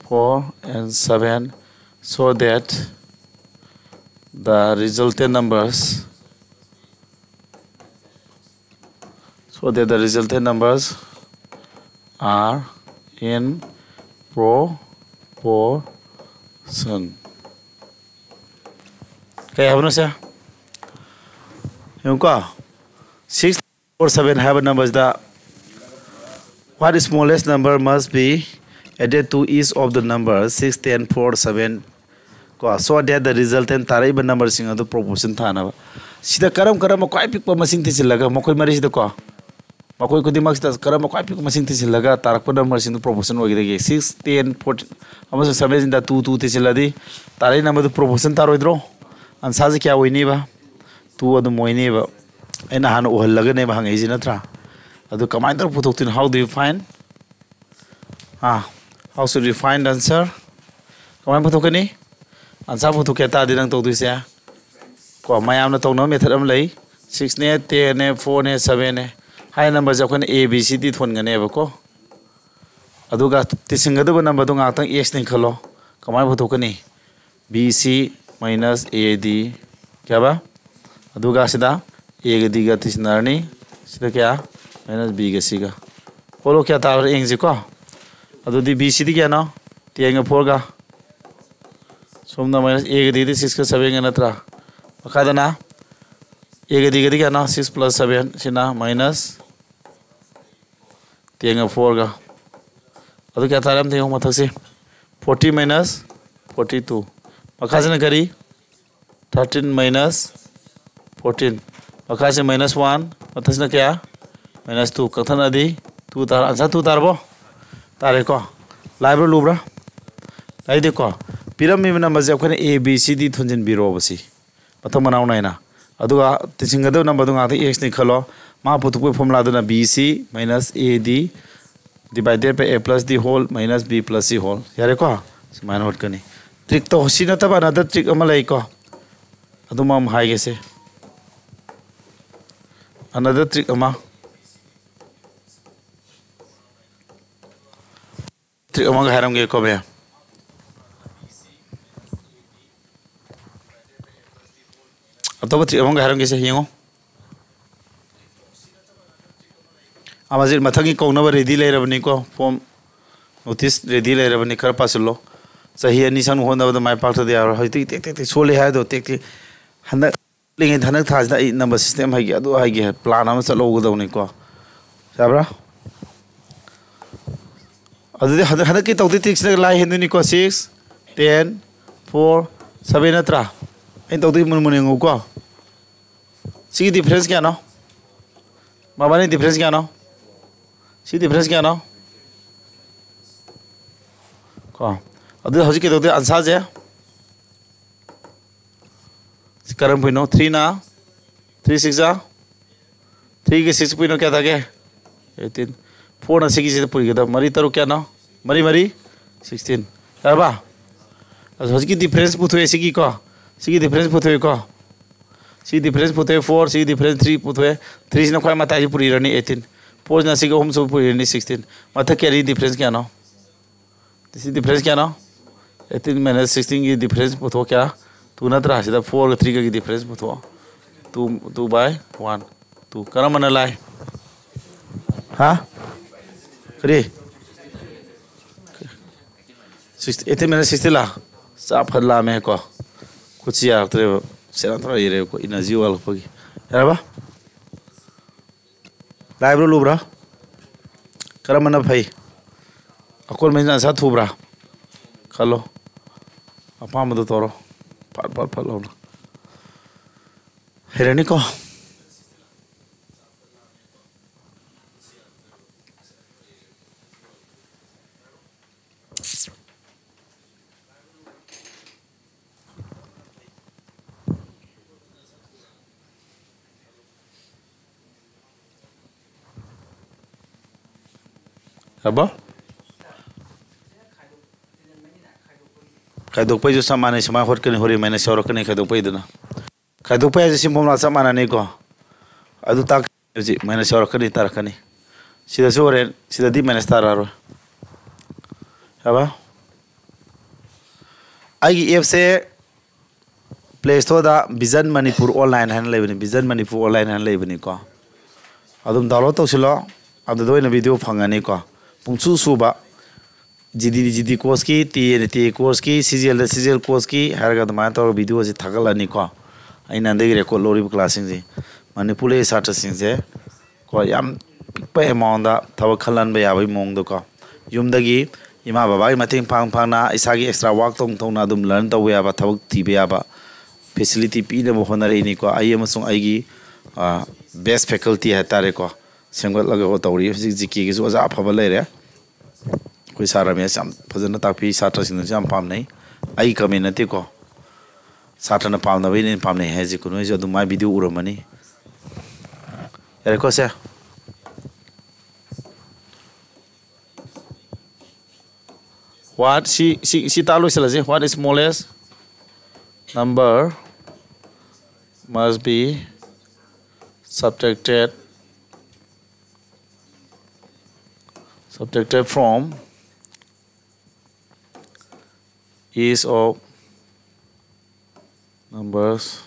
four and seven, so that the resultant numbers, so that the resultant numbers are in proportion. ꯀꯩ ꯍꯥꯏꯕꯅꯣ ꯁꯦ? ꯌꯦꯡꯉꯨꯀꯣ, six, four, seven ꯍꯥꯏꯕ numberꯁꯤꯗ what smallest number must be added to each of the number six, ten, four, seven, ꯀꯣ, so that the resultant ꯇꯥꯔꯛꯏꯕ numberꯁꯤꯡ ꯑꯗꯨ proportion ꯊꯥꯅꯕ꯫ ꯁꯤꯗ ꯀꯔꯝ ꯀꯔꯝꯕ ꯈ꯭ꯋꯥꯏ ꯄꯤꯛꯄ ꯃꯁꯤꯡ ꯊꯤꯖꯤꯜꯂꯒ ꯃꯈꯣꯏ ꯃꯔꯤꯁꯤꯗꯀꯣ, ꯃꯈꯣꯏ ꯈꯨꯗꯤꯡꯃꯛꯁꯤꯗ ꯀꯔꯝꯕ ꯈ꯭ꯋꯥꯏ ꯄꯤꯛꯄ ꯃꯁꯤꯡ ꯊꯤꯖꯤꯜꯂꯒ ꯇꯥꯔꯛꯄ numberꯁꯤꯡꯗꯨ proportion ꯑꯣꯏꯒꯗꯒꯦ? Six, ten, fourteen ꯑꯃꯁꯨꯡ sevenꯁꯤꯗ two, two ꯊꯤꯖꯤꯜꯂꯗꯤ ꯇꯥꯔꯛꯏ numberꯗꯨ proportion ꯇꯥꯔꯣꯏꯗ꯭ꯔꯣ? Answerꯁꯦ ꯀꯌꯥ ꯑꯣꯏꯅꯤꯕ? Two ꯑꯗꯨꯝ ꯑꯣꯏꯅꯤꯕ꯫ ꯑꯩꯅ ꯍꯥꯟꯅ ꯎꯍꯜꯂꯒꯅꯦꯕ ꯍꯪꯉꯛꯏꯁꯦ, ꯅꯠꯇ꯭ꯔꯥ? ꯑꯗꯨ ꯀꯃꯥꯏꯅ ꯇꯧꯔ ꯄꯨꯊꯣꯛꯇꯣꯏꯅꯣ? How do you find? Ah, how should you find answer? ꯀꯃꯥꯏꯅ ꯄꯨꯊꯣꯛꯀꯅꯤ? Answer ꯄꯨꯊꯣꯛꯀꯦ ꯇꯥꯔꯗꯤ ꯅꯪ ꯇꯧꯗꯣꯏꯁꯦ, ꯀꯣ, ꯃꯌꯥꯝꯅ ꯇꯧꯅꯕ method ꯑꯃ ꯂꯩ꯫ Sixꯅꯦ, tenꯅꯦ, fourꯅꯦ, sevenꯅꯦ꯫ High numberꯁꯦ ꯑꯩꯈꯣꯏꯅ A, B, C, D ꯊꯣꯟꯒꯅꯦꯕꯀꯣ꯫ ꯑꯗꯨꯒ ꯇꯤꯁꯤꯟꯒꯗꯕ numberꯗꯣ ꯉꯥꯛꯇꯪ Xꯅꯤ ꯈꯜꯂꯣ꯫ ꯀꯃꯥꯏꯅ ꯄꯨꯊꯣꯛꯀꯅꯤ? B C minus A D, ꯀꯌꯥꯕ? ꯑꯗꯨꯒ ꯁꯤꯗ Aꯒ Dꯒ ꯇꯤꯁꯤꯟꯅꯔꯅꯤ꯫ ꯁꯤꯗ ꯀꯌꯥ? Minus Bꯒ Cꯒ꯫ ꯍꯣꯠꯂꯣ, ꯀꯌꯥ ꯇꯥꯕ꯭ꯔꯥ ꯌꯦꯡꯁꯤꯀꯣ꯫ ꯑꯗꯨꯗꯤ B Cꯗꯤ ꯀꯌꯥꯅꯣ? Tenꯒ fourꯒ꯫ ꯁꯣꯝꯗ minus Aꯒ Dꯗꯤ sixꯀ sevenꯒ ꯅꯠꯇ꯭ꯔꯥ? ꯃꯈꯥꯗꯅ Aꯒ Dꯒꯗꯤ ꯀꯌꯥꯅꯣ? Six plus seven, ꯁꯤꯅ minus tenꯒ fourꯒ꯫ ꯑꯗꯨ ꯀꯌꯥ ꯇꯥꯔꯦ ꯑꯝꯇ ꯌꯦꯡꯉꯨ ꯃꯊꯛꯁꯤ꯫ Forty minus forty two꯫ ꯃꯈꯥꯁꯤꯅ ꯀꯔꯤ? Thirteen minus fourteen꯫ ꯃꯈꯥꯁꯤ minus one, ꯃꯊꯛꯁꯤꯅ ꯀꯌꯥ? Minus two꯫ ꯀꯛꯊꯠꯅꯗꯤ two ꯇꯥꯔ-, answer two ꯇꯥꯔꯕꯣ? ꯇꯥꯔꯦꯀꯣ? ꯂꯥꯏꯕ꯭ꯔꯥ ꯂꯨꯕ꯭ꯔꯥ? ꯂꯥꯏꯗꯦꯀꯣ? ꯄꯤꯔꯝꯃꯤꯕ numberꯁꯦ ꯑꯩꯈꯣꯏꯅ A, B, C, D ꯊꯣꯟꯖꯤꯟꯕꯤꯔꯣꯕ ꯁꯤ꯫ ꯃꯊꯪ ꯃꯅꯥꯎ ꯅꯥꯏꯅ꯫ ꯑꯗꯨꯒ ꯇꯤꯟꯁꯤꯟꯒꯗꯕ numberꯗꯨ ꯉꯥꯛꯇ Xꯅꯤ ꯈꯜꯂꯣ꯫ ꯃꯥ ꯄꯨꯊꯣꯛꯄꯒꯤ formulaꯗꯨꯅ B C minus A D divided by A plus D whole minus B plus C whole꯫ ꯌꯥꯔꯦꯀꯣ? ꯁꯨꯃꯥꯏꯅ ꯍꯣꯠꯀꯅꯤ꯫ Trickꯇꯣ ꯁꯤ ꯅꯠꯇꯕ another trick ꯑꯃ ꯂꯩꯀꯣ꯫ ꯑꯗꯨꯃ ꯑꯃ ꯍꯥꯏꯒꯦꯁꯦ꯫ Another trick ꯑꯃ꯫ Trick ꯑꯃꯒ ꯍꯥꯏꯔꯝꯒꯦꯀꯣ, ꯃꯌꯥꯝ꯫ ꯑꯇꯣꯞꯄ ꯇ꯭ꯔꯤꯛ ꯑꯃꯒ ꯍꯥꯏꯔꯝꯒꯦꯁꯦ, ꯌꯦꯡꯉꯣ꯫ ꯑꯃꯖꯤꯠ, ꯃꯊꯪꯒꯤ ꯀꯧꯅꯕ ꯔꯦꯗꯤ ꯂꯩꯔꯕꯅꯤꯀꯣ꯫ ꯐꯣꯝ, ꯅꯣꯇꯤꯁ ꯔꯦꯗꯤ ꯂꯩꯔꯕꯅꯤ, ꯈꯔ ꯄꯥꯁꯤꯜꯂꯣ꯫ ꯆꯍꯤ ꯑꯅꯤ ꯁꯪꯅ ꯍꯣꯠꯅꯕꯗ ꯃꯥꯏ ꯄꯥꯛꯇ꯭ꯔꯗꯤ ꯌꯥꯔꯣꯏ꯫ ꯍꯧꯖꯤꯛꯇꯤ ꯇꯦꯛ ꯇꯦꯛ ꯇꯦꯛ ꯁꯣꯜꯂꯦ ꯍꯥꯏꯗꯣ ꯇꯦꯛ ꯇꯦꯛ꯫ ꯍꯟꯗꯛ ꯍꯟꯗꯛ ꯊꯥꯁꯤꯗ ꯑꯩ ꯅꯝꯕꯔ ꯁꯤꯁꯇꯦꯝ ꯍꯩꯒꯦ, ꯑꯗꯨ ꯍꯩꯒꯦ, ꯄ꯭ꯂꯥꯟ ꯑꯃ ꯆꯠꯍꯧꯒꯗꯧꯅꯤꯀꯣ꯫ ꯌꯥꯕ꯭ꯔꯥ? ꯑꯗꯨꯗꯤ ꯍꯟꯗꯛ, ꯍꯟꯗꯛꯀꯤ ꯇꯧꯗꯣꯏ ꯇ꯭ꯔꯤꯛꯁꯤꯅ ꯂꯥꯏ ꯍꯦꯟꯗꯣꯏꯅꯤꯀꯣ꯫ Six, ten, four, seven ꯅꯠꯇ꯭ꯔꯥ? ꯑꯩꯅ ꯇꯧꯗꯣꯏ ꯃꯨꯟ ꯃꯨꯟ ꯌꯦꯡꯉꯨꯀꯣ꯫ ꯁꯤꯒꯤ ꯗꯤꯐ꯭ꯔꯦꯟꯁ ꯀꯌꯥꯅꯣ? ꯃꯕꯥꯅꯤ ꯗꯤꯐ꯭ꯔꯦꯟꯁ ꯀꯌꯥꯅꯣ? ꯁꯤ ꯗꯤꯐ꯭ꯔꯦꯟꯁ ꯀꯌꯥꯅꯣ? ꯀꯣ, ꯑꯗꯨꯗꯤ ꯍꯧꯖꯤꯛ ꯀꯩꯗꯧꯗꯣꯏ? ꯑꯟꯁꯥꯔꯁꯦ ꯁꯤ ꯀꯔꯝ ꯄꯨꯏꯅꯣ? Threeꯅ, three six are, threeꯒ six ꯄꯨꯏꯅꯣ, ꯀꯌꯥ ꯇꯥꯒꯦ? Eighteen꯫ Fourꯅ ꯁꯤꯒꯤꯁꯤꯗ ꯄꯨꯏꯒꯗꯕ꯫ ꯃꯔꯤ ꯇꯔꯨꯛ ꯀꯌꯥꯅꯣ? ꯃꯔꯤ ꯃꯔꯤ sixteen꯫ ꯌꯥꯔꯕ? ꯑꯗꯣ ꯍꯧꯖꯤꯛꯀꯤ ꯗꯤꯐ꯭ꯔꯦꯟꯁ ꯄꯨꯊꯣꯛꯑꯦ ꯁꯤꯒꯤꯀꯣ꯫ ꯁꯤꯒꯤ ꯗꯤꯐ꯭ꯔꯦꯟꯁ ꯄꯨꯊꯣꯛꯑꯦꯀꯣ꯫ ꯁꯤ ꯗꯤꯐ꯭ꯔꯦꯟꯁ ꯄꯨꯊꯣꯛꯑꯦ four, ꯁꯤ ꯗꯤꯐ꯭ꯔꯦꯟꯁ three ꯄꯨꯊꯣꯛꯑꯦ꯫ Threeꯁꯤꯅ ꯈ꯭ꯋꯥꯏ ꯃꯇꯥꯏꯁꯤ ꯄꯨꯔꯤꯔꯅꯤ, eighteen꯫ Fourꯁꯤꯅ ꯁꯤꯒ ꯑꯍꯨꯝꯁꯨ ꯄꯨꯔꯤꯔꯅꯤ, sixteen꯫ ꯃꯊꯛꯀꯤ ꯑꯅꯤ ꯗꯤꯐ꯭ꯔꯦꯟꯁ ꯀꯌꯥꯅꯣ? ꯁꯤ ꯗꯤꯐ꯭ꯔꯦꯟꯁ ꯀꯌꯥꯅꯣ? Eighteen minus sixteenꯒꯤ ꯗꯤꯐ꯭ꯔꯦꯟꯁ ꯄꯨꯊꯣꯛ ꯀꯌꯥ? Two ꯅꯠꯇ꯭ꯔꯥ? ꯁꯤꯗ fourꯒ threeꯒꯒꯤ difference ꯄꯨꯊꯣꯛꯑꯣ꯫ Two, two by one, two꯫ ꯀꯔꯝꯕꯅ ꯂꯥꯏ? ꯍꯥ? ꯀꯔꯤ? Sixty, eighteen minus sixty ꯂꯥ? ꯆꯥꯛ ꯐꯠ ꯂꯥꯝꯃꯦꯀꯣ꯫ ꯈꯨꯠꯁꯤ ꯌꯥꯔꯛꯇ꯭ꯔꯦꯕ꯫ ꯁꯦꯔꯥꯟ ꯇꯨꯔꯥꯟ ꯏꯔꯦꯕꯀꯣ, ꯏꯅꯔꯖꯤ ꯋꯥꯠꯂꯛꯄꯒꯤ꯫ ꯌꯥꯔꯕ? ꯂꯥꯏꯕ꯭ꯔꯥ ꯂꯨꯕ꯭ꯔꯥ? ꯀꯔꯝꯕꯅ ꯐꯩ? ꯑꯀꯣꯟꯕꯁꯤꯅ ꯑꯟꯁꯥꯔ ꯊꯨꯕ꯭ꯔꯥ? ꯈꯜꯂꯣ꯫ ꯑꯄꯥꯝꯕꯗꯣ ꯇꯧꯔꯣ꯫ ꯐꯠ ꯐꯠ ꯐꯠ ꯂꯥꯎꯅ꯫ ꯍꯩꯔꯅꯤꯀꯣ? ꯌꯥꯕ? ꯈꯥꯏꯗꯣꯛꯄꯩꯁꯨ ꯆꯞ ꯃꯥꯟꯅꯩ, ꯁꯨꯃꯥꯏꯅ ꯍꯣꯠꯀꯅꯤ, ꯍꯣꯔꯦꯟ ꯃꯥꯏꯅꯁ ꯌꯧꯔꯛꯀꯅꯤ ꯈꯥꯏꯗꯣꯛꯄꯩꯗꯨꯅ꯫ ꯈꯥꯏꯗꯣꯛꯄ ꯍꯥꯏꯁꯦ ꯁꯤ ꯐꯣꯔꯃꯨꯂꯥ ꯆꯞ ꯃꯥꯟꯅꯅꯤꯀꯣ꯫ ꯑꯗꯨ ꯇꯥꯛ ꯍꯧꯖꯤꯛ ꯃꯥꯏꯅꯁ ꯌꯧꯔꯛꯀꯅꯤ, ꯇꯥꯔꯛꯀꯅꯤ꯫ ꯁꯤꯗꯁꯨ ꯍꯣꯔꯦꯟ, ꯁꯤꯗꯗꯤ ꯃꯥꯏꯅꯁ ꯇꯥꯔꯛꯑꯔꯣꯏ꯫ ꯌꯥꯕ? ꯑꯩꯒꯤ ꯑꯦꯞꯁꯦ Play Store ꯗ Vision Manipur Online ꯍꯥꯏꯅ ꯂꯩꯕꯅꯤ, Vision Manipur Online ꯍꯥꯏꯅ ꯂꯩꯕꯅꯤꯀꯣ꯫ ꯑꯗꯨꯝ download ꯇꯧꯁꯤꯜꯂꯣ, ꯑꯗꯨꯗ ꯑꯣꯏꯅ video ꯐꯪꯒꯅꯤꯀꯣ꯫ ꯄꯨꯡꯁꯨ ꯁꯨꯕ G D, G D course ꯀꯤ, T A, T A course ꯀꯤ, C G L ꯗ C G L course ꯀꯤ ꯍꯥꯏꯔꯒ ꯑꯗꯨꯃꯥꯏꯅ ꯇꯧꯔꯒ video ꯁꯤ ꯊꯥꯒꯠꯂꯅꯤꯀꯣ꯫ ꯑꯩꯅ ꯍꯟꯗꯛꯀꯤ record ꯂꯧꯔꯤꯕ class ꯁꯤꯡꯁꯦ, ꯃꯅꯤꯄꯨꯔ ꯂꯩ ꯁꯥꯇ꯭ꯔꯁꯤꯡꯁꯦ ꯀꯣ, ꯌꯥꯝ ꯄꯤꯛꯄ amount ꯗ ꯊꯕꯛ ꯈꯜꯍꯟꯕ ꯌꯥꯕꯒꯤ ꯃꯑꯣꯡꯗꯀꯣ, ꯌꯨꯝꯗꯒꯤ ꯏꯃꯥ ꯕꯕꯥꯒꯤ ꯃꯇꯦꯡ ꯄꯥꯡ ꯄꯥꯡꯅ, ꯏꯁꯥꯒꯤ extra work ꯇꯧꯅ ꯇꯧꯅ ꯑꯗꯨꯝ learn ꯇꯧꯕ ꯌꯥꯕ, ꯊꯕꯛ ꯊꯤꯕ ꯌꯥꯕ facility ꯄꯤꯅꯕ ꯍꯣꯠꯅꯔꯛꯏꯅꯤꯀꯣ꯫ ꯑꯩ ꯑꯃꯁꯨꯡ ꯑꯩꯒꯤ, ꯑ, best faculty ꯍꯥꯏꯇꯥꯔꯦꯀꯣ, ꯁꯦꯝꯒꯠꯂꯒ ꯇꯧꯔꯤ꯫ ꯍꯧꯖꯤꯛ G K ꯒꯤꯁꯨ ꯑꯣꯖꯥ ꯑꯐꯕ ꯂꯩꯔꯦ꯫ ꯑꯩꯈꯣꯏ ꯁꯥꯔ ꯔꯃꯦꯁ ꯌꯥꯝ ꯐꯖꯅ ꯇꯥꯛꯄꯤ, ꯁꯥꯇ꯭ꯔꯁꯤꯡꯅꯁꯨ ꯌꯥꯝ ꯄꯥꯝꯅꯩ꯫ ꯑꯩ comment ꯅꯠꯇꯦꯀꯣ, ꯁꯥꯇ꯭ꯔꯅ ꯄꯥꯝꯅꯕꯩꯅꯦ ꯑꯩꯅ ꯄꯥꯝꯅꯩ ꯍꯥꯏꯁꯦ꯫ ꯅꯣꯏꯁꯨ ꯑꯗꯨꯝ ꯃꯥꯏ video ꯎꯔꯝꯃꯅꯤ꯫ ꯌꯥꯔꯦꯀꯣ ꯁꯦ? What, ꯁꯤ, ꯁꯤ, ꯁꯤ ꯇꯥꯛ ꯂꯣꯏꯁꯤꯜꯂꯁꯤ꯫ What is smallest number must be subtracted, subtracted from each of numbers.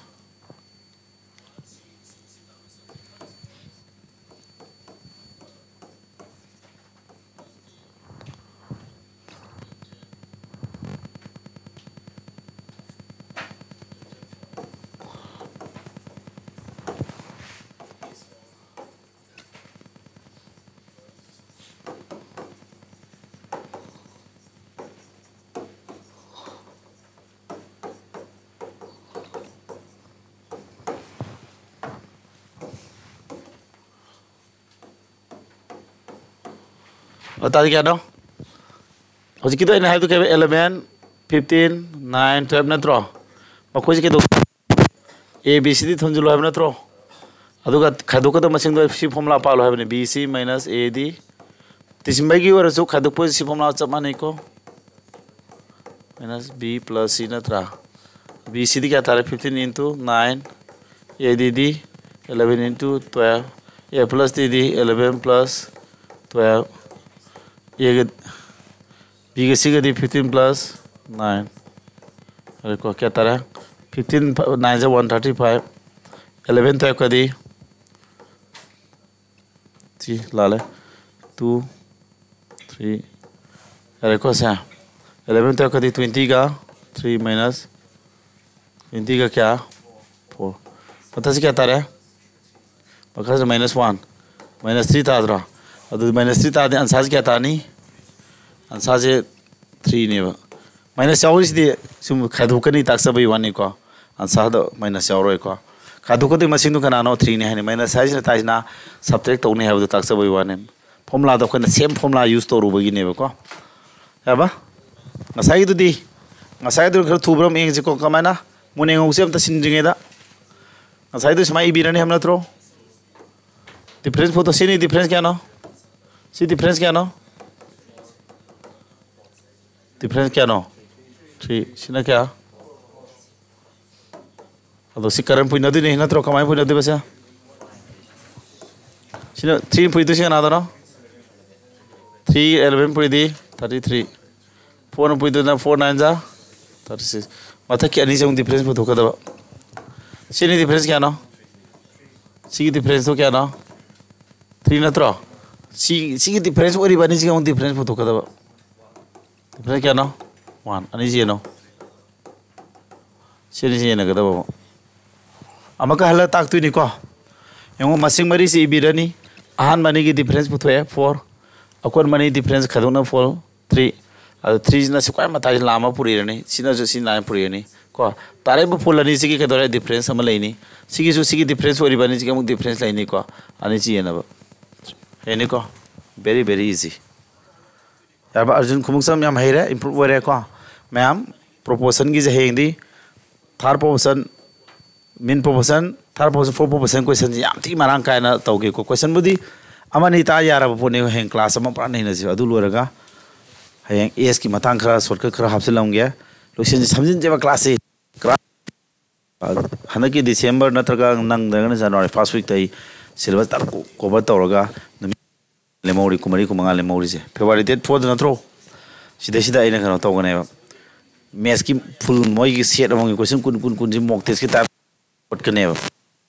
ꯑꯣ, ꯇꯥꯗꯤ ꯀꯌꯥꯅꯣ? ꯍꯧꯖꯤꯛꯀꯤꯗꯣ ꯑꯩꯅ ꯍꯥꯏꯕꯗꯣ ꯀꯩ ꯍꯥꯏꯕ? Eleven, fifteen, nine, twelve ꯅꯠꯇ꯭ꯔꯣ? ꯃꯈꯣꯏꯁꯦ ꯀꯩꯗꯧ-, A B C D ꯊꯝꯖꯤꯜꯂꯣ ꯍꯥꯏꯕ ꯅꯠꯇ꯭ꯔꯣ? ꯑꯗꯨꯒ ꯈꯥꯏꯗꯣꯛꯀꯗꯕ ꯃꯁꯤꯡꯗꯣ ꯁꯤ formula ꯄꯥꯜꯂꯣ ꯍꯥꯏꯕꯅꯤ, B C minus A D꯫ ꯇꯤꯁꯤꯝꯕꯩꯒꯤ ꯑꯣꯏꯔꯁꯨ ꯈꯥꯏꯗꯣꯛꯄꯁꯤ ꯁꯤ formula ꯆꯞ ꯃꯥꯟꯅꯩꯀꯣ꯫ Minus B plus C ꯅꯠꯇ꯭ꯔꯥ? B C ꯗꯤ ꯀꯌꯥ ꯇꯥꯔꯦ? Fifteen into nine, A D D eleven into twelve, A plus D D eleven plus twelve, A ꯒ, B ꯒ C ꯒꯗꯤ fifteen plus nine꯫ ꯑꯗꯨꯀꯣ ꯀꯌꯥ ꯇꯥꯔꯦ? Fifteen nine ꯖꯥ one thirty five. Eleven twelve ꯀꯗꯤ? ꯁꯤ ꯂꯥꯜꯂꯦ. Two, three. ꯌꯥꯔꯦꯀꯣ ꯁꯦ. Eleven twelve ꯀꯗꯤ twenty ꯒ three minus twenty ꯒ ꯀꯌꯥ? Four. ꯃꯊꯛꯁꯤ ꯀꯌꯥ ꯇꯥꯔꯦ? ꯃꯈꯥꯁꯤ minus one, minus three ꯇꯥꯗ꯭ꯔꯣ? ꯑꯗꯨ minus three ꯇꯥꯔꯗꯤ answer ꯁꯤ ꯀꯌꯥ ꯇꯥꯅꯤ? Answer ꯁꯦ three ꯅꯦꯕ. Minus ꯌꯥꯎꯔꯤꯁꯤꯗꯤ ꯁꯨꯝ ꯈꯥꯏꯗꯣꯛꯀꯅꯤ ꯇꯥꯛꯆꯕꯩ ꯋꯥꯅꯤꯀꯣ. Answer ꯗ minus ꯌꯥꯎꯔꯣꯏꯀꯣ. ꯈꯥꯏꯗꯣꯛꯀꯗꯣꯏ ꯃꯁꯤꯡꯗꯨ ꯀꯅꯥꯅꯣ? Three ꯅꯤ ꯍꯥꯏꯅꯤ. Minus ꯍꯥꯏꯁꯤꯅ ꯇꯥꯛꯏꯁꯤꯅ subtract ꯇꯧꯅꯤ ꯍꯥꯏꯕꯗꯨ ꯇꯥꯛꯆꯕꯩ ꯋꯥꯅꯤ. Formula ꯗ ꯑꯩꯈꯣꯏꯅ same formula use ꯇꯧꯔꯨꯕꯒꯤꯅꯦꯕꯀꯣ. ꯌꯥꯔꯕ? ꯉꯁꯥꯏꯒꯤꯗꯨꯗꯤ, ꯉꯁꯥꯏꯒꯤꯗꯨ ꯈꯔ ꯊꯨꯕ꯭ꯔꯥ ꯑꯃ ꯌꯦꯡꯁꯤꯀꯣ. ꯀꯃꯥꯏꯅ? ꯃꯨꯟꯅ ꯌꯦꯡꯍꯧꯁꯦ ꯑꯝꯇ ꯁꯤꯟꯗ꯭ꯔꯤꯉꯩꯗ. ꯉꯁꯥꯏꯗꯨ ꯁꯨꯃꯥꯏꯅ ꯏꯕꯤꯔꯅꯤ ꯍꯥꯏꯕ ꯅꯠꯇ꯭ꯔꯣ? Difference ꯐꯣꯇꯣ, ꯁꯤꯅꯤ difference ꯀꯌꯥꯅꯣ? ꯁꯤ difference ꯀꯌꯥꯅꯣ? Difference ꯀꯌꯥꯅꯣ? Three. ꯁꯤꯅ ꯀꯌꯥ? ꯑꯗꯣ ꯁꯤ current ꯄꯨꯏꯅꯗꯣꯏꯅꯤ ꯅꯠꯇ꯭ꯔꯣ? ꯀꯃꯥꯏꯅ ꯄꯨꯏꯅꯗꯣꯏꯕ ꯁꯦ? ꯁꯤꯅ three ꯄꯨꯏꯗꯣꯏꯁꯤ ꯀꯅꯥꯗꯅꯣ? Three eleven ꯄꯨꯏꯗꯤ thirty three. Four ꯄꯨꯏꯗꯨꯅ four nine ꯖꯥ thirty six. ꯃꯊꯛꯀꯤ ꯑꯅꯤꯁꯦ ꯑꯃꯨꯛ difference ꯄꯨꯊꯣꯛꯀꯗꯕ. ꯁꯤꯅꯤ difference ꯀꯌꯥꯅꯣ? ꯁꯤꯒꯤ difference ꯇꯣ ꯀꯌꯥꯅꯣ? Three ꯅꯠꯇ꯭ꯔꯣ? ꯁꯤ, ꯁꯤꯒꯤ difference ꯑꯣꯏꯔꯤꯕ ꯑꯅꯤꯁꯤꯒꯤ ꯑꯃꯨꯛ difference ꯄꯨꯊꯣꯛꯀꯗꯕ. Difference ꯀꯌꯥꯅꯣ? One. ꯑꯅꯤꯁꯤ ꯌꯦꯡꯉꯣ. ꯁꯤ ꯑꯅꯤꯁꯤ ꯌꯦꯟꯅꯒꯗꯕ ꯑꯃꯨꯛ. ꯑꯃꯨꯛꯀ ꯍꯜꯂ ꯇꯥꯛꯇꯣꯏꯅꯤꯀꯣ. ꯌꯦꯡꯉꯣ, ꯃꯁꯤꯡ ꯃꯔꯤꯁꯤ ꯏꯕꯤꯔꯅꯤ. ꯑꯍꯥꯟꯕ ꯑꯅꯤꯒꯤ difference ꯄꯨꯊꯣꯛꯑꯦ, four. ꯑꯀꯣꯟꯕ ꯑꯅꯤ difference ꯈꯥꯏꯗꯣꯛꯅ four, three. ꯑꯗꯣ three ꯁꯤꯅ ꯁꯤ ꯈ꯭ꯋꯥꯏ ꯃꯇꯥꯏꯁꯤ ꯂꯥꯝ ꯑꯃ ꯄꯨꯔꯛꯏꯔꯅꯤ, ꯁꯤꯅꯁꯨ ꯁꯤ line ꯄꯨꯔꯛꯏꯔꯅꯤ ꯀꯣ. ꯇꯥꯔꯛꯏꯕ ꯐꯣꯜ ꯑꯅꯤꯁꯤꯒꯤ ꯀꯩꯗꯧꯔꯦ? Difference ꯑꯃ ꯂꯩꯅꯤ. ꯁꯤꯒꯤꯁꯨ ꯁꯤꯒꯤ difference ꯑꯣꯏꯔꯤꯕ ꯑꯅꯤꯁꯤꯒꯤ ꯑꯃꯨꯛ difference ꯂꯩꯅꯤꯀꯣ. ꯑꯅꯤꯁꯤ ꯌꯦꯟꯅꯕ. ꯍꯩꯅꯤꯀꯣ? Very, very easy. ꯌꯥꯔꯕ? ꯑꯔꯖꯨꯟ ꯈꯨꯃꯨꯛꯆꯝ ꯌꯥꯝ ꯍꯩꯔꯦ, improve ꯑꯣꯏꯔꯦꯀꯣ ꯃꯌꯥꯝ. Proportionꯒꯤꯁꯦ ꯍꯌꯦꯡꯗꯤ third proportion, mean proportion, third proportion, fourth proportion questionꯁꯦ ꯌꯥꯝ ꯊꯤ ꯃꯔꯥꯡ ꯀꯥꯏꯅ ꯇꯧꯒꯦꯀꯣ. Questionꯕꯨꯗꯤ ꯑꯃꯅꯤ ꯇꯥ ꯌꯥꯔꯕ ꯄꯣꯠꯅꯦ. ꯍꯌꯦꯡ class ꯑꯃ ꯄꯨꯔꯥ ꯅꯩꯅꯁꯦ. ꯑꯗꯨ ꯂꯣꯏꯔꯒ ꯍꯌꯦꯡ Sꯒꯤ ꯃꯇꯥꯡ ꯈꯔ shortcut ꯈꯔ ꯍꯥꯞꯆꯤꯜꯂꯝꯒꯦ. ꯂꯣꯏꯁꯤꯟꯁꯤ, ꯁꯝꯖꯤꯟꯁꯦꯕ classꯁꯦ. Class ꯍꯟꯗꯛꯀꯤ December ꯅꯠꯇ꯭ꯔꯒ ꯅꯪꯗ꯭ꯔꯒꯅ January first weekꯇ ꯑꯩ syllabus ꯇꯥꯔꯛ cover ꯇꯧꯔꯒ ꯅꯨꯃꯤꯠ ꯂꯦꯝꯍꯧꯔꯤ, ꯀꯨꯟꯃꯔꯤ, ꯀꯨꯟꯃꯉꯥ ꯂꯦꯝꯍꯧꯔꯤꯁꯦ. February date fourꯗ ꯅꯠꯇ꯭ꯔꯣ? ꯁꯤꯗꯩꯁꯤꯗ ꯑꯩꯅ ꯀꯩꯅꯣ ꯇꯧꯒꯅꯦꯕ. ꯃꯦꯠꯁꯀꯤ ꯐꯨꯜ ꯃꯣꯏꯒꯤ ꯁꯦꯠ ꯑꯃꯒꯤ ꯀꯣꯏꯁꯟ ꯀꯨꯟ ꯀꯨꯟ ꯀꯨꯟꯁꯤ ꯃꯣꯛ ꯇꯦꯁꯀꯤ ꯇꯥꯏꯞ ꯈꯣꯠꯀꯅꯦꯕ꯫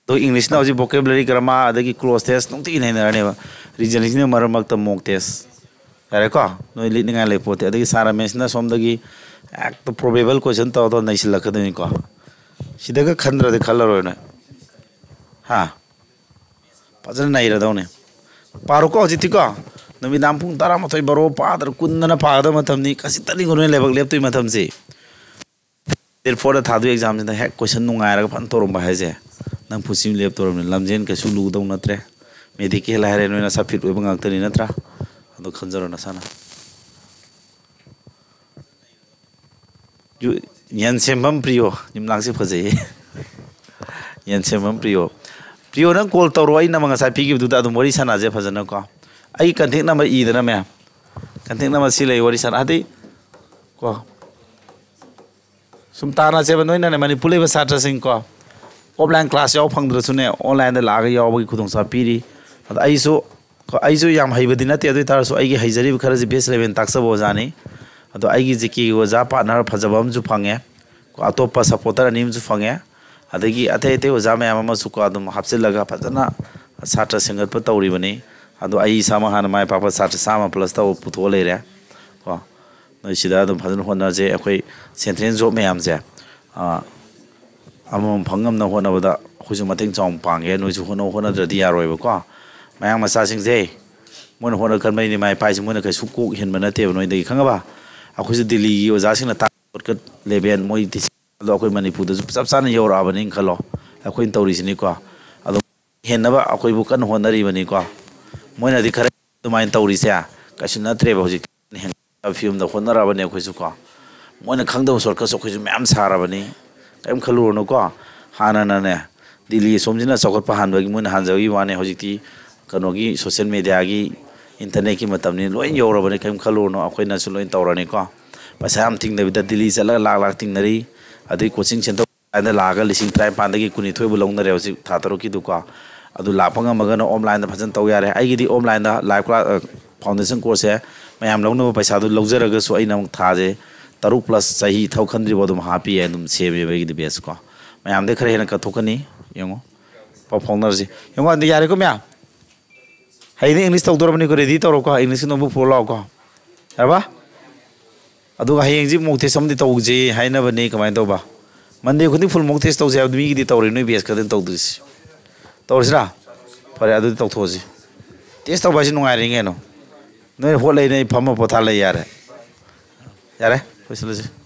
ꯑꯗꯣ ꯏꯪꯂꯤꯁꯅ ꯍꯧꯖꯤꯛ ꯕꯣꯀꯦꯕꯨꯂꯔꯤ, ꯒ꯭ꯔꯃꯥ, ꯑꯗꯒꯤ ꯀ꯭ꯂꯣꯖ ꯇꯦꯁ ꯅꯨꯡꯇꯤꯒꯤ ꯅꯩꯅꯔꯅꯦꯕ꯫ ꯔꯤꯖꯅꯤꯡꯁꯤꯅ ꯃꯔꯛ ꯃꯔꯛꯇ ꯃꯣꯛ ꯇꯦꯁ꯫ ꯌꯥꯔꯦꯀꯣ? ꯅꯣꯏ ꯂꯤꯠꯅꯤꯡꯉꯥꯏ ꯂꯩꯄꯣꯠꯇꯦ꯫ ꯑꯗꯒꯤ ꯁꯥꯔ ꯔꯃꯦꯁꯅ ꯁꯣꯝꯗꯒꯤ ꯍꯦꯛꯇ ꯄ꯭ꯔꯣꯕꯦꯕꯜ ꯀꯣꯏꯁꯟ ꯇꯧꯔ ꯇꯧꯔ ꯅꯩꯁꯤꯜꯂꯛꯀꯗꯣꯏꯅꯤꯀꯣ꯫ ꯁꯤꯗꯒ ꯈꯟꯗ꯭ꯔꯗꯤ ꯈꯜꯂꯔꯣꯏ ꯅꯣꯏ꯫ ꯍꯥ? ꯐꯖꯅ ꯅꯩꯔꯗꯧꯅꯦ꯫ ꯄꯥꯔꯣꯀꯣ ꯍꯧꯖꯤꯛꯇꯤꯀꯣ꯫ ꯅꯨꯃꯤꯗꯥꯡ ꯄꯨꯡ ꯇꯔꯥꯃꯥꯊꯣꯏ, ꯕꯥꯔꯣ ꯄꯥꯗ꯭ꯔ ꯀꯨꯟꯗꯅ ꯄꯥꯒꯗꯕ ꯃꯇꯝꯅꯤ꯫ ꯈꯖꯤꯛꯇꯅꯤꯀꯣ ꯅꯣꯏ ꯂꯥꯏꯕꯛ ꯂꯦꯞꯇꯣꯏ ꯃꯇꯝꯁꯤ꯫ ꯗꯦꯠ ꯐꯣꯔꯗ ꯊꯥꯗꯣꯏ ꯑꯦꯛꯖꯥꯝꯁꯤꯗ ꯍꯦꯛ ꯀꯣꯏꯁꯟ ꯅꯨꯡꯉꯥꯏꯔꯒ ꯐꯖꯅ ꯇꯧꯔꯝꯕ ꯍꯥꯏꯁꯦ, ꯅꯪ ꯄꯨꯟꯁꯤ ꯑꯃ ꯂꯦꯞꯇꯧꯔꯕꯅꯤ꯫ ꯂꯝꯖꯦꯟ ꯀꯩꯁꯨ ꯂꯨꯗꯧ ꯅꯠꯇ꯭ꯔꯦ꯫ ꯃꯦꯗꯤꯀꯦꯜ ꯍꯥꯏꯔꯦ ꯅꯣꯏꯅ ꯁꯥꯐꯤꯠ ꯑꯣꯏꯕ ꯉꯥꯛꯇꯅꯤ ꯅꯠꯇ꯭ꯔꯥ? ꯑꯗꯣ ꯈꯟꯖꯔꯣ ꯅꯁꯥꯅ꯫ ꯌꯨ-, ꯌꯦꯟ ꯁꯦꯝꯐꯝ ꯄ꯭ꯔꯤꯌꯣ, ꯌꯨꯝꯅꯥꯛꯁꯦ ꯐꯖꯩꯌꯦ꯫ ꯌꯦꯟ ꯁꯦꯝꯐꯝ ꯄ꯭ꯔꯤꯌꯣ꯫ ꯄ꯭ꯔꯤꯌꯣ, ꯅꯪ ꯀꯣꯜ ꯇꯧꯔꯣ, ꯑꯩ ꯅꯝꯕꯔ ꯉꯁꯥꯏ ꯄꯤꯈꯤꯕꯗꯨꯗ ꯑꯗꯨꯝ ꯋꯥꯔꯤ ꯁꯥꯟꯅꯁꯦ ꯐꯖꯅꯀꯣ꯫ ꯑꯩ ꯀꯟꯇꯦꯛ ꯅꯝꯕꯔ ꯏꯗꯅ ꯃꯌꯥꯝ, ꯀꯟꯇꯦꯛ ꯅꯝꯕꯔ ꯁꯤ ꯂꯩ, ꯋꯥꯔꯤ ꯁꯥꯟꯅ, ꯍꯥꯏꯗꯤ ꯀꯣ, ꯁꯨꯝ ꯇꯥꯟꯅꯁꯦꯕ꯫ ꯅꯣꯏꯅꯅꯦ ꯃꯅꯤꯄꯨꯔ ꯂꯩꯕ ꯁꯥꯇ꯭ꯔꯁꯤꯡ ꯀꯣ, ꯑꯣꯐꯂꯥꯏꯟ ꯀ꯭ꯂꯥꯁ ꯌꯥꯎ ꯐꯪꯗ꯭ꯔꯁꯨꯅꯦ, ꯑꯣꯟꯂꯥꯏꯟꯗ ꯂꯥꯛꯑꯒ ꯌꯥꯎꯕꯒꯤ ꯈꯨꯗꯣꯡꯆꯥꯕ ꯄꯤꯔꯤ꯫ ꯑꯗꯣ ꯑꯩꯁꯨ, ꯑꯩꯁꯨ ꯌꯥꯝ ꯍꯩꯕꯗꯤ ꯅꯠꯇꯦ, ꯑꯗꯨ ꯑꯣꯏ ꯇꯥꯔꯁꯨ ꯑꯩꯒꯤ ꯍꯩꯖꯔꯤꯕ ꯈꯔꯁꯤ ꯕꯦꯁ ꯂꯦꯚꯦꯜ ꯇꯥꯛꯆꯕ ꯑꯣꯖꯥꯅꯤ꯫ ꯑꯗꯣ ꯑꯩꯒꯤ ꯖꯤ ꯀꯦꯒꯤ ꯑꯣꯖꯥ ꯄꯥꯔꯠꯅꯔ ꯐꯖꯕ ꯑꯃꯁꯨ ꯐꯪꯉꯦ ꯀꯣ, ꯑꯇꯣꯞꯄ ꯁꯄꯣꯔꯇꯔ ꯑꯅꯤ ꯑꯃꯁꯨ ꯐꯪꯉꯦ꯫ ꯑꯗꯒꯤ ꯑꯇꯩ ꯑꯇꯩ ꯑꯣꯖꯥ ꯃꯌꯥꯝ ꯑꯃꯁꯨ ꯀꯣ ꯑꯗꯨꯝ ꯍꯥꯞꯆꯤꯜꯂꯒ ꯐꯖꯅ ꯁꯥꯇ꯭ꯔ ꯁꯦꯝꯒꯠꯄ ꯇꯧꯔꯤꯕꯅꯤ꯫ ꯑꯗꯣ ꯑꯩ ꯏꯁꯥꯃꯛ ꯍꯥꯟꯅ ꯃꯥꯏ ꯄꯥꯛꯄ ꯁꯥꯇ꯭ꯔ ꯆꯥꯝꯃ ꯄ꯭ꯂꯁ ꯇꯧꯕ ꯄꯨꯊꯣꯛꯑ ꯂꯩꯔꯦ ꯀꯣ꯫ ꯅꯣꯏ ꯁꯤꯗ ꯑꯗꯨꯝ ꯐꯖꯅ ꯍꯣꯠꯅꯁꯦ꯫ ꯑꯩꯈꯣꯏ ꯁꯦꯟꯇ꯭ꯔꯦꯜ ꯖꯣꯕ ꯃꯌꯥꯝꯁꯦ, ꯑꯥ, ꯑꯃꯃꯝ ꯐꯪ ꯉꯝꯅꯕ ꯍꯣꯠꯅꯕꯗ ꯑꯩꯈꯣꯏꯁꯨ ꯃꯇꯦꯡ ꯆꯥꯎꯅ ꯄꯥꯡꯒꯦ꯫ ꯅꯣꯏꯁꯨ ꯍꯣꯠꯅꯧ, ꯍꯣꯠꯅꯗ꯭ꯔꯗꯤ ꯌꯥꯔꯣꯏꯕꯀꯣ꯫ ꯃꯌꯥꯡ ꯃꯆꯥꯁꯤꯡꯁꯦ, ꯃꯣꯏꯅ ꯍꯣꯠꯅ ꯀꯟꯕꯩꯅꯦ ꯃꯥꯏ ꯄꯥꯏꯁꯦ꯫ ꯃꯣꯏꯅ ꯀꯩꯁꯨ ꯀꯣꯛ ꯍꯦꯟꯕ ꯅꯠꯇꯦꯕ ꯅꯣꯏꯗꯒꯤ, ꯈꯪꯉꯕ? ꯑꯩꯈꯣꯏꯁꯨ ꯗꯤꯜꯂꯤꯒꯤ ꯑꯣꯖꯥꯁꯤꯡꯅ ꯇꯥꯛ ꯈꯣꯠꯀꯠ ꯂꯦꯚꯦꯜ ꯃꯣꯏ ꯇꯤꯆꯤꯡ ꯑꯗꯣ ꯑꯩꯈꯣꯏ ꯃꯅꯤꯄꯨꯔꯗꯁꯨ ꯆꯞ ꯆꯥꯅ ꯌꯧꯔꯛꯑꯕꯅꯤ ꯈꯜꯂꯣ꯫ ꯑꯩꯈꯣꯏꯅ ꯇꯧꯔꯤꯁꯤꯅꯤꯀꯣ꯫ ꯑꯗꯣ ꯍꯦꯟꯅꯕ ꯑꯩꯈꯣꯏꯕꯨ ꯀꯟꯅ ꯍꯣꯠꯅꯔꯤꯕꯅꯤꯀꯣ꯫ ꯃꯣꯏꯅꯗꯤ ꯈꯔ ꯑꯗꯨꯃꯥꯏꯅ ꯇꯧꯔꯤꯁꯦ ꯀꯩꯁꯨ ꯅꯠꯇ꯭ꯔꯦꯕ꯫ ꯍꯧꯖꯤꯛ ꯍꯦꯟꯒꯠꯄ ꯐꯤꯕꯝꯗ ꯍꯣꯠꯅꯔꯕꯅꯤ ꯑꯩꯈꯣꯏꯁꯨꯀꯣ꯫ ꯃꯣꯏꯅ ꯈꯪꯗꯕ ꯁꯣꯔꯠꯀꯠꯁꯨ ꯑꯩꯈꯣꯏꯁꯨ ꯃꯌꯥꯝ ꯁꯥꯔꯕꯅꯤ꯫ ꯀꯔꯤꯝ ꯈꯜꯂꯨꯔꯅꯨꯀꯣ꯫ ꯍꯥꯟꯅꯅꯅꯦ, ꯗꯤꯜꯂꯤ ꯑꯁꯣꯝꯁꯤꯅ ꯆꯥꯎꯈꯠꯄ ꯍꯥꯟꯕꯒꯤ ꯃꯣꯏꯅ ꯍꯥꯟꯖꯕꯒꯤ ꯋꯥꯅꯤ꯫ ꯍꯧꯖꯤꯛꯇꯤ ꯀꯩꯅꯣꯒꯤ, ꯁꯣꯁꯤꯌꯦꯜ ꯃꯦꯗꯤꯌꯥꯒꯤ, ꯏꯟꯇꯔꯅꯦꯠꯀꯤ ꯃꯇꯝꯅꯤ꯫ ꯂꯣꯏ ꯌꯧꯔꯕꯅꯤ, ꯀꯔꯤꯝ ꯈꯜꯂꯨꯔꯅꯨ, ꯑꯩꯈꯣꯏꯅꯁꯨ ꯂꯣꯏ ꯇꯧꯔꯅꯤꯀꯣ꯫ ꯄꯩꯁꯥ ꯌꯥꯝ ꯇꯤꯡꯗꯕꯤꯗ ꯗꯤꯜꯂꯤ ꯆꯠꯂꯒ ꯂꯥꯛ ꯂꯥꯛ ꯇꯤꯡꯅꯔꯤ꯫ ꯑꯗꯨꯒꯤ ꯀꯣꯆꯤꯡ ꯁꯦꯟꯇꯔ ꯂꯥꯛꯑꯒ ꯂꯤꯁꯤꯡ ꯇꯔꯥꯅꯤꯄꯥꯟꯗꯒꯤ ꯀꯨꯟꯅꯤꯊꯣꯏꯕꯨ ꯂꯧꯅꯔꯦ ꯍꯧꯖꯤꯛ ꯊꯥ ꯇꯔꯨꯛꯀꯤꯗꯨꯀꯣ꯫ ꯑꯗꯨ ꯂꯥꯛꯄ ꯉꯝꯃꯒꯅ ꯑꯣꯟꯂꯥꯏꯟꯗ ꯐꯖꯅ ꯇꯧ ꯌꯥꯔꯦ꯫ ꯑꯩꯒꯤꯗꯤ ꯑꯣꯟꯂꯥꯏꯟꯗ ꯂꯥꯏꯐ ꯀ꯭ꯂꯥꯁ, ꯑ, ꯐꯥꯎꯟꯗꯦꯁꯟ ꯀꯣꯔꯁꯁꯦ ꯃꯌꯥꯝ ꯂꯧꯅꯕ ꯄꯩꯁꯥꯗꯨ ꯂꯧꯖꯔꯒꯁꯨ ꯑꯩꯅ ꯑꯃꯨꯛ ꯊꯥꯁꯦ ꯇꯔꯨꯛ plus ꯆꯍꯤ ꯊꯕꯛ ꯈꯟꯗ꯭ꯔꯤꯕ ꯑꯗꯨꯝ ꯍꯥꯞꯄꯤ ꯌꯥꯏ, ꯑꯗꯨꯝ ꯁꯦꯝꯃꯦꯕ ꯑꯩꯒꯤꯗꯤ batch ꯀꯣ꯫ ꯃꯌꯥꯝꯗꯩ ꯈꯔ ꯍꯦꯟꯅ ꯀꯠꯊꯣꯛꯀꯅꯤ꯫ ꯌꯦꯡꯉꯣ, ꯄꯥꯎ ꯐꯥꯎꯅꯔꯁꯤ꯫ ꯌꯦꯡꯉꯣ, ꯑꯗꯨ ꯌꯥꯔꯦꯀꯣ ꯃꯌꯥꯝ? ꯍꯌꯦꯡꯗꯤ English ꯇꯧꯗꯣꯔꯕꯅꯤꯀꯣ, ready ꯇꯧꯔꯣꯀꯣ, English ꯒꯤ notebook ꯄꯨꯔ ꯂꯥꯛꯑꯣꯀꯣ꯫ ꯌꯥꯔꯕ? ꯑꯗꯨꯒ ꯍꯌꯦꯡꯁꯤ mock test ꯑꯃꯗꯤ ꯇꯧꯁꯦ ꯍꯥꯏꯅꯕꯅꯤ꯫ ꯀꯃꯥꯏꯅ ꯇꯧꯕ? Monday ꯈꯨꯗꯤꯡ full mock test ꯇꯧꯁꯦ ꯍꯥꯏꯕꯗꯨ ꯃꯤꯒꯤꯗꯤ ꯇꯧꯔꯦ, ꯅꯣꯏ batch ꯈꯛꯇꯪ ꯇꯧꯗ꯭ꯔꯤꯁꯤ꯫ ꯇꯧꯔꯁꯤꯔꯥ? ꯐꯔꯦ, ꯑꯗꯨꯗꯤ ꯇꯧꯊꯣꯛꯑꯁꯤ꯫ Test ꯇꯧꯕ ꯍꯥꯏꯁꯤ ꯅꯨꯡꯉꯥꯏꯔꯤꯅꯦ ꯀꯩꯅꯣ꯫ ꯅꯣꯏ ꯍꯣꯠ ꯂꯩꯅ ꯑꯩ ꯐꯝꯃ ꯄꯣꯊꯥ ꯂꯩ ꯌꯥꯔꯦ꯫ ꯌꯥꯔꯦ, ꯂꯣꯏꯁꯤꯜꯂꯁꯤ꯫